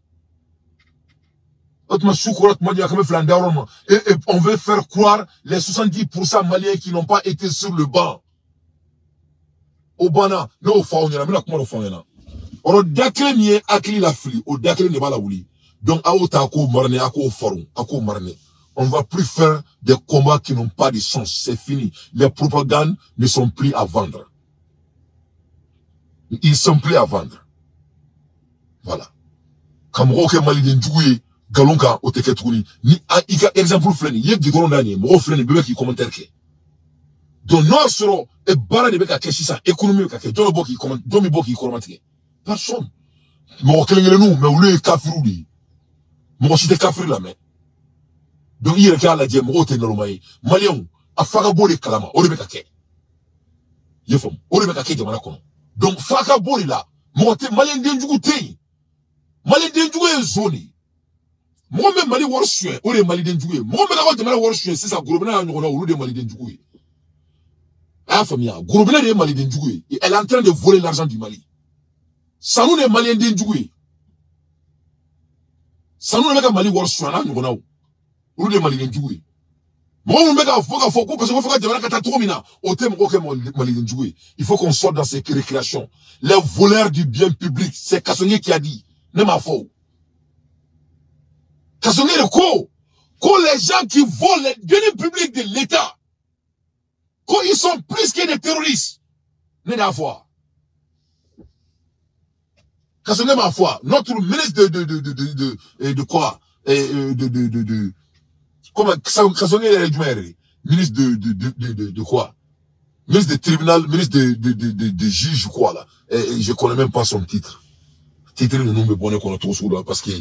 O tuma su kora tuma jumɛn 200 dayɔrɔ ma? Et on veut faire croire les 70% maliens qui n'ont pas été sur le banc. O banna, ne y'o fɔ aw ɲɛna, n bɛna kuma dɔ fɔ aw ɲɛna. Ɔrɔ da kelen min ye hakili lafili, o da kelen de b'a la wuli. Donc aw ta k'o mariner, a k'o farun, a k'o mariner. On va plus faire des combats qui n'ont pas de sens. C'est fini. Les propagandes ne sont plus à vendre. Ils sont plus à vendre. Voilà. Ka mɔgɔw kɛ maliden jugu ye nkalon kan, o tɛ kɛ tuguni. Ni i ka exemple filɛ nin ye, i ye goudron da nin ye, mɔgɔw filɛ nin bɛɛ bɛ k'i commentaire kɛ. Donc n'o y'a sɔrɔ e baara de bɛ ka kɛ sisan, économie bɛ ka kɛ, jɔn bɛ bɔ k'i comment, jɔn bɛ bɔ k'i kɔrɔmatigɛ? Personne. Mɔgɔ kelen kelenninw, mais olu ye kafiriw de ye. Mɔgɔ si tɛ kafiri lamɛn. Donc i yɛrɛ k'a lajɛ, mɔgɔw tɛ naloma ye. Maliyɛnw, a fa ka bɔ de kalama, o de bɛ ka kɛ. I ye faamu? O de bɛ ka kɛ jamana kɔnɔ. Donc fa ka bɔ de la, mɔgɔ tɛ maliyɛn den jugu tɛ yen. Maliyɛn den jugu ye zon de ye. Mɔgɔ min bɛ Mali wari suɲɛ, o de ye maliden jugu ye. Mɔgɔ min bɛ ka jamana wari suɲɛ sisan, gorobinɛ n'a ɲɔgɔnna, olu de ye maliden jugu ye. A y'a faamuya, gorobinɛ de ye maliden jugu ye. Elle est en train de voler l'argent du Mali. Sanu de ye maliyɛn den jugu ye. Sanu de bɛ ka Mali wari suɲɛ n'a ɲɔgɔnnaw, olu de ye maliden jugu ye. Mɔgɔ min bɛ k'a fɔ ko parce que ko fo ka jamana ka taa cogo min na, o tɛ mɔgɔ kɛ maliden jugu ye. Il faut qu'on sorte dans ces récréations. Les voleurs du bien public, c'est Kassongue qui a dit. Ne m'a fɔ. Kassongue de ko les gens qui volent les deniers publics de l'État, qu'ils sont plus que des terroristes. Ne m'a fɔ. Kassongue m'a fɔ. Notre ministre de quoi? De comment Kassongue est ministre de quoi? Ministre de tribunal, ministre de juge, quoi là. Et je connais même pas son titre. Titre de nous me bonne qu'on a trop sous là parce que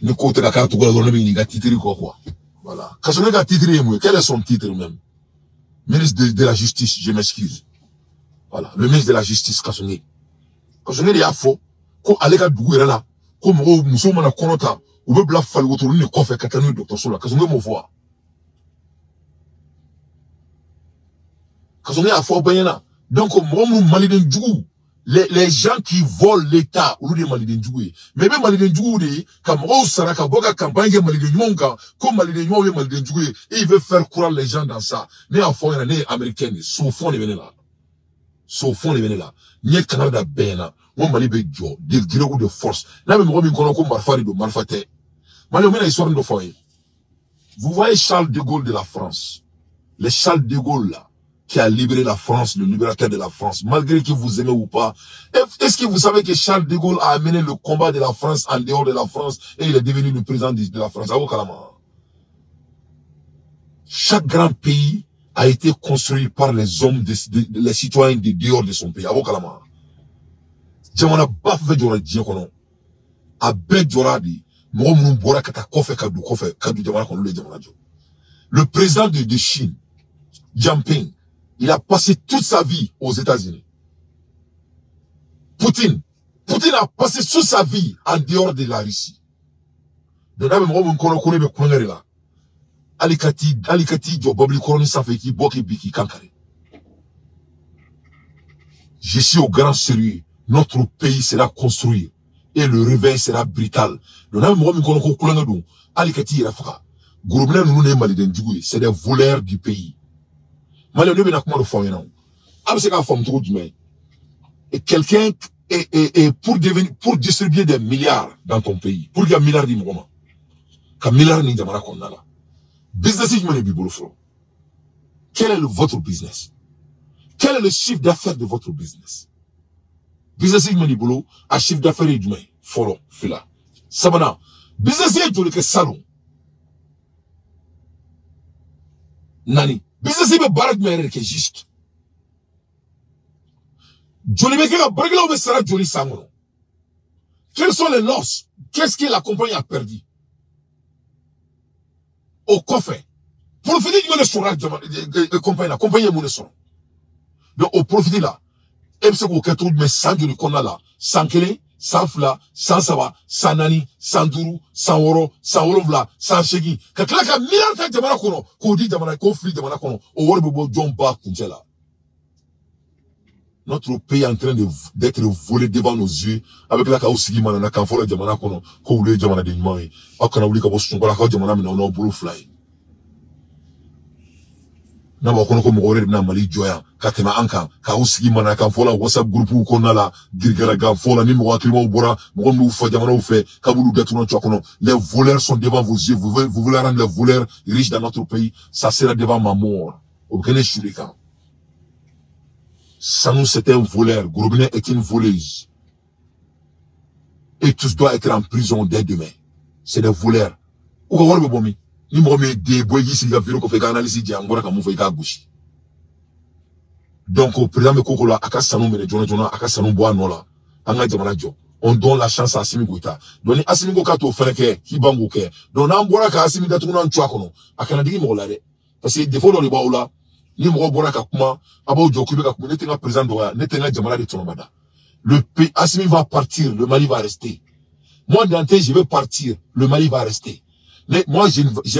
nous côté la carte quoi, on a titre quoi. Voilà. Kassongue a titre, quel est son titre même? Ministre de la justice, je m'excuse. Voilà, le ministre de la justice Kassongue. Kassongue il a faux. Ko ale ka dugu yɛrɛ la, ko mɔgɔw muso mana kɔnɔ ta, u bɛ bila fali wotoro ni kɔfɛ ka taa n'u ye dɔgɔtɔrɔso la. Kassongue m'o fɔ wa? Kassongue y'a fɔ bɛɛ ɲɛna. Donc mɔgɔ minnu maliden jugu, les gens qui volent l'État, olu de ye maliden jugu ye. Mais i bɛ maliden juguw de ye ka mɔgɔw sara ka bɔ ka campagne kɛ maliden ɲumanw kan, ko maliden ɲumanw ye maliden jugu ye. Et il veut faire croire les gens dans ça. Ne y'a fɔ ɲɛna, ne ye américain de ye, sofɔn de bɛ ne la. Sofɔn de bɛ ne la. N ye kangari da bɛɛ ɲɛna. N ko Mali bɛ jɔ de gré ou de force. N'a bɛ mɔgɔ min kɔnɔ ko marifa de don, marifa tɛ. Mali, n bɛna histoire dɔ fɔ aw ye. Vous voyez Charles de Gaulle de la France. Les Charles de Gaulle là, qui a libéré la France, le libérateur de la France, malgré que vous aimez ou pas. Est-ce que vous savez que Charles de Gaulle a amené le combat de la France en dehors de la France et il est devenu le président de la France? Chaque grand pays a été construit par les hommes, les citoyens de dehors de son pays. Jamana ba fɛn jɔra diɲɛ kɔnɔ, a bɛɛ jɔra de mɔgɔ minnu bɔra ka taa kɔfɛ ka don kɔfɛ ka don jamana kɔnɔ, olu ye jamana jɔ. Le président de Chine, Jinping, il a passé toute sa vie aux États-Unis. Poutine a passé toute sa vie en dehors de la Russie. Donc n'a bɛ mɔgɔ min kɔnɔ ko ne bɛ kulonkɛ de la, hali ka t'i jɔ bɔbili kɔrɔnin sanfɛ k'i bɔ k'i bin k'i kan kari. Je suis au grand sérieux. Notre pays sera construit et le réveil sera brutal. Donc, n'a mɔgɔ min kɔnɔ ko kulonkɛ don, hali ka t'i yɛrɛ faga. Gorobinɛ ninnu de ye maliden jugu ye, c'est des voleurs du pays. Malien, ne bɛna kuma dɔ fɔ aw ɲɛna. A bɛ se k'a faamu cogo jumɛn? Et quelqu'un et pour devenir, pour distribuer des milliards dans ton pays, pour qu'il y ait milliards di mɔgɔ ma, ka milliards ni jamana kɔnɔna la, business jumɛn de b'i bolo fɔlɔ? Quel est votre business? Quel est le chiffre d'affaires de votre business? Business jumɛn de bolo, a chiffre d'affaires ye jumɛn ye? Fɔlɔ, fila. Sabanan, business ye joli kɛ salon? Naani, business bɛ baara jumɛn yɛrɛ de kɛ juste? Joli bɛ kɛ ka baarakɛlaw bɛ sara joli san kɔnɔ? Quels sont les losses? Qu'est-ce que la compagnie a perdu? O kɔfɛ, profit jumɛn de sɔrɔla jama compagnie la? Compagnie ye mun de sɔrɔ? Donc o profit la, e bɛ se k'o kɛ cogo jumɛn san joli kɔnɔna la? San 1, san 2, san 3, san 4, san 5, san 6, san 7, san 8, ka tila ka miliyari ta jamana kɔnɔ k'o di jamana, k'o fili jamana kɔnɔ, o wari bɛ bɔ jɔn ba kuncɛ la? Notre pays est en train d'être volé devant nos yeux avec la k'aw sigi mana na kan fɔlɔ jamana kɔnɔ ko olu ye jamanaden ɲumanw ye. Aw kana wuli ka bɔ sunɔgɔ la k'aw jamana minɛ aw n'aw bolo fila ye. N'a b'aw kɔnɔ ko mɔgɔ wɛrɛ de bɛna Mali jɔ yan ka tɛmɛ an kan, k'aw sigi mana kan fɔlɔ WhatsApp groupe kɔnɔna la, girigaragan fɔ la, ni mɔgɔ hakilimaw bɔra, mɔgɔ minnu fa jamanaw fɛ k'a b'olu datugu cɔ kɔnɔ. Les voleurs sont devant vos yeux, vous voulez rendre les voleurs riches dans notre pays, ça sera devant ma mort. O bɛ kɛ ne su de kan. Sanou, c'est un voleur. Gorobinɛ est une voleuse. Et tous doivent être en prison dès demain. C'est des voleurs. U ka wari bɛ bɔ min? Ni mɔgɔ min ye den bɔ i k'i sigi ka vidéo kɔfɛ i ka analyse di yan, n bɔra ka mun fɔ i k'a gosi. Donc o président bɛ ko la, a ka sanu minɛ joona joona, a ka sanu bɔ a nɔ la, an ka jamana jɔ. On donne la chance à Assimi Goïta. Donc ni Assimi ko k'a t'o fɛnɛ kɛ, k'i ban k'o kɛ. Donc n'an bɔra ka Assimi datugunan cu a kɔnɔ, a kana digi mɔgɔ la dɛ. Parce que défaut dɔ de b'aw la. Ni mɔgɔ bɔra ka kuma, a b'aw jɔ k'i bɛ ka kuma, ne tɛ n ka président dɔgɔya, ne tɛ n ka jamana de tɔnɔmada. Le pays, Assimi va partir, le Mali va rester. Moi, Dante, je vais partir, le Mali va rester. Mais moi,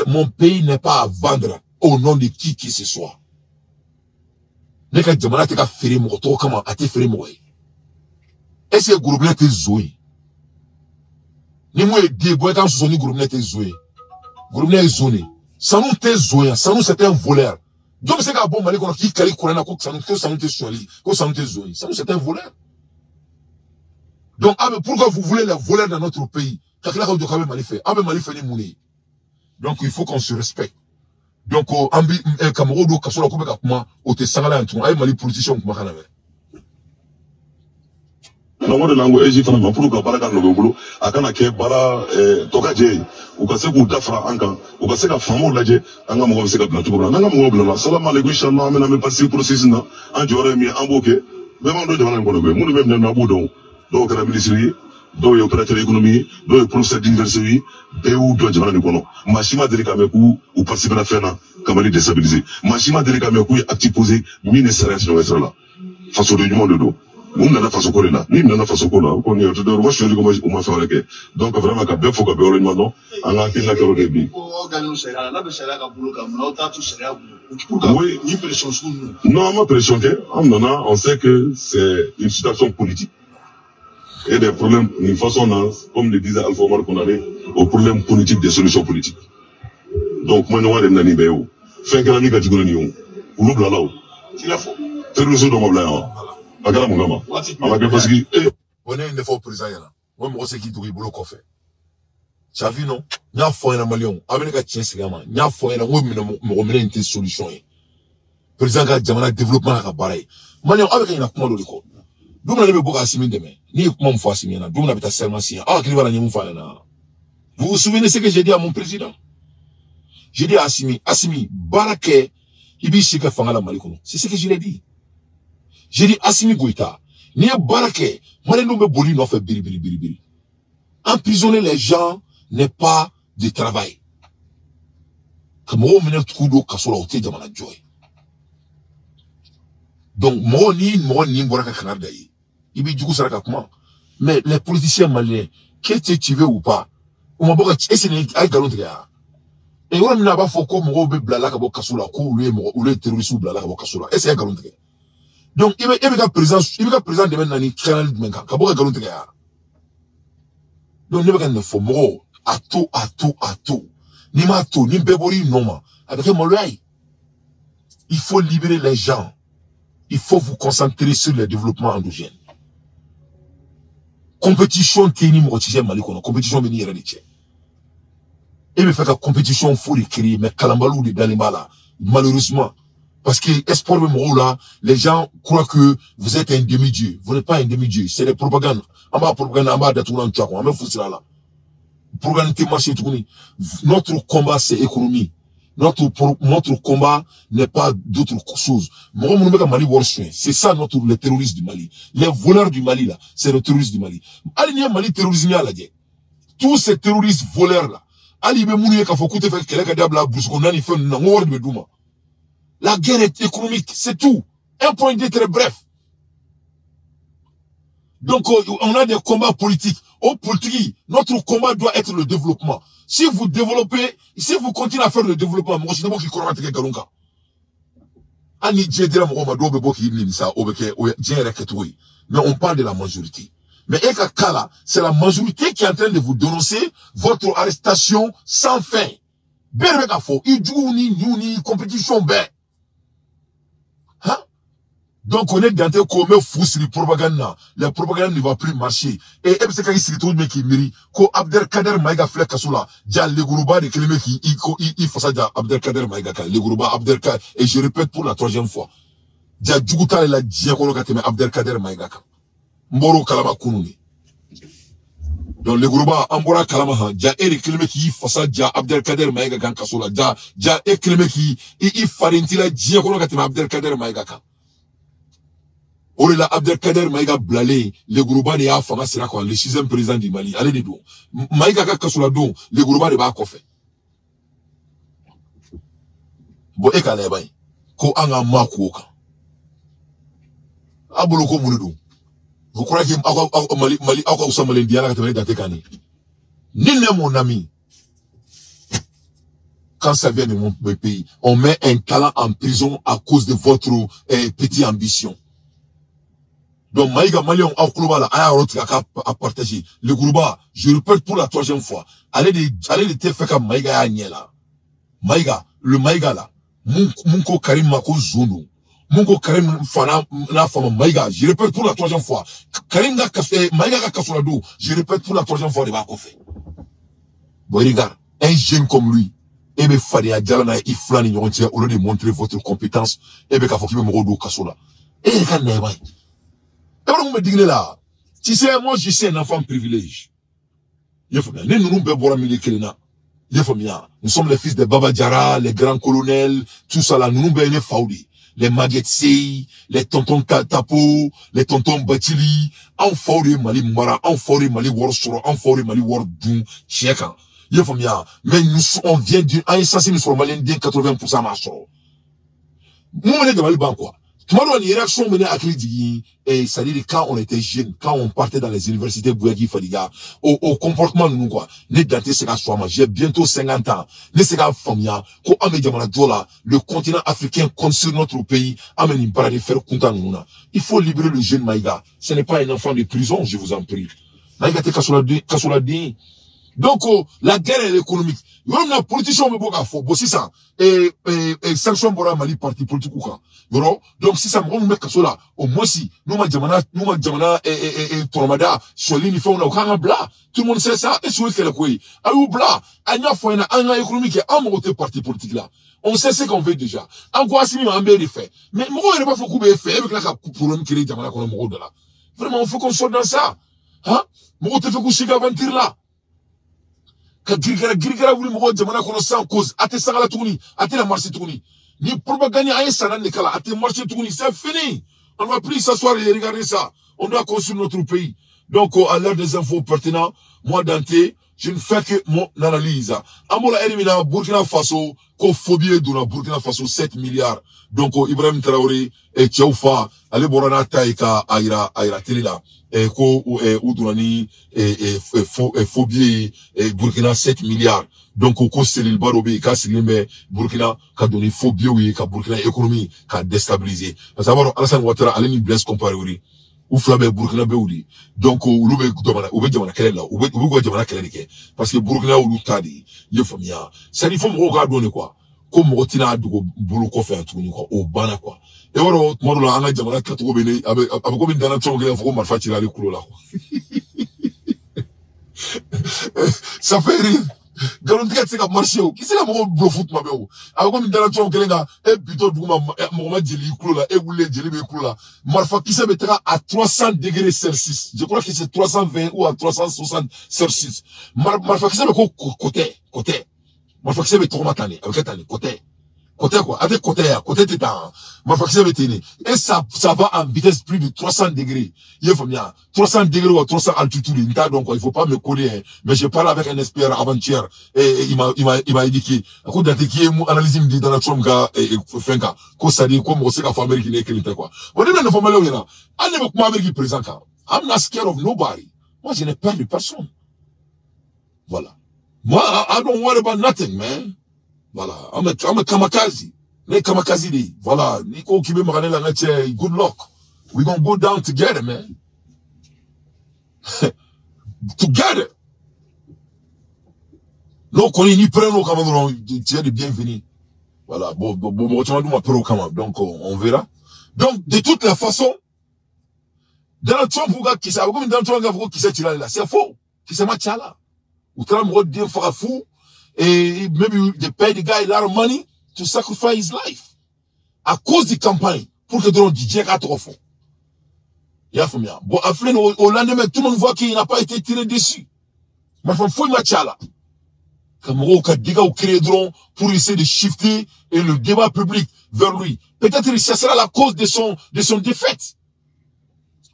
mon pays n'est pas à vendre au nom de qui que ce soit. Ne ka jamana tɛ ka feere mɔgɔ tɔgɔ kama, a tɛ feere mɔgɔ ye. Est-ce que Gorobinɛ tɛ zo ye? Ni mun ye den bɔ i ka sɔsɔ ni Gorobinɛ tɛ zo ye. Gorobinɛ ye zo de ye. Sanu tɛ zon ye, Sanu c'est un voleur. Jɔn bɛ se k'a bɔ Mali kɔnɔ k'i kali kuranɛ na ko Sanu, ko Sanu tɛ sonyali, ko Sanu tɛ zon ye? Sanu c'est un voleur. Donc pourquoi vous voulez les voleurs dans notre pays? Ka tila ka jɔ k'a bɛ Mali fɛ, aw bɛ Mali fɛ ni mun de ye? Donc il faut qu'on se respecte. Donc an bi ka mɔgɔw don kaso la k'u bɛ ka kuma, o tɛ sangala ye tugun. A ye Mali politiciens kumakan lamɛn. Donc o de la n ko AIGE fana ma, pour ka baara ka nɔgɔya u bolo, a kana kɛ baara tɔ ka jɛ ye, u ka se k'u da fara an kan, u ka se ka faamaw lajɛ, an ka mɔgɔw bɛ se ka bila cogo min na. N'an ka mɔgɔw bilala, salamu aleykum, inshallah, an bɛna, an bɛ participer processus na. An jɔyɔrɔ ye min ye, an b'o kɛ. Bɛɛ b'an dɔn jamana in kɔnɔ koyi. Minnu bɛ minɛ na, a b'u dɔn. Dɔw kɛra ministre ye, dɔw ye opérateur économique ye, dɔw ye professeur d'université ye. Bɛɛ y'u dɔn jamana nin kɔnɔ. Maa si ma deli k'a mɛn k'u u participera fɛn na ka Mali déstabiliser. Maa si ma deli k'a mɛn k'u ye acte posé min ni sariya tɛ ɲɔgɔn sira la. Fasoden ɲumanw de don. Mun nana fasoko de la? Ni nana fasoko la, o kɔni o tɛ dɔwɛrɛ, u ma sonyali kɛ, u ma fɛn wɛrɛ kɛ. Donc vraiment, ka bɛɛ fo, ka bɛɛ waleɲuman dɔn. An ka hakilina kɛra o de ye bi. Ko aw dalen don sariya la, n'a bɛ sariya ka bolo kan, munna aw t'a to sariya bolo pour que Oui. ni pression sugu ninnu? Non, an ma pression kɛ. An nana, on sait que c'est une situation politique et des problèmes d'une façon na, comme le disait Alpha Omar Konaré, au problème politique des solutions politiques. Donc kuma ɲɔgɔn de bɛ na nin bɛɛ ye. O fɛn kɛra min ka jugu ni nin ye, o olu bilala o T'i la fɔ. Terroriste dɔ ma bila yan wa? A kɛra mun kama? Waati A ma jumɛn? kɛ parce que O ne ye nin de fɔ président ɲɛna. O mɔgɔ se k'i dogo i bolo kɔfɛ. Tu as vu, non? N y'a fɔ ɲɛna, maliyɛnw, aw bɛ ne ka tiɲɛ segin a ma. N y'a fɔ ɲɛna n ko minɛ mɔgɔ minɛ in tɛ solution ye. Président ka jamana développement ka baara ye. Maliyɛnw, aw bɛ ka ɲinɛ kuma dɔ de kɔ. Don min na ne bɛ bɔ ka Asimi dɛmɛ, ne ye kuma min fɔ Asimi ɲɛna, don min na a bɛ taa serment signer, aw hakili b'a la n ye mun fɔ a ɲɛna? Vous vous souvenez ce que j'ai dit à mon président? J'ai dit à Assimi, Assimi, baara kɛ, i b'i si kɛ fanga la Mali kɔnɔ. C'est ce que je l'ai dit. J'ai dit, Assimi Goïta, n'i ye baara kɛ, maliyɛnw bɛ boli i nɔfɛ biri biri biri biri. Emprisonner les gens n'est pas de travail. Ka mɔgɔw minɛ k'u don kaso la, o tɛ jamana jɔ ye. Donc mɔgɔ ni mɔgɔ nin bɔra ka kangari da i ye, i b'i jugu sara ka kuma. Mais les politiciens maliens, que tu veux ou pas, u ma bɔ ka est ce que a ye nkalon tigɛ wa? E yɔrɔ min na a b'a fɔ ko mɔgɔw bɛ bila la ka bɔ kaso la, ko olu ye mɔgɔ, olu ye terroristes bila la ka bɔ kaso la, est ce que a ye nkalon tigɛ? Donc i bɛ e bɛ ka président, i bɛ ka président dɛmɛ na ni canal jumɛn kan ka bɔ ka nkalon tigɛ wa? Donc ne bɛ ka nin fɔ mɔgɔw, a to, a to, a to. N'i m'a to, ni bɛɛ bɔr'i nɔ ma, a bɛ kɛ maloya ye. Il faut libérer les gens. Il faut vous concentrer sur le développement endogène. Compétition tɛ ni mɔgɔ ci cɛ Mali kɔnɔ, compétition bɛ n'i yɛrɛ de cɛ. E bɛ fɛ ka compétition fo de créer, mais kalanbaliw de dalen b'a la, malheureusement. Parce que espoir bɛ mɔgɔw la, les gens croient que vous êtes un demi-dieu. Vous n'êtes pas un demi-dieu, c'est des propagandes. An b'a propagande, an b'a datugu an cɛ kɔnɔ, an bɛ fu sira la. Propagande tɛ marcher tuguni. Notre combat, c'est économie. Notre combat n'est pas d'autre chose. Mɔgɔ minnu bɛ ka Mali wari suɲɛ, c'est ça notre, les terroristes du Mali. Les voleurs du Mali là, c'est les terroristes du Mali. Hali n'i ye Mali terrorisme y'a lajɛ, tous ces terroristes voleurs là, hali i bɛ minnu ye k'a fɔ k'u tɛ fɛ kɛlɛ ka dabila brousse kɔnɔna ni fɛn ninnu na, n ko wari de bɛ d'u ma. La guerre est économique, c'est tout. Un point de très bref. Donc, on a des combats politiques. Au politique, notre combat doit être le développement. Si vous développez, si vous continuez à faire le développement, moi, je ne sais pas qui croit que galon kan. Ani diɲɛ dira mɔgɔw ma, dɔw bɛ bɔ k'i nimisa, o bɛ kɛ, o ye diɲɛ yɛrɛ kɛcogo ye. Mais on parle de la majorité. Mais e ka cas là, c'est la majorité qui est en train de vous dénoncer votre arrestation sans fin. Bɛɛ de bɛ k'a fɔ, i juguw ni ɲiw ni compétition bɛɛ. Hein? Donc on est dans ko bɛ fu siri propagande na. La propagande ne va plus marcher. Et e bɛ se ka i sigi cogo jumɛn k'i miiri ko Abdelkader Maïga filɛ kaso la, ja leguruba de kelen bɛ k'i i ko i fasa ja Abdelkader Maïga kan. Leguruba Abdelkader, et je répète pour la troisième fois, ja jugu t'ale la diɲɛ kɔnɔ ka tɛmɛ Abdelkader Maïga kan. N bɔr'o kalama kunun de. Donc leguruba, an bɔra kalama han, ja e de kelen bɛ k'i fasa ja Abdelkader Maïga kan kaso la. Ja e kelen bɛ k'i i farenti la diɲɛ kɔnɔ ka tɛmɛ Abdelkader Maïga kan. O de la Abdelkader Maïga bilalen, leguruba de y'a fanga sira kan, le sixième président du Mali, ale de don. Maïga ka kaso la don, leguruba de b'a kɔfɛ. Bon, e k'a lajɛ ban ye ko an ka maa k'o kan. A bolo ko mun de don? Vous croyez que aw ka aw Mali Mali aw ka fisa maliyɛndenya la ka tɛmɛ ne Dante kan de? Ni ne mon ami, quand ça vient de mon pays, on met un talent en prison à cause de votre petite ambition. Donc, Maïga Malion, aw kulo b'a la, a y'a yɔrɔ tigɛ a k'a a partager. Le groupe, je répète pour la troisième fois, ale de tɛ fɛ ka Maïga y'a ɲɛ la. Maïga, le Maïga là, mun ko Karim Mako Zono, mun ko Karim Fana na fama Maïga, je répète pour la troisième fois, Karim Maïga ka kasolado, je répète pour la troisième fois de b'a kɔfɛ. Bon, regarde, un jeune comme lui, et be fadenya jala na i fila ni ɲɔgɔn cɛ au lieu de montrer votre compétence, et be k'a fɔ k'i bɛ mɔgɔw don kaso la. E yɛrɛ ka na ye ba ye. E b'a dɔn mun bɛ digi ne la? Tu sais, moi je suis un enfant privilège. I y'a faamuya, ne ninnu bɛɛ bɔra milieu kelen na. I y'a faamuya, nous sommes les fils de Baba Diarra, les grands colonels, tout ça là, ninnu bɛɛ ye ne faw de ye. Les Maguette Sey, les tontons Tapo, les tontons Batili, anw faw de ye Mali mara, anw faw de ye Mali wari sɔrɔ, anw faw de ye Mali wari dun tiɲɛ kan. I y'a faamuya, mais nous, on vient du, an ye sasi min sɔrɔ malien den 80% m'a sɔrɔ. Mun bɛ ne dabali ban quoi. Tuma dɔ la nin réaction bɛ ne hakili jigin, c'est-à-dire quand on était jeune, quand on partait dans les universités Bouyaki Fadiga, au comportement ninnu quoi, ne dan tɛ se ka sɔn a ma. J'ai bientôt 50 ans, ne se k'a faamuya ko an bɛ jamana jɔ la, le continent africain compte sur notre pays, an bɛ nin baara de faire kuntan ninnu na. Il faut libérer le jeune Maïga. Ce n'est pas un enfant de prison, je vous en prie. Maïga tɛ kasoladen. Donc, la guerre elle est économique. Yɔrɔ min na politicien bɛ bɔ k'a fɔ, bon sisan, sanction bɔra Mali parti politique kan. Yɔrɔ, donc sisan mɔgɔ min bɛ kaso la, au moins si n'u ma jamana tɔnɔmada sɔli ni fɛnw na, u kan ka bila. Tout le monde sait ça. Est-ce que o ye kɛlɛko ye? A y'u bila. An y'a fɔ an ɲɛna, an ka économie kɛ, an mago tɛ parti politique la. On sait ce qu'on veut déjà. An ko Assimi ma, an b'e de fɛ. Mais mɔgɔw yɛrɛ b'a fɔ k'u b'e fɛ, e bɛ tila ka problème créer jamana kɔnɔ mɔgɔw da la. Vraiment, il faut qu'on sorte dans ça. Hein? Mɔgɔw tɛ fɛ k'u si ka aventure la. Ka girigara girigara wuli mɔgɔw jamana kɔnɔ sans cause, a tɛ sangala tuguni, a tɛ na marcher tuguni. Ni propagande an ye san naani de k'a la, a tɛ marcher tuguni, c'est fini. On ne va plus s'asseoir et regarder ça. On doit construire notre pays. Donc, à l'heure des infos pertinentes, moi, Dante, je ne fais que mon analyse. An bɔra ɛri min na, Burkina Faso, ko phobie donna Burkina Faso 7 milliards. Donc, Ibrahim Traoré, cɛw fa, ale bɔra n'a ta ye ka a yira télé la. Ko u donna ni phobie ye Burkina 7 milliards. Donc, ko seliliba dɔ bɛ yen k'a sigilen bɛ Burkina ka don ni faux billets ye ka Burkina économie ka déstabiliser. Parce que a b'a dɔn Alassane Ouattara ale ni Blaise Compaoré, u fila bɛɛ Burkinabéw de ye. Donc olu bɛ jamana, u bɛ jamana kɛlɛ la, u bɛ k'u ka jamana kɛlɛ de kɛ parce que Burkina olu ta de ye. I ye faamuya, c'est à dire fo mɔgɔw k'a dɔn de quoi, ko mɔgɔ tɛna dogo bolo kɔfɛ yan tuguni quoi, o banna quoi. I b'a dɔn tuma dɔ la an ka jamana kɛcogo bɛ ne a bɛ komi Donald Trump kɛlen fɔ ko marifa cira ale kulo la quoi. Ça fait rire. Nkalontigɛ tɛ se ka marcher o, k'i se ka mɔgɔw bluff tuma bɛɛ o. A bɛ komi Donald Trump kɛlen ka e bitɔ dugu ma, mɔgɔ ma jeli i kulo la, e wulilen jeli bɛ i kulo la. Marifa kisɛ bɛ taga à 300 degrés Celsius. Je crois que c'est 320 ou à 360 Celsius. Marifa kisɛ bɛ ko kɔtɛ kɔtɛ. Marifa kisɛ bɛ tɔgɔma tan de, a bɛ kɛ tan de, kɔtɛ. Côté quoi? A tɛ côté ya, côté tɛ tan. Marifa kisɛ bɛ ten de. Et ça, ça va en vitesse plus de 300 degrés. I ye faamuya? 300 degrés ou 300 altitude, n t'a dɔn quoi. Il faut pas me coller, hein. Mais je parle avec un expert avant-hier. Et il m'a indiqué. A ko Dante k'i ye mun analyse min di Donald Trump ka fɛn kan. Ko c'est à dire ko mɔgɔ se ka fɔ Amérique ne kelen tɛ quoi. Bon, ne bɛna nin fɔ Maliyɛnw ɲɛna. Hali ne bɛ kuma Amérique président kan. I'm not scared of nobody. Moi, je n'ai peur de personne. Voilà. Moi, I don't worry about nothing, man. Voilà. I'm a kamikaze. Ne kamikaze de ye. Voilà. N'i ko k'i bɛ maga ne la, n ka cɛ, good luck. We gonna go down together, man. Together. N'o kɔni n'i pɛrɛn n'o kama dɔrɔn, tu es le bienvenu. Voilà. Bon, mɔgɔ caman dun ma pɛrɛn o kama. Donc, on verra. Donc, de toutes les façons, Donald Trump ka kisɛ, a bɛ komi Donald Trump k'a fɔ ko kisɛ cira ale la. C'est faux. Kisɛ ma ci a la. U taara mɔgɔ den faga fu. Et maybe they pay the guy a lot of money to sacrifice his life. À cause de campagne. Pour que dɔrɔn diɲɛ k'a tɔgɔ fɔ. I y'a faamuya? Bon, a filɛ nin ye, au lendemain, tout le monde voit qu'il n'a pas été tiré dessus. Marifa foyi ma ci a la. Ka mɔgɔw ka dégâts créer dɔrɔn pour essayer de shifter et le débat public vers lui. Peut-être que ça sera la cause de son défaite.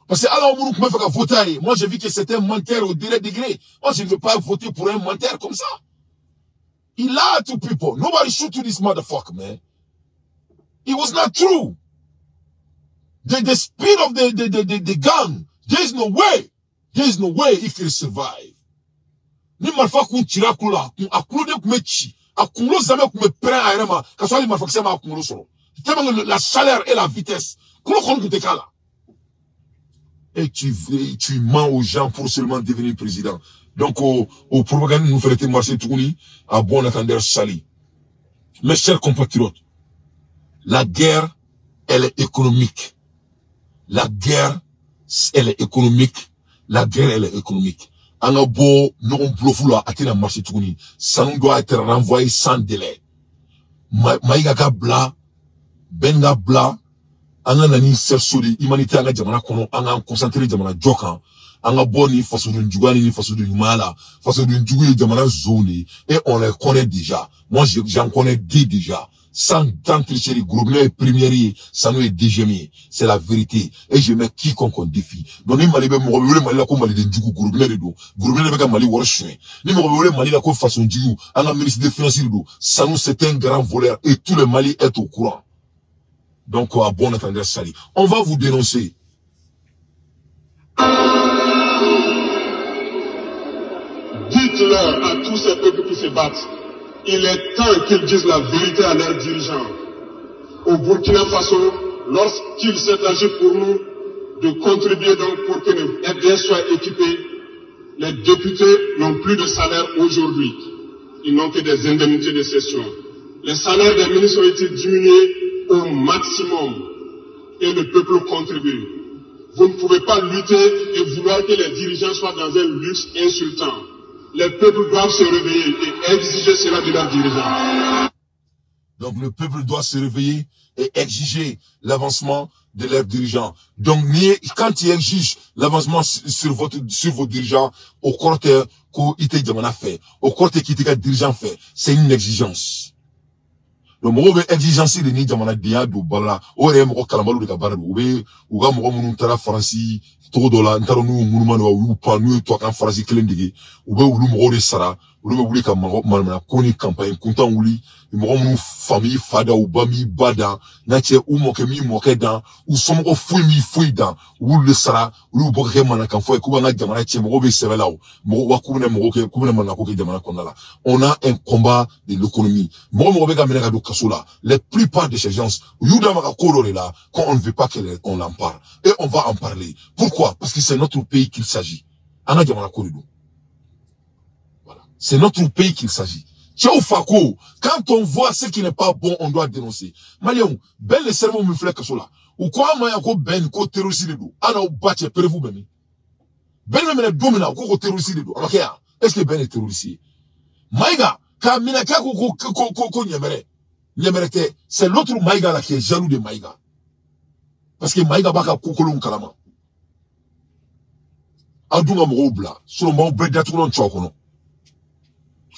Parce que alors, minnu tun bɛ fɛ ka voter a ye, moi j'ai vu que c'était un menteur au dernier degré. Moi je ne veux pas voter pour un menteur comme ça. He lied to people. Nobody shoot to this motherfucker, man. It was not true. The speed of the gun, there is no way. There is no way he could survive. Ni marifa kun cira kulo la, a kulo de kun bɛ ci, a kunkolo zamɛ kun bɛ pɛrɛn a yɛrɛ ma, ka sɔrɔ hali marifakisɛ m'a kunkolo sɔrɔ. Tellement que la chaleur et la vitesse, kulo kɔni kun tɛ k'a la. Et tu mens aux gens pour seulement devenir président. Donc, au propagande nous ferait marcher tuguni, à bon entendeur salut. Mes chers compatriotes, la guerre, elle est économique. La guerre, elle est économique. La guerre, elle est économique. An ka bɔ ɲɔgɔn bluff la, a tɛna marcher tuguni. Sanu doit être renvoyé sans délai. Maïga ka bila, Ben ka bila, an ka na ni cerceau de humanité an ka jamana kɔnɔ, an k'an concentrer jamana jɔ kan. An ka bɔ ni fasoden juguya ni fasoden ɲumanya la. Fasoden jugu ye jamana zonw de ye, et on les connaît déjà. Moi, j'en connais 10 déjà. Sans tant tricherie, Grobina est première, Sanou est deuxième. C'est la vérité. Et je mets quiconque en défi. Donc, ni Mali bɛ mɔgɔ bɛ wele Mali la ko Maliden jugu, Grobina de don. Grobina de bɛ ka Mali wari suɲɛ. Ni mɔgɔ bɛ wele Mali la ko fason jugu, an ka ministre des Finances de don. Sanou, c'est un grand voleur et tout le Mali est au courant. Donc, à bon entendeur, salut. On va vous dénoncer. Dites-leur à tous ces peuples qui se battent, il est temps qu'ils disent la vérité à leurs dirigeants. Au Burkina Faso, lorsqu'il s'est agi pour nous de contribuer donc pour que nos FDS soient équipés, les députés n'ont plus de salaire aujourd'hui. Ils n'ont que des indemnités de session. Les salaires des ministres ont été diminués au maximum et le peuple contribue. Vous ne pouvez pas lutter et vouloir que les dirigeants soient dans un luxe insultant. Les peuples doivent se réveiller et exiger cela de leurs dirigeants. Donc le peuple doit se réveiller et exiger l'avancement de leurs dirigeants. Donc quand il exige l'avancement sur vos dirigeants, au côté qu'il jamana fait, au côté qu'il dirigeant fait, c'est une exigence. Donc mɔgɔw bɛ exigence de ni jamanadenya don ba la, o yɛrɛ ye mɔgɔ kalanbaliw de ka baara don. U bɛ u ka mɔgɔ minnu taara Faransi togo dɔ la, n t'a dɔn n'u y'u munumunu wa u y'u pan, n'u ye tubabukan faransi kelen dege, u bɛ olu mɔgɔw de sara, olu bɛ wuli ka manamana ko ni campagne kuntan wuli, mɔgɔ minnu fa m'i fa da, u ba m'i ba dan, n'a cɛ u mɔkɛ m'i mɔkɛ dan, u somɔgɔ foyi m'i foyi dan, u b'olu de sara, olu bɛ bɔ ka kɛ mananakan fɔ ye k'u b'an ka jamana cɛ, mɔgɔw bɛ sɛbɛ la o, mɔgɔ wa k'u bɛna mɔgɔw kɛ, k'u bɛna manamana ko kɛ jamana kɔnɔna la. On a un combat de l'économie. Mɔgɔ mɔgɔ bɛ ka minɛ ka don kaso la, les plupart de ces gens, u y'u da maga ko dɔ de la, qu'on ne veut pas qu'on en parle. Et on va en parler. Pourquoi? Parce que c'est notre pays qu'il s'agit. An ka jamana ko de don. Voilà. C'est notre pays qu'il s'agit. Cɛw fa ko, quand on voit ce qui n'est pas bon, on doit dénoncer. Maliens, Ben le cerveau min filɛ kaso la, u ko an ma yan ko Ben ko terroriste de don. An n'aw ba cɛ preuve bɛ min? Ben bɛ minɛ don min na, u ko terroriste de don. A ma kɛ yan. Est-ce que Ben est terroriste ye? Maïga, k'a minɛ k'a ko ko ko ko ko ɲɛmɛrɛ. Ɲɛmɛrɛ tɛ. C'est l'autre Maïga là qui est jaloux de Maïga. Parce que Maïga b'a ka ko kolonw kalama. Aw dun ka mɔgɔw bila, sinon m'aw bɛɛ datugulan cɔ kɔnɔ.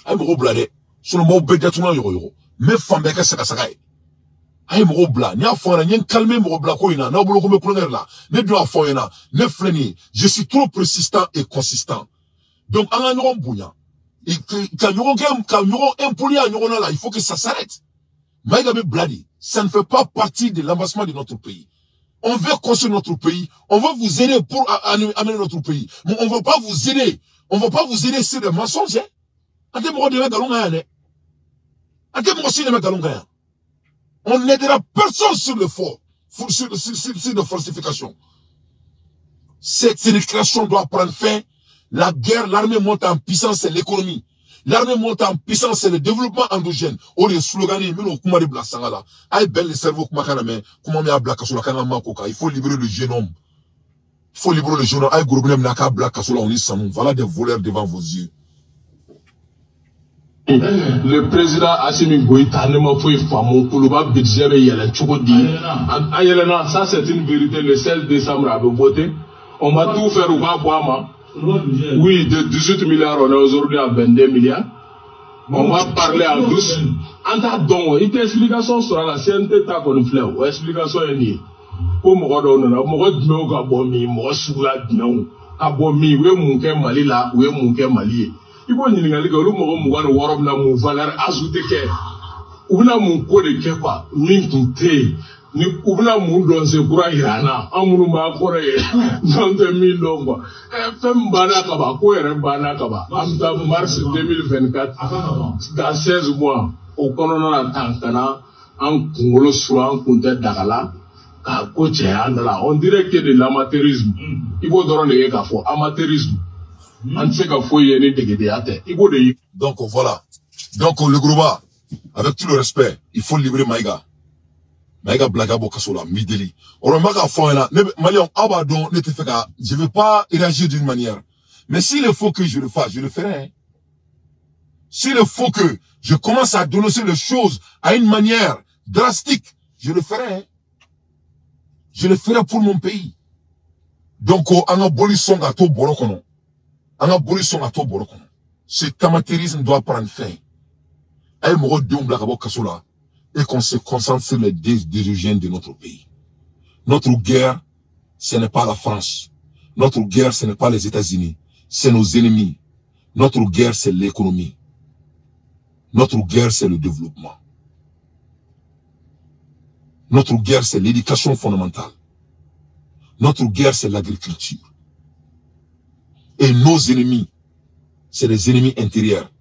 A ye mɔgɔw bila dɛ. Sinon m'aw bɛɛ datugulan yɔgɔyɔgɔ. N bɛ fan bɛɛ kɛ sagasaga ye. A ye mɔgɔw bila. N y'a fɔ aw ɲɛna, n ye n calmer mɔgɔ bila ko in na. N'aw bolo ko n bɛ kulonkɛ de la. Ne dun y'a fɔ aw ɲɛna, ne filɛ nin ye, je suis trop persistant et consistant. Donc an ka ɲɔgɔn bonya. Ka ɲɔgɔn kɛ, ka ɲɔgɔn impoler a ɲɔgɔn na la, il faut que ça s'arrête. Maïga bɛ bila de. Ça ne fait pas partie de l'avancement de notre pays. On veut construire notre pays. On veut vous aider pour amener notre pays. Mais on ne veut pas vous aider. On ne veut pas vous aider sur des mensonges. Hein? On n'aidera personne sur le fort, sur de falsification. Cette sécrétion doit prendre fin. La guerre, l'armée monte en puissance, c'est l'économie. L'armée monte en puissance, c'est le développement endogène. O de slogan, mais ben le cerveau, il faut libérer le jeune homme. Il faut libérer le jeune homme. Aïe, voilà des voleurs devant vos yeux. Le président Assimi Goïta ne m'a fait faamu Kuluba budget bɛ yɛlɛ cogo di. A yɛlɛnna, ça c'est une vérité. Le 16 décembre a bɛ voté. On va tout faire u b'a bɔ a ma. Oui, de 18 milliards, on est aujourd'hui à 22 milliards. On va parler en douce. An t'a dɔn o, i tɛ explication sɔrɔ a la. CNT ta kɔni filɛ o, explication ye nin ye. Ko mɔgɔ dɔw nana, mɔgɔ jumɛnw ka bɔ min, mɔgɔ suguya jumɛnw ka bɔ min, u ye mun kɛ Mali la, u ye mun kɛ Mali ye. I b'o ɲininkali kɛ, olu mɔgɔ 26 bɛna mun valeur ajoutée kɛ, u bɛna mun ko de kɛ quoi, min tun tɛ yen, ni u bɛna mun dɔnsen kura yira an na, an minnu b'a kɔrɔ ye, n'an tɛ min dɔn quoi. Fɛn min banna ka ban, ko yɛrɛ banna ka ban, an bɛ taa mars 2024, dans 16 mois, o kɔnɔna na tan ka na an kunkolo suru, an kun tɛ daga la, k'a ko cɛya an da la. On dirait que de l'amateurisme, i b'o dɔrɔn de ye k'a fɔ amateurisme. Donc voilà. Donc le groupe. Avec tout le respect, il faut libérer Maïga. Maïga blaga bo kaso la mideli. On remarque à fond là, Malion abadon ne te fait pas, je veux pas réagir d'une manière. Mais s'il faut que je le fasse, je le ferai. Hein. S'il faut que je commence à dénoncer les choses à une manière drastique, je le ferai. Hein. Je le ferai pour mon pays. Donc, on a boli son gâteau borokono. On a boli son gâteau borokono. Cet amateurisme doit prendre fin. Et qu'on se concentre sur les dirigeants de notre pays. Notre guerre, ce n'est pas la France. Notre guerre, ce n'est pas les États-Unis. C'est nos ennemis. Notre guerre, c'est l'économie. Notre guerre, c'est le développement. Notre guerre, c'est l'éducation fondamentale. Notre guerre, c'est l'agriculture. Et nos ennemis, c'est les ennemis intérieurs.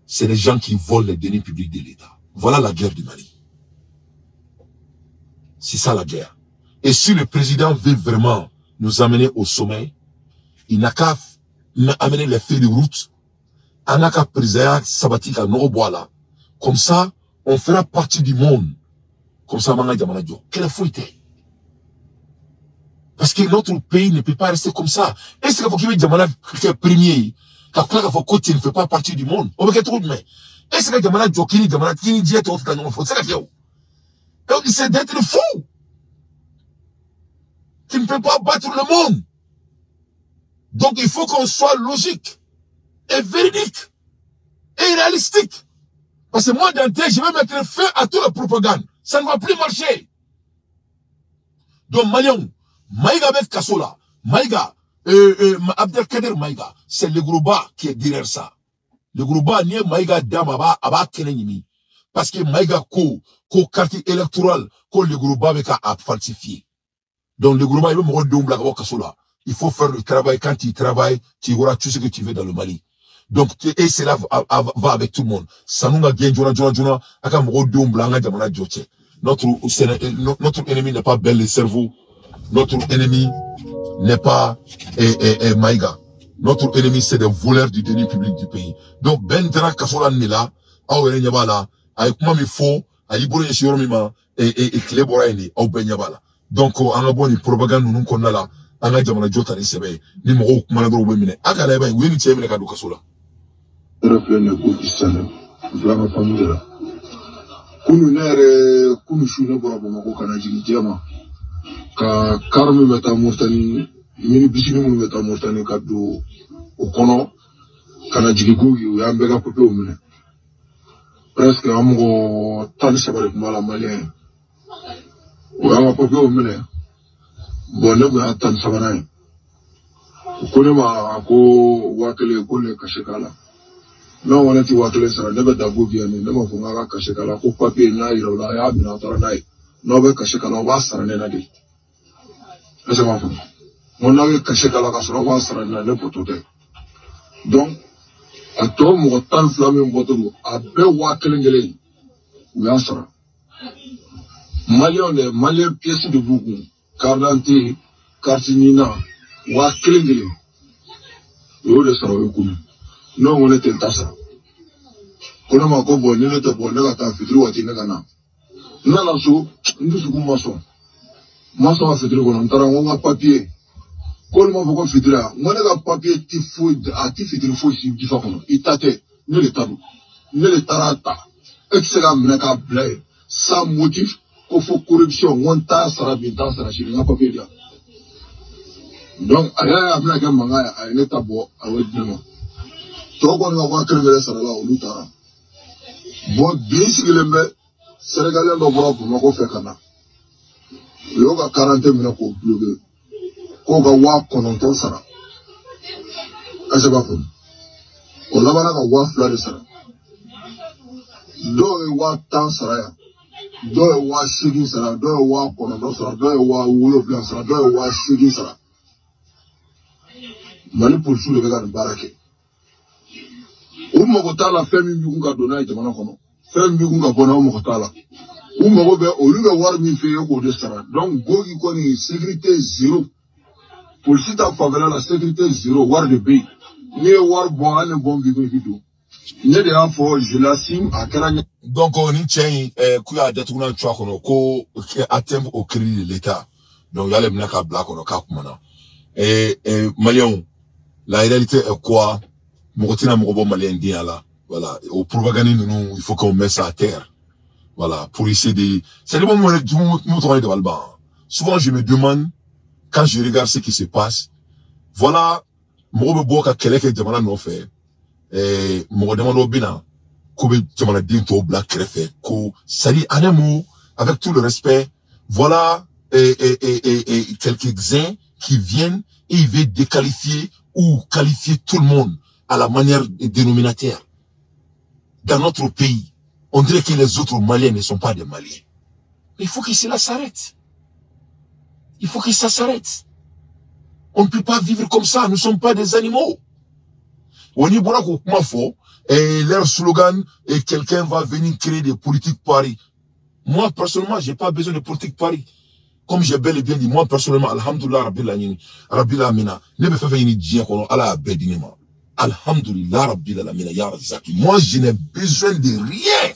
C'est les gens qui volent les deniers publics de l'État. Voilà la guerre du Mali. C'est ça la guerre. Et si le président veut vraiment nous amener au sommet, il n'a qu'à amener les feux de route, il n'a qu'à président sabbatique à Noroboala. Comme ça, on fera partie du monde. Comme ça, quelle faute. Parce que notre pays ne peut pas rester comme ça. Est-ce qu'il faut qu'il y ait un premier? Tu ne fait pas partie du monde. On mais. Est-ce que Jamana Jokini, Jamana Kini, c'est d'être fou. Tu ne peux pas battre le monde. Donc il faut qu'on soit logique et véridique et réalistique. Parce que moi, dans tête, je vais mettre fin à toute la propagande. Ça ne va plus marcher. Donc, Malion, Maïga avec Kassola, Maïga, Abdelkader Maïga, c'est le Grouba qui est derrière ça. Le Grouba ni Maïga Damaba Aba Kenenimi. Parce que Maïga ko quartier électoral, ko le Grouba avec a falsifié. Donc le Grouba, il veut me redonner Kassola. Il faut faire le travail. Quand tu travailles, tu auras tout ce que tu veux dans le Mali. Donc, et cela va avec tout le monde. Sanounga gen jona jona jona, aka mro blanga jamana djoche. Notre ennemi n'est pas bel le cerveau. Notre ennemi n'est pas Maïga. Notre ennemi, c'est des voleurs du denier public du pays. Donc, Ben Tera Kassola Nela, Awe Nyabala, avec moi, il faut, à Iboro Yeshiromima, et Kleboraini, au Ben Nyabala. Donc, on a bon propagande, nous, qu'on a là, on a jamana djota ni sebe, ni mro kumanadro wemine. Aka leba, weni tchemine kadu Kassola. Kunu nere kunu shune bora Bamako kana jigi jema ka karmi beta Mauritanie mini bisini mun beta Mauritanie ka do o kono kana jigi gogi o y'an bɛɛ ka papier minɛ presque an mɔgɔ 13 de tun b'a la malien o y'an ka papier minɛ bon ne kun y'a 13nan ye o ko ne ma ko 1000 ko ne cachet k'a la. Non, on a dit que ça ne bɛ taa gogi yan ne m'a fɔ n k'a ka cachet k'a la ko papier n'a yira o la a y'a minɛ a taara n'a ye n'aw bɛ cachet k'a la aw b'a sara ne la de est-ce que b'a faamu n ko n'aw ye cachet k'a la k'a sɔrɔ aw b'a sara ne la ne bɔtɔ tɛ donc a tɔ mɔgɔ 12 min bɔtɔ don a bɛɛ 1000 kelen u y'a sara maliyɛnw dɛ maliyɛn pièce de b'u kun carte d'identité carte NINA 1000 kelen u y'o de sara o ye kunun. Non, on était ça. Ko ne ma ko bon ni ne tɛ bɔ ne ka taa fitiri waati ne ka na. N nana so n dusukun ma sɔn. N ma sɔn ka fitiri kɔnɔ n taara n ko n ka papier. K'olu m'a fɔ ko fitiri wa? N ko ne ka papier ti foyi a ti fitiri foyi si jifa kɔnɔ. I ta tɛ ne de ta don. Ne de taara ta. E tɛ se k'a minɛ k'a bila yen sans motif ko fo corruption n ko n t'a sara bi n t'a sara sini n ka papier di yan. Donc a yɛrɛ a bɛna kɛ mankan ye a ye ne ta bɔ a y'o di ne ma. Tɔw kɔni ka 1000 kelen sara la olu taara. Bon bi sigilen bɛ Sénégalais dɔ bɔra Bamakɔ fɛ ka na. U y'o ka 40 minɛ k'o bloqué. K'o ka 9000 sara. Est-ce que b'a faamu? O labanna ka 2000 de sara. Dɔw ye 10000 sara yan. Dɔw ye 8000 sara, dɔw ye 9000 sara, dɔw ye 7000 sara, dɔw ye 8000 sara. Mali polisiw de bɛ ka nin baara kɛ. U mago t'a la fɛn min b'i kun ka don n'a ye jamana kɔnɔ fɛn min b'i kun ka bɔ n'a ye u mago t'a la u mago bɛ olu bɛ wari min fɛ e k'o de sara donc gogi kɔni sécurité zéro polisi ta fanfɛla la sécurité zéro wari de bɛ yen n'i ye wari bɔn hali ni bɔn b'i kun i bɛ don. Ne de y'a fɔ, je l'assume, a kɛra. Donc ni cɛ in k'u y'a datugulan cu a kɔnɔ ko atteinte au crédit de l'État. Donc y'ale minɛ k'a bila a kɔnɔ k'a kumana. Maliyɛnw, la réalité est quoi? Mɔgɔ tɛna mɔgɔ bɔ maliyɛn denya la. Voilà, o propagande ninnu, il faut qu'on mette ça à terre. Voilà, pour essayer de, c'est le moment où tɔgɔ ye dabali ban. Souvent je me demande, quand je regarde ce qui se passe, voilà, mɔgɔ bɛ bɔ ka kɛlɛ kɛ jamana nɔfɛ, mɔgɔ damadɔ bɛ na k'u bɛ jamanaden tɔw bila kɛrɛfɛ ko, c'est-à-dire, en un mot, avec tout le respect, voilà, et quelques-uns qui viennent et ils veulent déqualifier ou qualifier tout le monde à la manière dénominateur. Dans notre pays, on dirait que les autres Maliens ne sont pas des Maliens. Mais il faut que cela s'arrête. Il faut que ça s'arrête. On ne peut pas vivre comme ça. Nous ne sommes pas des animaux. On y voit kuma fɔ et leur slogan et quelqu'un va venir créer des politiques Paris. Moi, personnellement, j'ai pas besoin de politique Paris. Comme j'ai bel et bien dit, moi, personnellement, alhamdoulilah, rabbil alamin, rabbil alamina, ne bɛ fɛn fɛn ɲini diɲɛ kɔnɔ, Ala y'a bɛɛ di ne ma. Alhamdoulilah, rabbil alamina, ya Razaki. Moi, je n'ai besoin de rien.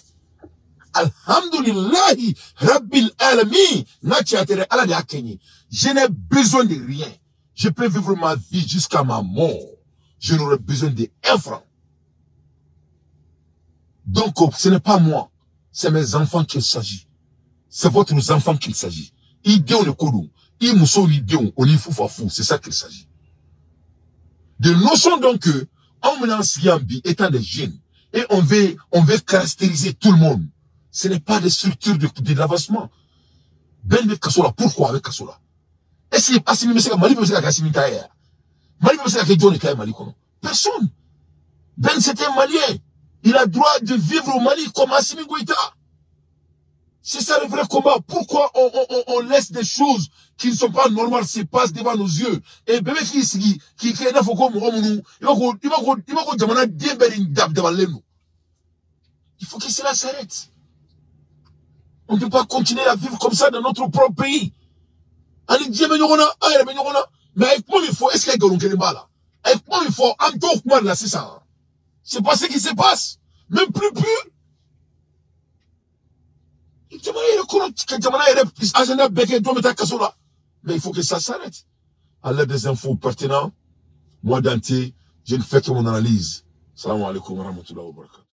Alhamdoulilah, rabbil alamin. N'a cɛ tɛ dɛ, Ala de y'a kɛ n ye. Je n'ai besoin de rien. Je peux vivre ma vie jusqu'à ma mort. Je n'aurai besoin de un franc. Donc, ce n'est pas moi, c'est mes enfants qu'il s'agit. C'est votre enfants qu'il s'agit. I denw de ko don. I muso ni denw, o ni fu fa fu, c'est ça qu'il s'agit. De notion donc que, anw bɛna sigi yan bi, étant des jeunes, et on veut caractériser tout le monde. Ce n'est pas des structures de l'avancement. Ben bɛ kaso la, pourquoi a bɛ kaso la? Est-ce que Assimi bɛ se ka Mali bɛ se ka kɛ Assimi ta ye wa? Mali bɛ se ka kɛ jɔn de ta ye Mali kɔnɔ? Personne. Ben, c'est un Malien. Il a droit de vivre au Mali comme Assimi Goïta. C'est ça le vrai combat. Pourquoi on laisse des choses qui ne sont pas normales se passent devant nos yeux? Et bébé qui sigi, qui n'a fɔ ko mɔgɔ minnu, i b'a ko jamana den bɛɛ de dabalen don. Il faut que cela s'arrête. On ne peut pas continuer à vivre comme ça dans notre propre pays. Ani diɲɛ bɛ ɲɔgɔn na, an yɛrɛ bɛ ɲɔgɔn na. Mais a ye kuma min fɔ, est-ce que nkalon kelen b'a la? A ye kuma min fɔ, an t'o kuma de la sisan. C'est pas ce qui se passe. Même plus pur. Jamana yɛrɛ kɔnɔ, ka jamana yɛrɛ agenda bɛɛ kɛ, jɔn bɛ taa kaso la. Mais il faut que ça s'arrête. À l'aide des infos pertinentes, moi Dante, je ne fais que mon analyse. Salam alaikum wa rahmatullahi wa barakatuh.